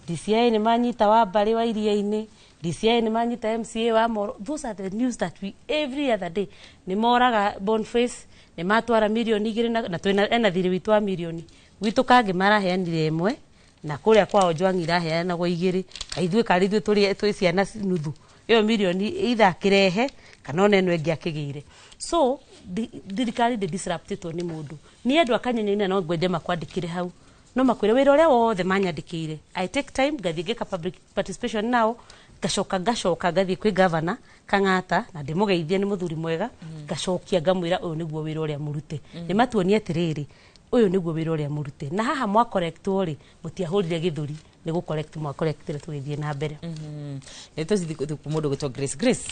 DCI nĩ manyita wa Mbarĩ wa Iria-inĩ, DCI nĩ manyita MCA wa Moro. Those are the news that we every other day. Nĩ moraga Boniface, nĩ matwara mirioni 2, na twĩna ena thirĩ witũ wa mirioni gwitũ kangĩ maraheanire 1, na kũrĩa kwao Njwang'i iraheanagwo 2, kaithuĩ karĩ ithuĩ tũrĩ twĩ ciana nuthu ĩyo mirioni, either akĩrehe kana ona ĩno ĩngĩ akĩgĩire. So thirikari ndĩ disruptĩtwo nĩ mũndũ. Nĩ andũ akanyenya, no ngwende makwandĩkĩre hau, no makwĩre wĩra ũrĩa wothe manyandĩkĩire. I take time, ngathiĩ ngeka public participation nao, ngacoka ngathiĩ kwĩ governor Kang'ata, na ndĩmũgeithie, nĩ mũthuri mwega. Ngacokia ngamwĩra ũyũ nĩguo wĩra ũrĩa mũrute. Nĩ matuonie atĩrĩrĩ, ũyũ nĩguo wĩra ũrĩa mũrute, na haha mwakorektwo rĩ, mũtiahũrire gĩthũri, nĩ gũcorrect mwacorrectire, tũgĩthiĩ na mbere. Nĩ tũcithi mũndũ gwĩtwo Grace. Grace,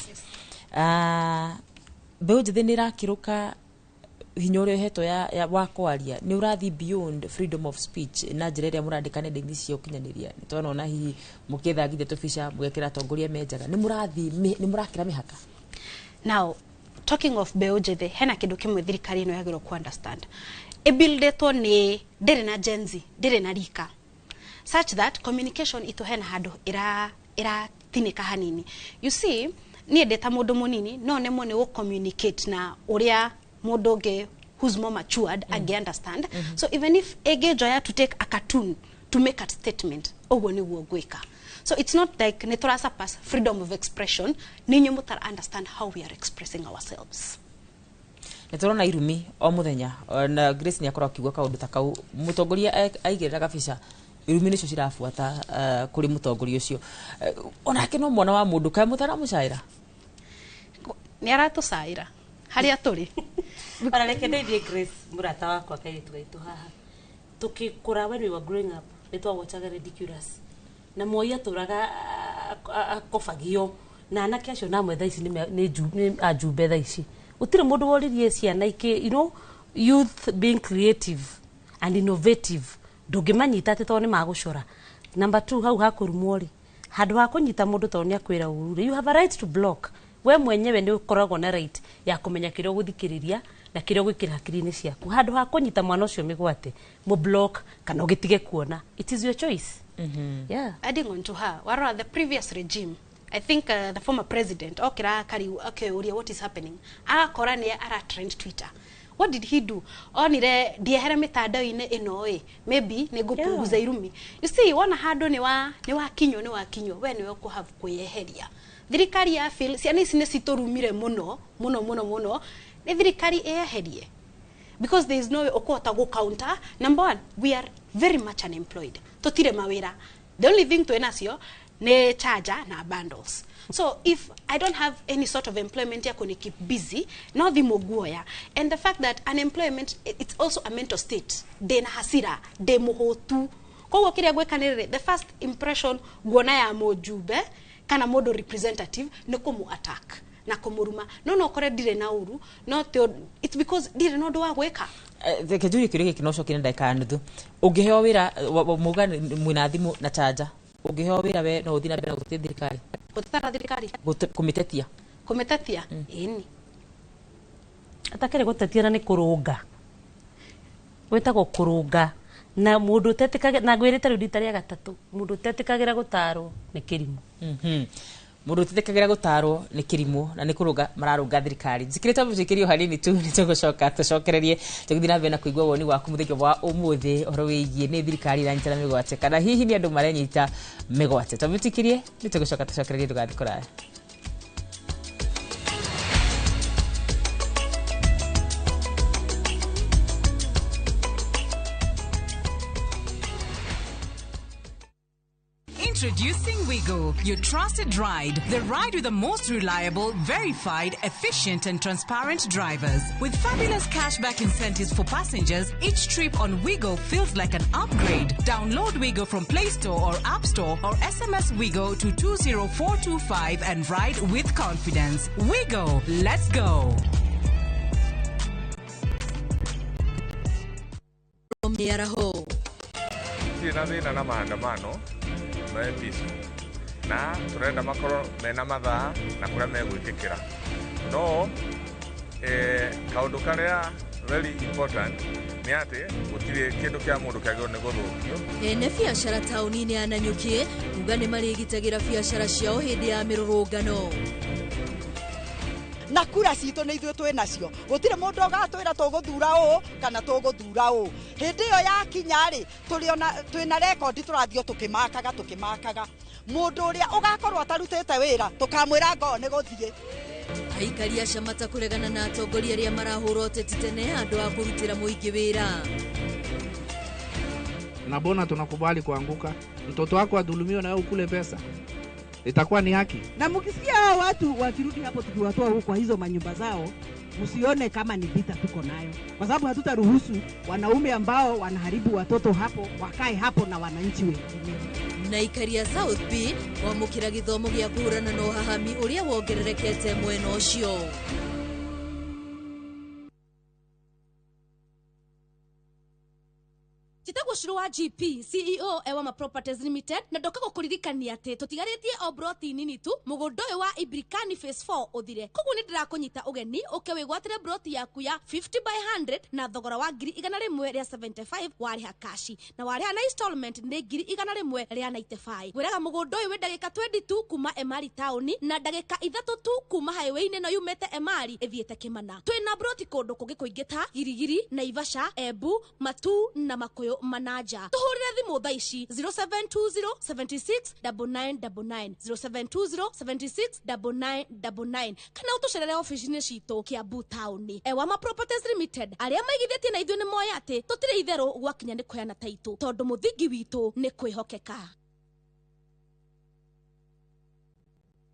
mbeũ njĩthĩ nĩ ĩrakĩrũka hinya ũrĩa ũhetwo ya wa kwaria, nĩ ũrathiĩ beyond freedom of speech na njĩra ĩrĩa mũrandĩka nenda-inĩ cia ũkinyanĩria. Nĩ twanona hihi mũkĩthangithia tũbica mũgekĩra atongoria me njaga, nĩ mũrathiĩ nĩ mũrakĩra mĩhaka. Now, talking of mbeũ njĩthĩ, hena kĩndũ kĩmwe thirikari ĩno yagĩrĩirwo ku understand. Ĩbuildĩtwo nĩ ndĩrĩ na Gen Z, ndĩrĩ na rika, such that communication itũ hena handũ ĩra ĩratinĩka hanini. You see, niĩ ndĩ ta mũndũ mũnini no nemwo nĩ gũ communicate na ũrĩa mũndũ ũngĩ who's more matured angĩ understand. So even if ĩngĩnjoya to take a cartoon to make a statement, ũguo nĩguo ngwĩka. So it's not like nĩ tũra surpass freedom of expression, nĩ inyuĩ mũtara understand how we are expressing ourselves. Nĩ tũrona irumi o mũthenya, na Grace nĩ akorwo akiuga kaũndũ ta kau, mũtongoria aigĩrĩra gabica, irumi nĩcio cirabuata kũrĩ mũtongoria ũcio. Onake no mwana wa mũndũ, kaĩ mũtaramũcaĩra? Nĩ aratũcaĩra harĩa tũrĩ. Ona reke ndeithie Grace, mũrata wakwa, kairĩtu gaitũ haha. Tũkĩkũra, when we were growing up, nĩ twawochaga Ridiculous, na Moi atũraga akobagio na anake acio namwe thaa ici nĩ ajumbe. Thaa ici gũtirĩ mũndũ woririe ciana ikĩ, youth being creative and innovative, ndũngĩmanyita atĩ tondũ nĩ magũcora. Number two, hau hakũrumwo rĩ, handũ ha kũnyita mũndũ tondũ nĩ akwĩra ũru rĩ, you have a right to block. We mwenyewe nĩ ũkoragwo na right ya kũmenya kĩrĩa ũgũthikĩrĩria na kĩrĩa ũgwĩkĩra hakiri-inĩ ciaku. Handũ ha kũnyita mwana ũcio mĩgwate, mũ block kana ũgĩtige kuona, it is your choice, yeah. Adding on to her, warora the previous regime, I think the former president okira akariu akeuria what is happening, agakora nĩ ara trend Twitter. What did he do? Onire ndiehere mitandao-inĩ ĩno ĩ, maybe nĩ ngũpunguza irumi. You see, wona handũ nĩ wakinywo nĩ wakinywo, we nĩwe ũkũhave kwĩyeheria. Thirikari ya feel ciana ici nĩ citũrumire mũno mũno mũno mũno, nĩ thirikari ĩyeherie, because there is no way ũkũhota gũ counter. Number one, we are very much unemployed, tutire mawĩra. The only thing twĩ nacio nĩ charger na bundles. So if I don't have any sort of employment ya kuni keep busy, no thimũ nguoya. And the fact that unemployment, it's also a mental state. Ndĩna hasira, ndĩ mũhũtu, koguo kĩrĩa gwĩka nĩ rĩrĩ, the first impression nguona ya mũjumbe kana mũndũ representative nĩ kũmũ attack na kũmũruma. No ũkore ndirĩ na ũru, no it's because ndirĩ na ũndũ wa gwĩka. Reke njurie kĩũria gĩkĩ, no ũcokie na ndagĩka ya nuthu. Ũngĩheo wĩra, muga mwĩna thimũ na chanja, ũngĩheo wĩra, we no ũthiĩ na mbere na gũtetia thirikari? Gũtetera thirikari? Kũmĩtetia. Kũmĩtetia, ĩni. Atakĩrĩ gũtetia na nĩ kũrũnga, gwĩtagwo kũrũnga, na mũndũ ũtetĩkagĩra, na ngwĩrĩte rĩu rita rĩa gatatũ, mũndũ ũtetĩkagĩra gũtarwo nĩ kĩrimũ. Mũndũ ũtetĩkagĩra gũtarwo nĩ kĩrimũ, na nĩ kũrũnga mararũnga thirikari. Njĩkĩrĩte mũcikĩrio hanini tu, nĩ tũgũcoka tũcokererie tũgĩthiĩ na mbere na kũigua woni waku mũthenya wa ũmũthĩ ũhoro wĩgiĩ nĩ thirikari iranyitana mĩgwate kana hihi nĩ andũ marenyita mĩgwate. Twamĩtĩkĩrie, nĩ tũgũcoka tũcokererie, ndũgathiĩ kũraya. Introducing Wigo, your trusted ride. The ride with the most reliable, verified, efficient, and transparent drivers. With fabulous cashback incentives for passengers, each trip on Wigo feels like an upgrade. Download Wigo from Play Store or App Store or SMS Wigo to 20425 and ride with confidence. Wigo, let's go. Mĩaraho. Ndirĩ na thĩna na maandamano me peaceful, na tũrenda makorwo mena mathaa na kũrĩa megwĩkĩkĩra, no kaũndũ karĩa very important nĩ atĩ gũtirĩ kĩndũ kĩa mũndũ kĩagĩrĩirwo nĩ gũthũkio. Ene biacara taũni-inĩ ya Nanyuki kuga nĩ marĩgitagĩra biacara ciao hĩndĩ ya mĩrũrũngano. Na kura citũ nĩ ithuĩ twĩ nacio, gũtirĩ mũndũ ũgatwĩra tũgũthura ũũ kana tũgũthura ũũ. Hĩndĩ ĩyo yakinya rĩ, twĩna rekondi, tũrathiĩ tũkĩmakaga tũkĩmakaga. Mũndũ ũrĩa ũgakorwo atarutĩte wĩra, tũkamwĩra ngoo nĩ gũthiĩ. Aikari a Shamata kũregana na atongoria arĩa marahũra ũteti tene handũ ha kũrutĩra mũingĩ wĩra. Na mbona tunakubali kuanguka? Mtoto wako adhulumiwe na wewe ukule pesa, itakuwa ni haki? Na mkisikia hao watu wakirudi hapo tukiwatoa huko kwa hizo manyumba zao, msione kama ni vita tuko nayo, kwa sababu hatutaruhusu wanaume ambao wanaharibu watoto hapo wakae hapo na wananchi wengine. Na aikari a South B kwamũkĩra gĩthomo gĩa kũhũrana na ũhahami ũrĩa wongererekete mwena ũcio. Njĩtagwo Cũrũ wa GP, CEO Ewama Properties Limited, na ndoka gũkũririkania atĩ tũtigarĩtie o broti nini tu mũgũnda ũyũ wa Ibrikani Phase 4 ũthire. Koguo nĩ ndĩrakũnyita ũgeni ũke wĩgwatĩre broti yaku ya 50 by 100 na thogora wa 175,000 warĩha kashi, na warĩha na installment nĩ 195,000. Ngwĩraga mũgũnda ũyũ wĩ ndagĩka 22 kuma Emari taũni na ndagĩka 3 tu kuma highway-inĩ ĩno yumĩte Emari ĩthiĩte Kĩmana. Twĩna broti kũndũ kũngĩ kũingĩ ta Girigiri, Naivasha, Embu, Matuu na Makuyu Manaja. Tuhurire thimu thaa ici 0720 76 9999, 0720 76 9999, kana ũtũcerere ofici-inĩ citũ Kiambu taũni. Ewama Properties Limited, arĩa maigithĩtie na ithuĩ nĩ moĩ atĩ tũtirĩ itherũ gwakinya nĩ kũheana taitũ, tondũ mũthingi witũ nĩ kwĩhokeka.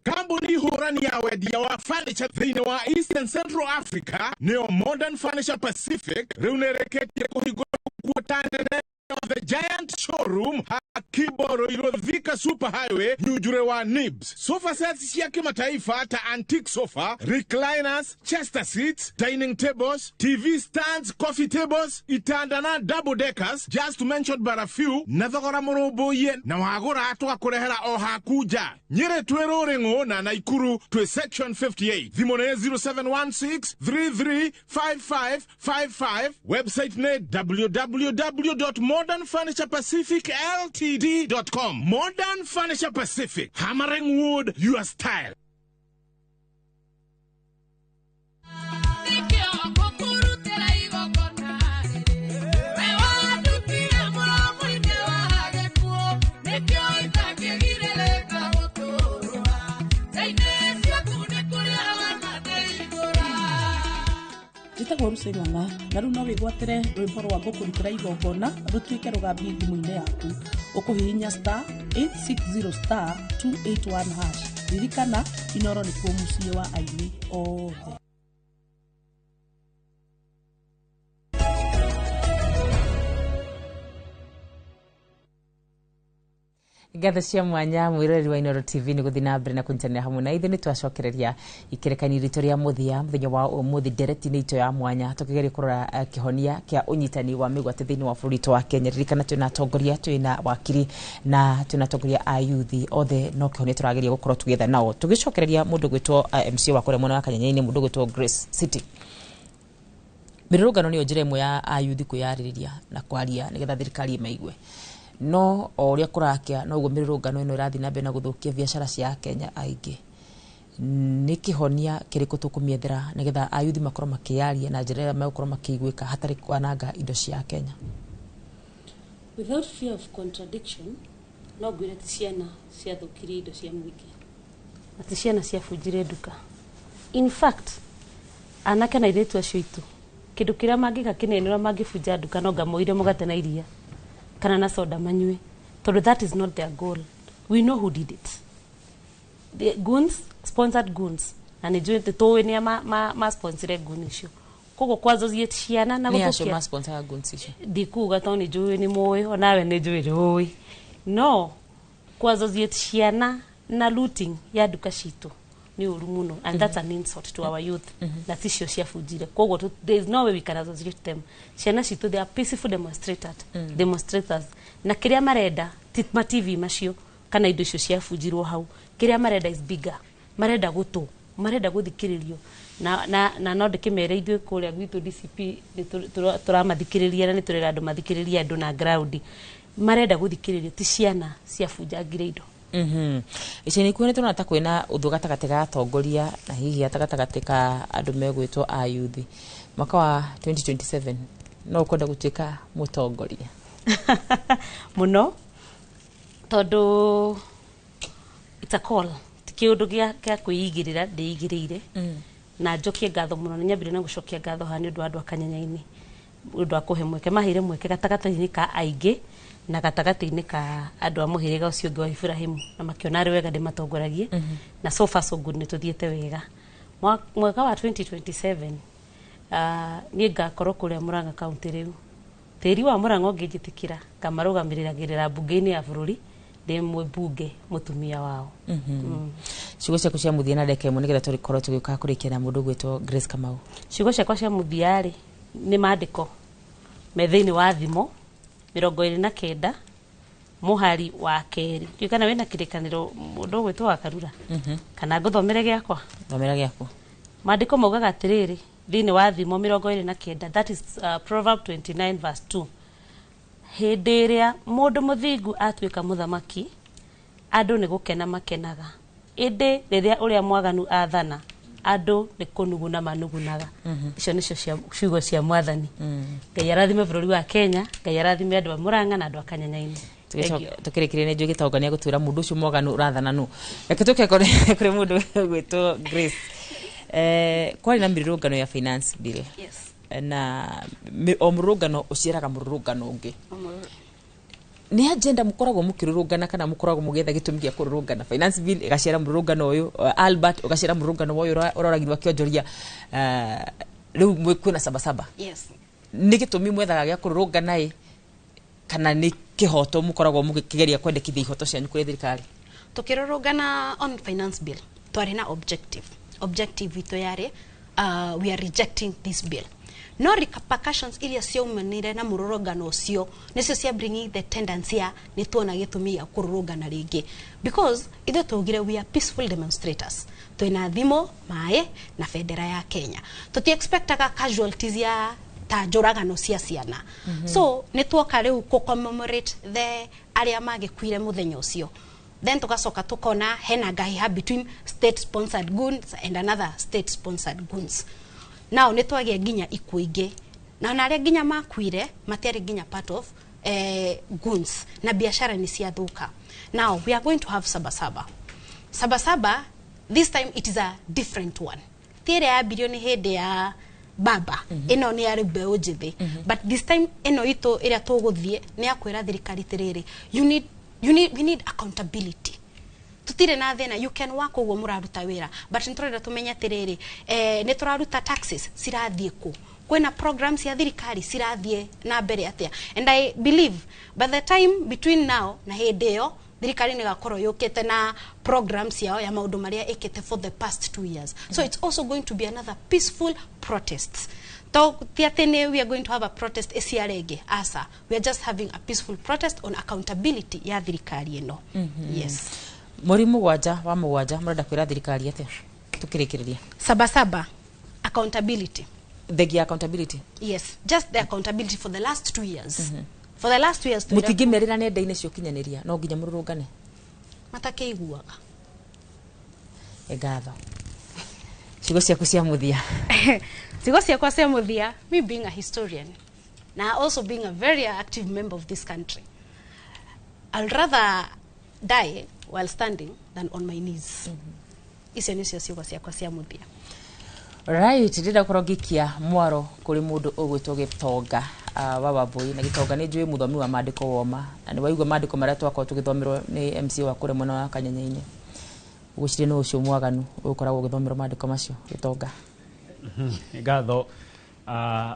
Kambuni hũrani ya wendia wa furniture thĩinĩ wa Eastern Central Africa nĩyo Modern Furniture Pacific rĩu nĩrĩkĩtie kũhingũra kuota nene The Giant Showroom Hakiboro Thika Super Highway Nyujure wa Nibs. Sofa sets cia kimataifa ta antique sofa, recliners, chester seats, dining tables, TV stands, coffee tables, itanda na double deckers, just to mention but a few, na thogora mũrũmbũiye na wagũra twakũrehera o haku nja. Nyĩrĩ twĩ Rũrĩng'ũ na Naikuru twĩ section 58. Thimũ nĩ 0716 335555. Website nĩ www.modernfurniturepacificltd.com. Modern Furniture Pacific, hammering wood your style. Ng'ang'a na rĩu no wĩgwatĩre rwĩmbo rwa ngũkũrutĩra igongona rũtuĩke rũgambi thimũ-inĩ yaku. Ũkũhihinya star 860 star 281 hash. Ririkana, Inoro nĩkuo mũciĩ wa aini othe. Ngatho cia mwanya mwiroreri wa Inoro TV nĩ gũthiĩ na mbere na kũnyitanĩra hamwe na ithuĩ. Nĩ twacokereria ikerekani ritũ rĩa mũthia mũthenya wa ũmũthĩ, ndereti-inĩ itũ ya mwanya tũkĩgeria kũrora kĩhonia kĩa ũnyitani wa mĩgwate thĩinĩ wa bũrũri witũ wa Kenya. Ririkana twĩna atongoria, twĩna wakiri na twĩna atongoria a yuthi othe, no kĩhonia tũrageria gũkorwo tũgĩetha nao. Tũgĩcokereria mũndũ gwĩtwo MC wa kũrĩa mwena wa Kanyanya-inĩ, mũndũ gwĩtwo Grace City. Mĩrũrũngano nĩyo njĩra ĩmwe ya ayuthi kwĩyarĩrĩria na kwaria nĩgetha thirikari ĩmaigue, no o ũrĩa kũrakĩa noguo mĩrũrũngano ĩno ĩrathiĩ na mbere na gũthũkia biacara cia Akenya aingĩ. Nĩ kĩhonia kĩrĩkũ tũkũmĩethera nĩgetha ayuthi makorwo makĩyaria na njĩra ĩrĩa megũkorwo makĩiguĩka hatarĩ kwananga indo cia Kenya? Without fear of contradiction, no ngwĩre ti ciana ciathũkirie indo cia mũingĩ na ti ciana ciabunjire nduka. In fact, anake na airĩtu acio aitũ, kĩndũ kĩrĩa mangĩka kĩnene ũrĩa mangĩbunja nduka no ngamoire mũgate na iria kana na soda manyue, tondũ that is not their goal. We know who did it. The goons, sponsored goons, na nĩ njũĩ tũĩ nĩa ma sponsore goon icio. Koguo kwazozie ciana na Nĩ acio gũthũkia ma sponsor goons icio? Ndikuga tondũ nĩ njũĩ nĩ mũĩ, onawe nĩ njũĩ ndũĩ. No kwazozie ciana na looting ya nduka citũ nĩ ũru mũno, and that's an insult to our youth. Na ticio ciabunjire, koguo there is no way we can associate them. Ciana citũ, they are peaceful demonstrators, demonstrators, na kĩrĩa marenda ti ma TV macio kana indo icio ciabunjirwo hau. Kĩrĩa marenda is bigger, marenda gũtũ, marenda gũthikĩrĩrio, na no ndĩkĩmere ithuĩ kũrĩa gwitũ DCP nĩ tũramathikĩrĩria na nĩ tũrera andũ mathikĩrĩrie andũ na ground. Marenda gũthikĩrĩrio, ti ciana ciabunjangire indo. Ica-inĩ ikuhĩ nĩ tũrona ta kwĩna ũthũ gatagatĩ ga atongoria na hihi gatagatĩ ka andũ megwĩtwo a yuthi. Mwaka wa 2027 no ũkwenda gũtuĩka mũtongoria? Mũno, tondũ it's a call, ti kĩũndũ gĩa kwĩigĩrĩra ndĩigĩrĩire. Na njokie ngatho mũno, nĩ nyambire na gũcokia ngatho haha nĩ ũndũ wa andũ a Kanyanya-inĩ, nĩ ũndũ wa kũhe mweke, maheire mweke gatagatĩ-inĩ ka aingĩ na gatagatĩ-inĩ ka andũ a mũhĩrĩga ũcio ũngĩ wa Ibrahimu, na makĩona arĩ wega ndĩmatongoragie. Na so far so good, nĩ tũthiĩte wega. Mwaka wa 2027 niĩ ngakorwo kũrĩa Murang'a County. Rĩu tĩri wa Murang'a ũngĩnjĩtĩkĩra, ngamarũgamĩrĩragĩrĩra mbunge-inĩ ya bũrũri ndĩ mũmbunge mũtumia wao. Ciugo ciaku cia mũthia na ndagĩka ĩmwe nĩgetha tũkorwo tũgĩũka kũrĩkia na mũndũ ũgwĩtwo Grace Kamau. Ciugo ciakwa cia mũthia rĩ, nĩ maandĩko me thĩinĩ wa Thimo 29 mũhari wa 2. Ndiũĩ kana wĩna kĩrĩkanĩro, mũndũ ũgwĩtwo wa Karura, kana ngũthomere gĩakwa? Thomera gĩaku. Maandĩko maugaga atĩrĩrĩ thĩinĩ wa Thimo 29, that is Proverb 29 verse 2: "Hĩndĩ ĩrĩa mũndũ mũthingu atuĩka mũthamaki, andũ nĩ gũkena makenaga, ĩndĩ rĩrĩa ũrĩa mwaganu athana, andũ nĩ kũnuguna manugunaga." Icio nĩcio ciugo cia Mwathani. Ngai arathime bũrũri wa Kenya, Ngai arathime andũ a Murang'a na andũ a Kanyanya-inĩ. Thank you. Tũkĩrĩkĩria nĩ njũĩ gĩtonga nĩ egũtwĩra mũndũ ũcio mwaganu ũrathana nũ. Reke tũke kũrĩ mũndũ ũgwĩtwo Grace. Kwarĩ na mĩrũrũngano ya finance bill. Na o mũrũrũngano ũciaraga mũrũrũngano ũngĩ. Nĩ agenda mũkoragwo mũkĩrũrũngana kana mũkoragwo mũgĩetha gĩtũmi gĩa kũrũrũngana? Finance bill ĩgaciara mũrũrũngano ũyũ, Albert ũgaciara mũrũrũngano wa ũyũ ũroragirwo akĩonjoria, rĩu kwĩna Sabasaba. Nĩ gĩtũmi mwethaga gĩa kũrũrũngana ĩ, kana nĩ kĩhoto mũkoragwo mũgĩkĩgeria kwendekithia ihoto cianyu kũrĩ thirikari? Tukirurungana on finance bill, twari na objective. Objective itũ yarĩ we are rejecting this bill, no repercussions iria ciaumanire na mũrũrũngano ũcio nĩcio cia bringing the tendency ya nĩ tuona gĩtũmi gĩa kũrũrũngana rĩngĩ, because ithuĩ twaugire we are peaceful demonstrators, twĩna thimũ, maĩ na bendera ya Kenya. Tũti expectaga casualties ya ta njũragano cia ciana. So nĩ tuoka rĩu kũ commemorate the arĩa magĩkuire mũthenya ũcio, then tugacoka tukona hena ngahiha between state sponsored goons and another state sponsored goons. Now nĩ twagĩa nginya ikuũ ingĩ, na arĩa nginya makuire matiarĩ nginya part of goons, na biashara nĩ ciathũka. Now we are going to have Sabasaba. Sabasaba this time it is a different one, ti ĩrĩa yambirio nĩ hĩndĩ ya Baba ĩno nĩ yarĩ mbeũ njĩthĩ, but this time ĩno itũ ĩrĩa tũgũthiĩ nĩ ya kwĩra thirikari atĩrĩrĩ, you need, we need accountability. Tutire na thĩna, you can work ũguo mũraruta wĩra, but nĩ tũrenda tũmenye atĩrĩrĩ, nĩ tũraruta taxes cirathiĩ kũ, kwĩna programs cia thirikari cirathiĩ na mbere atĩa. And I believe by the time between now na hĩndĩ ĩyo, thirikari nĩ ĩgakorwo yũkĩte na programs yao ya maũndũ marĩa ĩkĩte for the past 2 years. So it's also going to be another peaceful protest. To ti atĩ nĩ we are going to have a protest ĩciare ĩngĩ, asa. We are just having a peaceful protest on accountability ya thirikari ĩno. Yes. Mweri 7 wa 7, mũrenda kwĩra thirikari atĩa tukĩrĩkĩrĩria? Sabasaba, accountability. Thengia accountability? Yes, just the accountability for the last 2 years, for the last 2 years. Mũtingĩmerĩra nenda-inĩ cia ũkinyanĩria, no nginya mũrũrũngane? Matakĩiguaga. Ngatho. Ciugo ciaku cia mũthia? Ciugo ciakwa cia mũthia, me being a historian na also being a very active member of this country, I'll rather die while standing than on my knees. Icio nĩcio ciugo ciakwa cia mũthia. Right, ndĩrenda gũkorwo ngĩikia mwaro kũrĩ mũndũ ũgwĩtwo Gĩtonga wa Wambui. Na Gĩtonga, nĩ njũĩ mũthomi wa maandĩko woma, na nĩ waigua maandĩko marĩa twakorwo tũgĩthomerwo nĩ MC wa kũrĩa mwena wa Kanyenya-inĩ. Ũgwĩciria nĩ ũcio mwaganu ũgũkoragwo ũgĩthomerwo maandĩko macio, Gĩtonga? Ngatho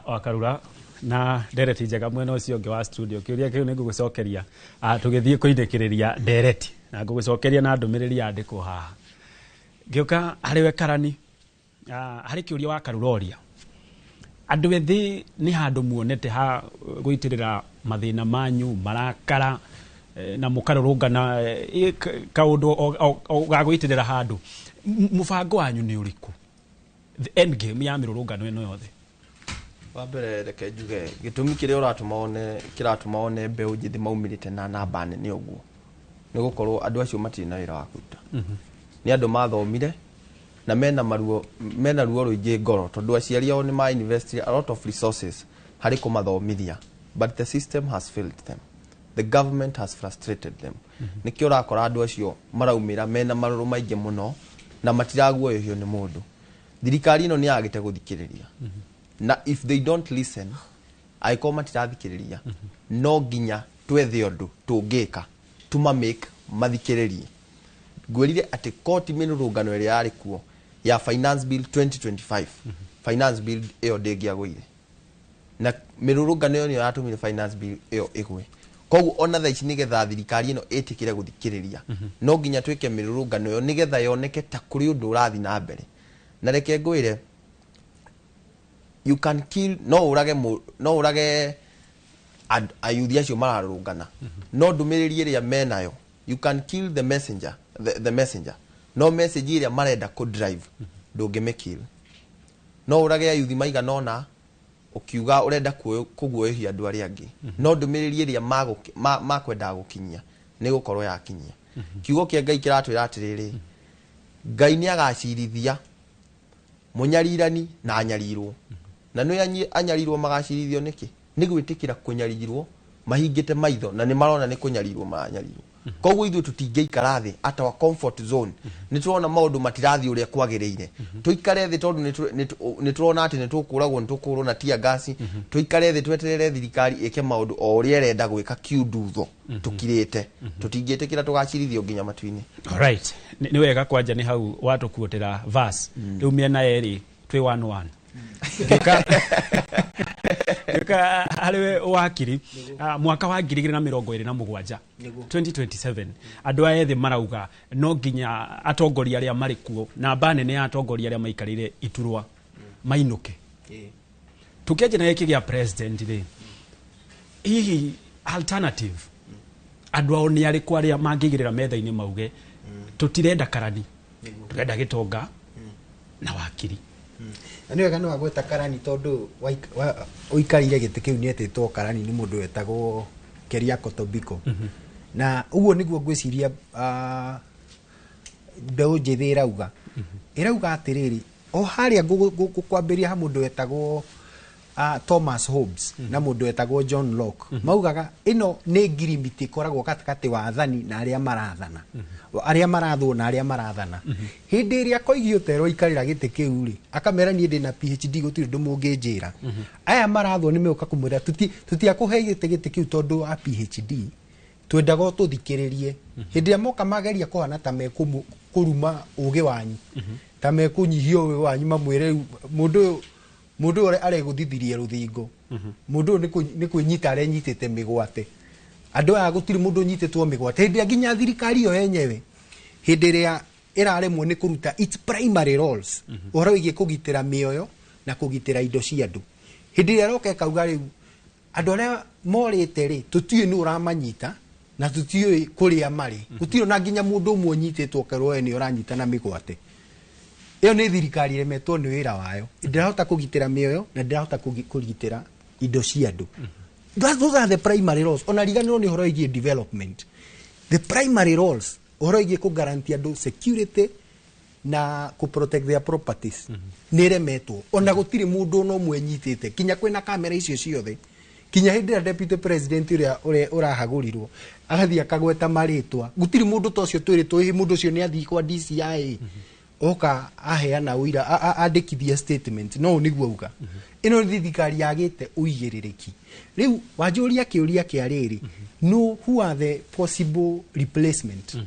Wakarura na ndereti njega mwena ũcio ũngĩ wa studio. Kĩũria kĩu nĩ ngũgũcokeria tũgĩthiĩ kũinĩkĩrĩria ndereti, na ngũgũcokeria na ndũmĩrĩri yandĩkwo haha. Ngĩũka harĩ we Karani, harĩ kĩũria wa Karura ũria andũ ethĩ nĩ handũ muonete ha gũitĩrĩra mathĩna manyu marakara, na mũkarũrũngana, kaũndũ ga gũitĩrĩra handũ. Mũbango wanyu nĩ ũrĩkũ, the end game ya mĩrũrũngano ĩno yothe? Wa mbere, reke njuge gĩtũmi kĩrĩa ũratũma one, kĩratũma one mbeũ njĩthĩ maumĩrĩte na namba nene ũguo, nĩ gũkorwo andũ acio matirĩ na wĩra wa kũruta. Nĩ andũ mathomire na mena maruo, mena ruo rũingĩ ngoro, tondũ aciari ao nĩ ma invest a lot of resources harĩ kũmathomithia, but the system has failed them, the government has frustrated them. Nĩkĩo ũrakora andũ acio maraumĩra mena marũrũ maingĩ mũno na matiraguoyohio nĩ mũndũ. Thirikari ĩno nĩ yagĩte gũthikĩrĩria, na if they don't listen, angĩkorwo matirathikĩrĩria, no nginya twethe ũndũ tũngĩka tuma make mathikĩrĩrie. Ngwĩrire atĩ koti mĩrũrũngano ĩrĩa yarĩ kuo ya Finance Bill 2025, Finance Bill ĩyo ndĩngĩagũire, na mĩrũrũngano ĩyo nĩyo yatũmire Finance Bill ĩyo ĩgwe. Koguo ona thaa ici, nĩgetha thirikari ĩno ĩtĩkĩre gũthikĩrĩria, no nginya twĩke mĩrũrũngano ĩyo nĩgetha yoneke ta kũrĩ ũndũ ũrathiĩ na mbere. Na reke ngwĩre, you can kill, no ũrage no ũrage ayuthi acio mararũrũngana, no ndũmĩrĩri ĩrĩa menayo, you can kill the messenger, the messenger, no message ĩrĩa marenda kũ drive ndũngĩmĩkill. No ũrage ayuthi maigana ũna ũkiuga ũrenda kũguoyohia andũ arĩa angĩ, no ndũmĩrĩri ĩrĩa makwendaga gũkinyia nĩ gũkorwo yakinyia. Kiugo kĩa Ngai kĩratwĩra atĩrĩrĩ, Ngai nĩ agacirithia mũnyarirani na anyarirwo. Na nĩ anyarirwo magacirithio nĩkĩ? Nĩ gwĩtĩkĩra kũnyarirwo mahingĩte maitho na nĩ marona nĩ kũnyarirwo maranyarirwo. Koguo ithuĩ tũtingĩikara thĩ at our comfort zone, nĩ tũrona maũndũ matirathiĩ ũrĩa kwagĩrĩire, tũikare thĩ tondũ nĩ tũrona atĩ nĩ tũkũragwo, nĩ tũkũrwo na tear gas, tũikare thĩ tweterere thirikari ĩke maũndũ o ũrĩa ĩrenda gwĩka kiundutho tũkirĩte. Tũtingĩtĩkĩra, tũgacirithio nginya matu-inĩ. Alright. Nĩ wega kwanja nĩ hau watũkuotera verse. Rĩu mĩena yerĩ twĩ 1-1. Ngĩũka harĩ we wakiri, mwaka wa 2027, 2027, andũ aya ethĩ marauga no nginya atongoria arĩa marĩ kuo, namba nene ya atongoria arĩa maikarĩire iturwa, mainũke. Tũkĩanjia na gĩkĩ gĩa president rĩ, hihi alternative andũ ao nĩ arĩkũ arĩa mangĩigĩrĩra metha-inĩ mauge tũtirenda Karani, tũrenda Gĩtonga na wakiri? Na nĩ wega nĩ wagweta Karani, tondũ ũikarĩire gĩtĩ kĩu nĩ etĩtwo Karani nĩ mũndũ wetagwo Keriako Tobiko. Na ũguo nĩguo ngwĩciria mbeũ njĩthĩ ĩrauga atĩrĩrĩ, o harĩa ngũkwambĩria ha mũndũ wetagwo Thomas Hobbes na mũndũ wetagwo John Locke maugaga ĩno nĩ ngirimiti ĩkoragwo gatagatĩ wa athani na arĩa marathana, arĩa marathwo na arĩa marathana. Hĩndĩ ĩrĩa Koigi Oterwo aikarĩra gĩtĩ kĩu rĩ, akamera niĩ ndĩna PhD, gũtirĩ ũndũ mũngĩnjĩra. Aya marathwo nĩ megũka kũmwĩra tũtiakũhe gĩtĩ kĩu tondũ wa PhD, twendaga ũtũthikĩrĩrie. Hĩndĩ ĩrĩa moka mageria kũhana ta mekũruma ũgĩ wanyu, ta mekũnyihia ũgĩ wanyu, mamwĩre rĩu mũndũ ũyũ aregũthithirie rũthingo, mũndũ ũyũ nĩ kwĩnyita arenyitĩte mĩgwate. Andũ aya gũtirĩ mũndũ ũnyitĩtwo mĩgwate. Hĩndĩ ĩrĩa nginya thirikari ĩyo yenyewe, hĩndĩ ĩrĩa ĩraremwo nĩ kũruta its primary roles, ũhoro wĩgiĩ kũgitĩra mĩoyo na kũgitĩra indo cia andũ, hĩndĩ ĩrĩa ĩroka ĩkauga rĩu andũ arĩa morĩte rĩ, tũtiũĩ nũ ũramanyita na tũtiũĩ kũrĩa marĩ, gũtirĩ na nginya mũndũ ũmwe ũnyitĩtwo ũkerwo we nĩ ũranyita na mĩgwate. Ĩyo nĩ thirikari ĩremetwo nĩ wĩra wayo, ndĩrahota kũgitĩra mĩoyo na ndĩrahota kũgitĩra indo cia andũ. Those are the primary roles. Ona riganĩrwo nĩ ũhoro wĩgiĩ development, the primary roles, ũhoro wĩgiĩ kũ-guarantee andũ security na kũ protect their properties, nĩ ĩremetwo. Ona gũtirĩ mũndũ ona ũmwe nyitĩte, kinya kwĩna kamera icio ciothe, kinya hĩndĩ ĩrĩa deputy president ũrĩa ũrahagũrirwo agathiĩ akagweta marĩtwa, gũtirĩ mũndũ ta ũcio twĩrĩtwo ĩhĩ mũndũ ũcio nĩ athiĩ kwa DCI oka aheana ũira, andĩkithia statement. No ũũ nĩguo auga ĩno nĩ thirikari yagĩte ũigĩrĩrĩki. Rĩu wanjũria kĩũria kĩa rĩrĩ, no who are the possible replacement,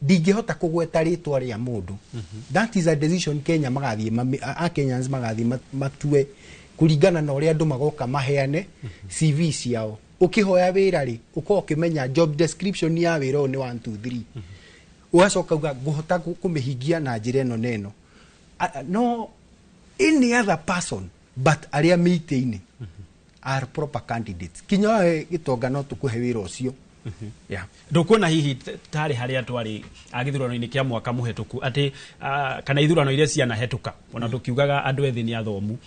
ndingĩhota kũgweta rĩtwa rĩa mũndũ. That is a decision Kenya magathiĩ a Kenyans magathiĩ matue kũringana na ũrĩa andũ magoka maheane CV ciao. Ũkĩhoya wĩra rĩ, ũkorwo ũkĩmenya job description ya wĩra ũyũ nĩ 1 2 3, ũgacoka uga ngũhota kũmĩhingia na njĩra ĩno na ĩno. No any other person but arĩa mĩitĩ-inĩ are proper candidates. Kinya wawe gĩtonga no tũkũhe wĩra ũcio. Yeah. Ndũkuona hihi tarĩ harĩa twarĩ gĩthurano-inĩ kĩa mwaka mũhetũku atĩ kana ithurano iria cianahetũka, ona tũkiugaga andũ ethĩ nĩ athomu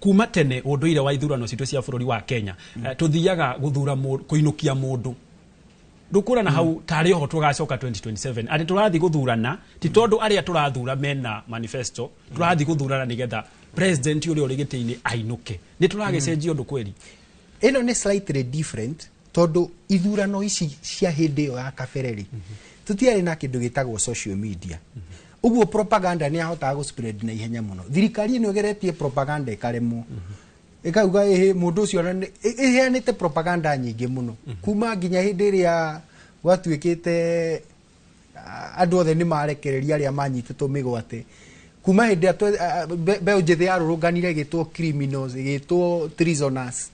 kuma tene, ũndũire wa ithurano citũ cia bũrũri wa Kenya, tũthiaga gũthura kũinũkia mũndũ. Ndũkuona na hau tarĩ oho tũgacoka 2027 atĩ tũrathiĩ gũthurana ti tondũ arĩa tũrathura mena manifesto, tũrathiĩ gũthurana nĩgetha president ũrĩa ũrĩ gĩtĩ-inĩ ainũke? Nĩ tũragĩcenjia ũndũ kweri? Ĩno nĩ slightly different, tondũ ithurano ici cia hĩndĩ ĩyo ya kabere rĩ, tũtiarĩ na kĩndũ gĩtagwo social media, ũguo propaganda nĩ yahotaga gũ spread na ihenya mũno. Thirikari ĩno ĩgeretie propaganda ĩkaremwo, ĩkauga ĩhĩ mũndũ ũcio ona ĩheanĩte propaganda nyingĩ mũno kuma nginya hĩndĩ ĩrĩa gwatuĩkĩte andũ othe nĩ marekereria arĩa manyitĩtwo mĩgwate, kuma hĩndĩ ĩrĩa mbeũ njĩthĩ yarũrũnganire ĩgĩtwo criminals, ĩgĩtwo treasoners.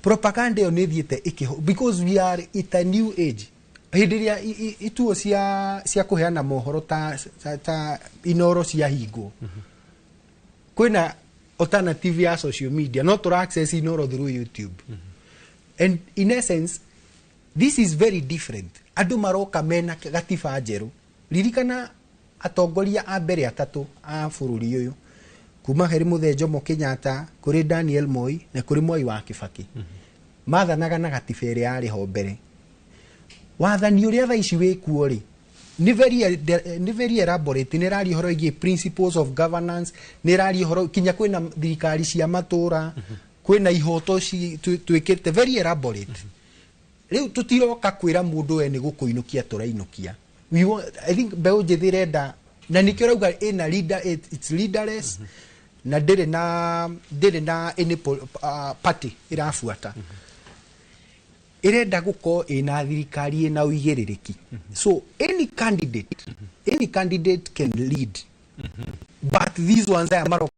Propaganda ĩyo nĩ ĩthiĩte ĩkĩho because we are at a new age, hĩndĩ ĩrĩa ituo cia kũheana mohoro ta Inoro ciahingwo, kwĩna alternative ya social media, no tũra access Inoro through YouTube. And in essence this is very different. Andũ maroka mena gatiba njerũ. Ririkana atongoria a mbere atatũ a bũrũri ũyũ, kuma harĩ Mũthee Jomo Kenyatta, kũrĩ Daniel Moi na kũrĩ Mwai wa Kibaki, mathanaga na gatiba ĩrĩa yarĩ ho mbere. Wathani ũrĩa thaa ici wĩkuo rĩ, nĩ very elaborate, nĩ ĩraria ũhoro wĩgiĩ principles of governance, nĩ ĩraria ũhoro kinya kwĩna thirikari cia matũra, kwĩna ihoto twĩkĩte very elaborate. Rĩu tũtiroka kwĩra mũndũ we nĩ gũkũinũkia tũrainũkia. I think mbeũ njĩthĩ ĩrenda, na nĩkĩo rauga ĩna leader, it's leaderless, na ndĩrĩ na any party ĩrabuata. Ĩrenda gũkorwo ĩna thirikari ĩna ũigĩrĩrĩki. So any candidate can lead, but these ones aya maroka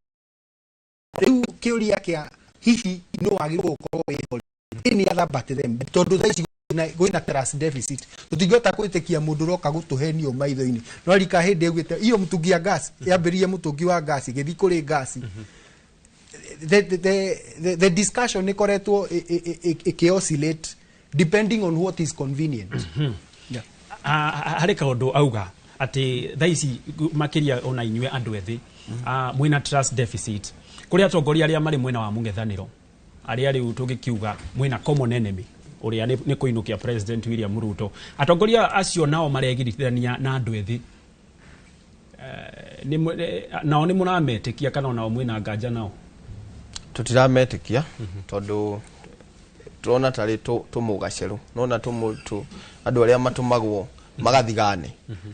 rĩu, kĩũria kĩa hihi no wagĩrĩirwo gũkorwo wĩho any other but them, tondũ thaa ici kwĩna trust deficit. Tũtingĩhota gwĩtĩkia mũndũ ũroka gũtũhenio maitho-inĩ. No rika hĩndĩ augĩte iyo mũtungi ya gas yambĩrĩrie, mũtũngi wa gas ĩgĩthiĩ kũrĩ gas, the discussion ĩkoretwo ĩkĩ-oscillate depending on what is convenient. Yeah. Harĩ kaũndũ auga atĩ thaa ici makĩria ona inyuĩ andũ ethĩ mwĩna trust deficit kũrĩ atongoria arĩa marĩ mwena wa mũng'ethanĩro, arĩa rĩu tũngĩkiuga mwĩna common enemy ũrĩa nĩ kũinũkia President William Ruto. Atongoria acio nao maregirithania na andũ ethĩ. Nao nĩ mũrametĩkia kana onao mwĩna nganja nao? Tũtirametĩkia tondũ tũrona tarĩ tũmũgacerũ nona andũ arĩa matũmagwo magathigane,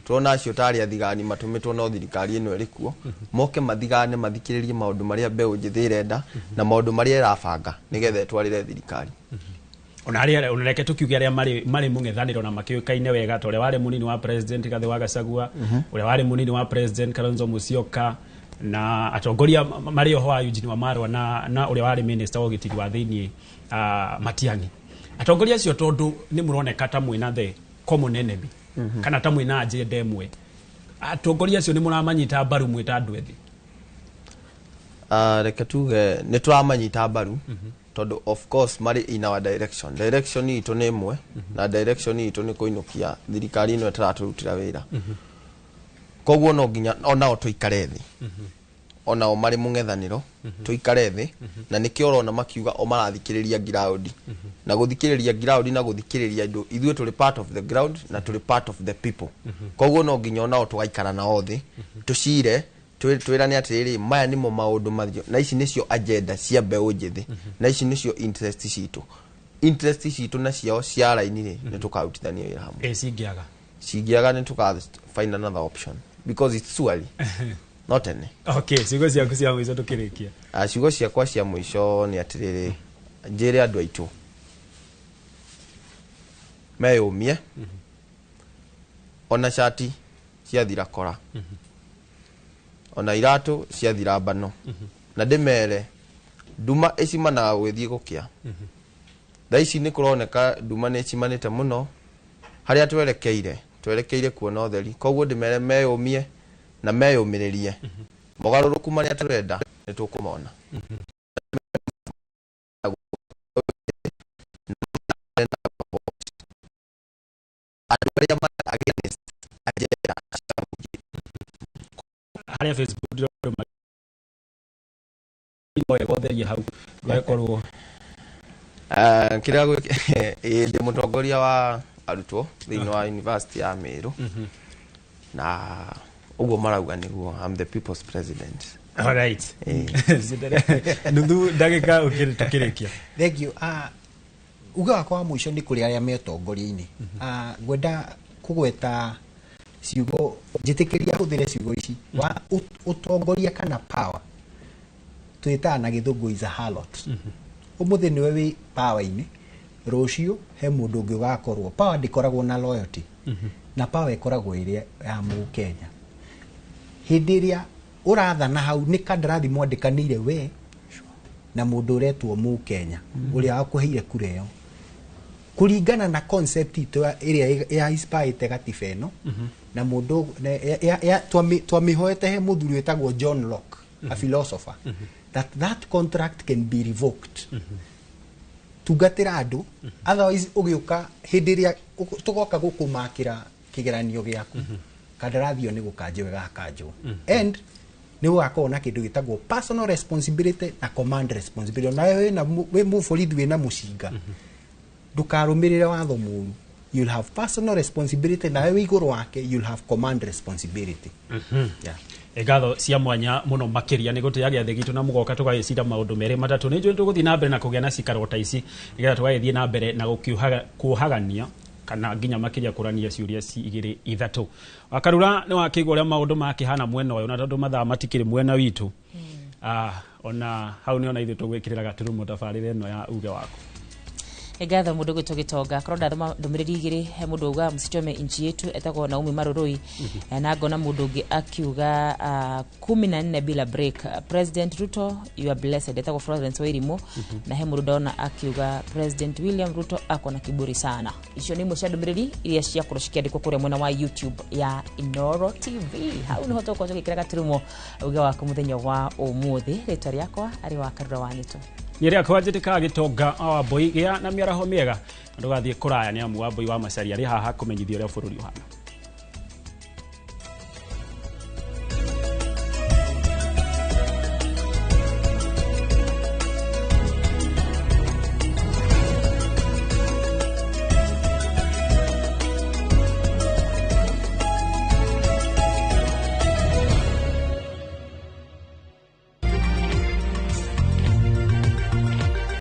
tũrona acio tarĩ athigani matũmĩtwo no thirikari ĩno ĩrĩ kuo moke mathigane, mathikĩrĩrie maũndũ marĩa mbeũ njĩthĩ ĩrenda na maũndũ marĩa ĩrabanga nĩgetha ĩtwarĩre thirikari. Ona arĩa, ona reke tũkiuge arĩa marĩ mũng'ethanĩro na makĩũĩkaine wega, ta ũrĩa warĩ mũnini wa president Rigathĩ wa Gachagua, ũrĩa warĩ mũnini wa president Kalonzo Musyoka, na atongoria marĩ oho wa Eugene Wamalwa na ũrĩa warĩ minister wa ũgitĩri wa thĩiniĩ, Matiang'i. Atongoria acio, tondũ nĩ mũroneka ta mwĩna the common enemy kana ta mwĩna agenda ĩmwe, atongoria acio nĩ mũramanyita mbaru mwĩ ta andũ ethĩ? Reke tuge nĩ tũramanyita mbaru tondũ of course marĩ in our direction. Direction itũ nĩ ĩmwe, na direction itũ nĩ kũinũkia thirikari ĩno ĩtaratũrutĩra wĩra. Koguo no nginya onao tũikare thĩ, onao marĩ mũng'ethanĩro tũikare thĩ, na nĩkĩo ũrona makiuga o marathikĩrĩria ground na gũthikĩrĩria ground na gũthikĩrĩria andũ. Ithuĩ tũrĩ part of the ground na tũrĩ part of the people, koguo no nginya onao tũgaikara nao thĩ, tũcire, twĩrane atĩrĩrĩ, maya nĩmo maũndũ mathio na ici nĩcio agenda cia mbeũ njĩthĩ na ici nĩcio interest citũ. Interest citũ na ciao cia raini rĩ, nĩ tũkarutithania wĩra hamwe. Ĩ cingĩaga? Cingĩaga, nĩ tũka find another option because it's surely not any. Okay, ciugo ciaku cia mũico tũkĩrĩkia. Ciugo ciakwa cia mũico nĩ atĩrĩrĩ, njĩre andũ aitũ meyũmie, ona cati ciathira kora, ona iratũ ciathira mbano, na ndĩmere nduma ĩcimanaga gũgĩthiĩ gũkĩa. Thaa ici nĩ kũroneka nduma nĩ ĩcimanĩte mũno, harĩa twerekeire kuona ũtheri. Koguo ndĩmere meyũmie na meyũmĩrĩrie, mogarũrũku marĩa tũrenda nĩ tũkũmona. Andũ arĩa marĩ against agenda cia mũingĩ. Harĩa Facebook ndĩrona wega ũtherie hau ndũgakorwo. Kĩrĩa ĩĩ, ndĩ mũtongoria wa arutwo thĩinĩ wa University ya Meru, na ũguo marauga nĩguo I'm the people's president. All right, nuthu ndagĩka tũkĩrĩkia. Thank you. Uge wakwa wa mũico nĩ kũrĩ arĩa me ũtongoria-inĩ. Ngwenda kũgweta ciugo, njĩtĩkĩria hũthĩre ciugo ici wa ũtongoria kana power, twĩtaga na Gĩthũngũ is a harlot. Ũmũthĩ nĩwe wĩ power-inĩ, rũciũ he mũndũ ũngĩ ũgakorwo. Power ndĩkoragwo na loyalty, na power ĩkoragwo ĩrĩ ya Mũkenya. Hĩndĩ ĩrĩa ũrathana hau, nĩ kandarathi mwandĩkanĩire we na mũndũ ũretwo Mũkenya ũrĩa wakũheire kura ĩyo, kũringana na concept itũ ĩrĩa ya inspirĩte gatiba ĩno na mũndũ twamĩhoete he mũthuri wĩtagwo John Locke, a philosopher, that that contract can be revoked. Tungatĩra andũ, otherwise ũgĩũka hĩndĩ ĩrĩa tũgoka gũkũmakĩra kĩgeranio gĩaku, kandarathi ĩyo nĩ gũkanjwo ĩgakanjwo, and nĩ gũgakorwo na kĩndũ gĩtagwo personal responsibility na command responsibility. Onawe wĩ mũborithi wĩna mũcinga, ndũkarũmĩrĩre watho mũru, you'll have personal responsibility, nawe wĩ igũrũ wake, you'll have command responsibility. Yeah. Ngatho cia mwanya mũno makĩria nĩ gũtĩa gĩathĩ gitũ na mũgoka tũgagĩcira maũndũ merĩ matatũ. Nĩ njũĩ tũgũthiĩ na mbere na kũgĩa na cikaro ta ici nĩgetha tũgagĩthiĩ na mbere na kuohagania kana nginya makĩria kũrania ciũria ci igĩrĩ ithatũ. Wakarura, nĩ wakĩigua ũrĩa maũndũ makĩhana mwena ũyũ, na tondũ mathaa matikĩrĩ mwena witũ, ona hau nĩ ona ithuĩ tũgwĩkĩrĩra gaturumo tabarĩra ĩno ya Uge Waku. Ngatho mũndũ gwĩtwo Gĩtonga. Korwo ndathoma ndũmĩrĩri igĩrĩ, he mũndũ auga msichome nchi yetu, etagwo Naomi Marurui. Na ngona mũndũ ũngĩ akiuga 14 bila break, President Ruto, you are blessed, etagwo Florence Wairimu. Na he mũndũ ndona akiuga President William Ruto ako na kiburi sana. Icio nĩ imwe cia ndũmĩrĩri iria ciakorwo cikĩandĩkwo kũrĩa mwena wa YouTube ya Inoro TV. Hau nĩho tũgũkorwo tũgĩkĩra gaturumo Uge Waku mũthenya wa ũmũthĩ. Rĩtwa rĩakwa arĩ wa Karura wa Nĩtũ. Nĩ rĩakwa njĩtĩkaga Gĩtonga wa Wambui. Gĩa na mĩaraho mĩega na ndũgathiĩ kũraya, nĩ amu Wambui wa Macaria arĩ haha kũmenyithia ũrĩa bũrũri ũhana.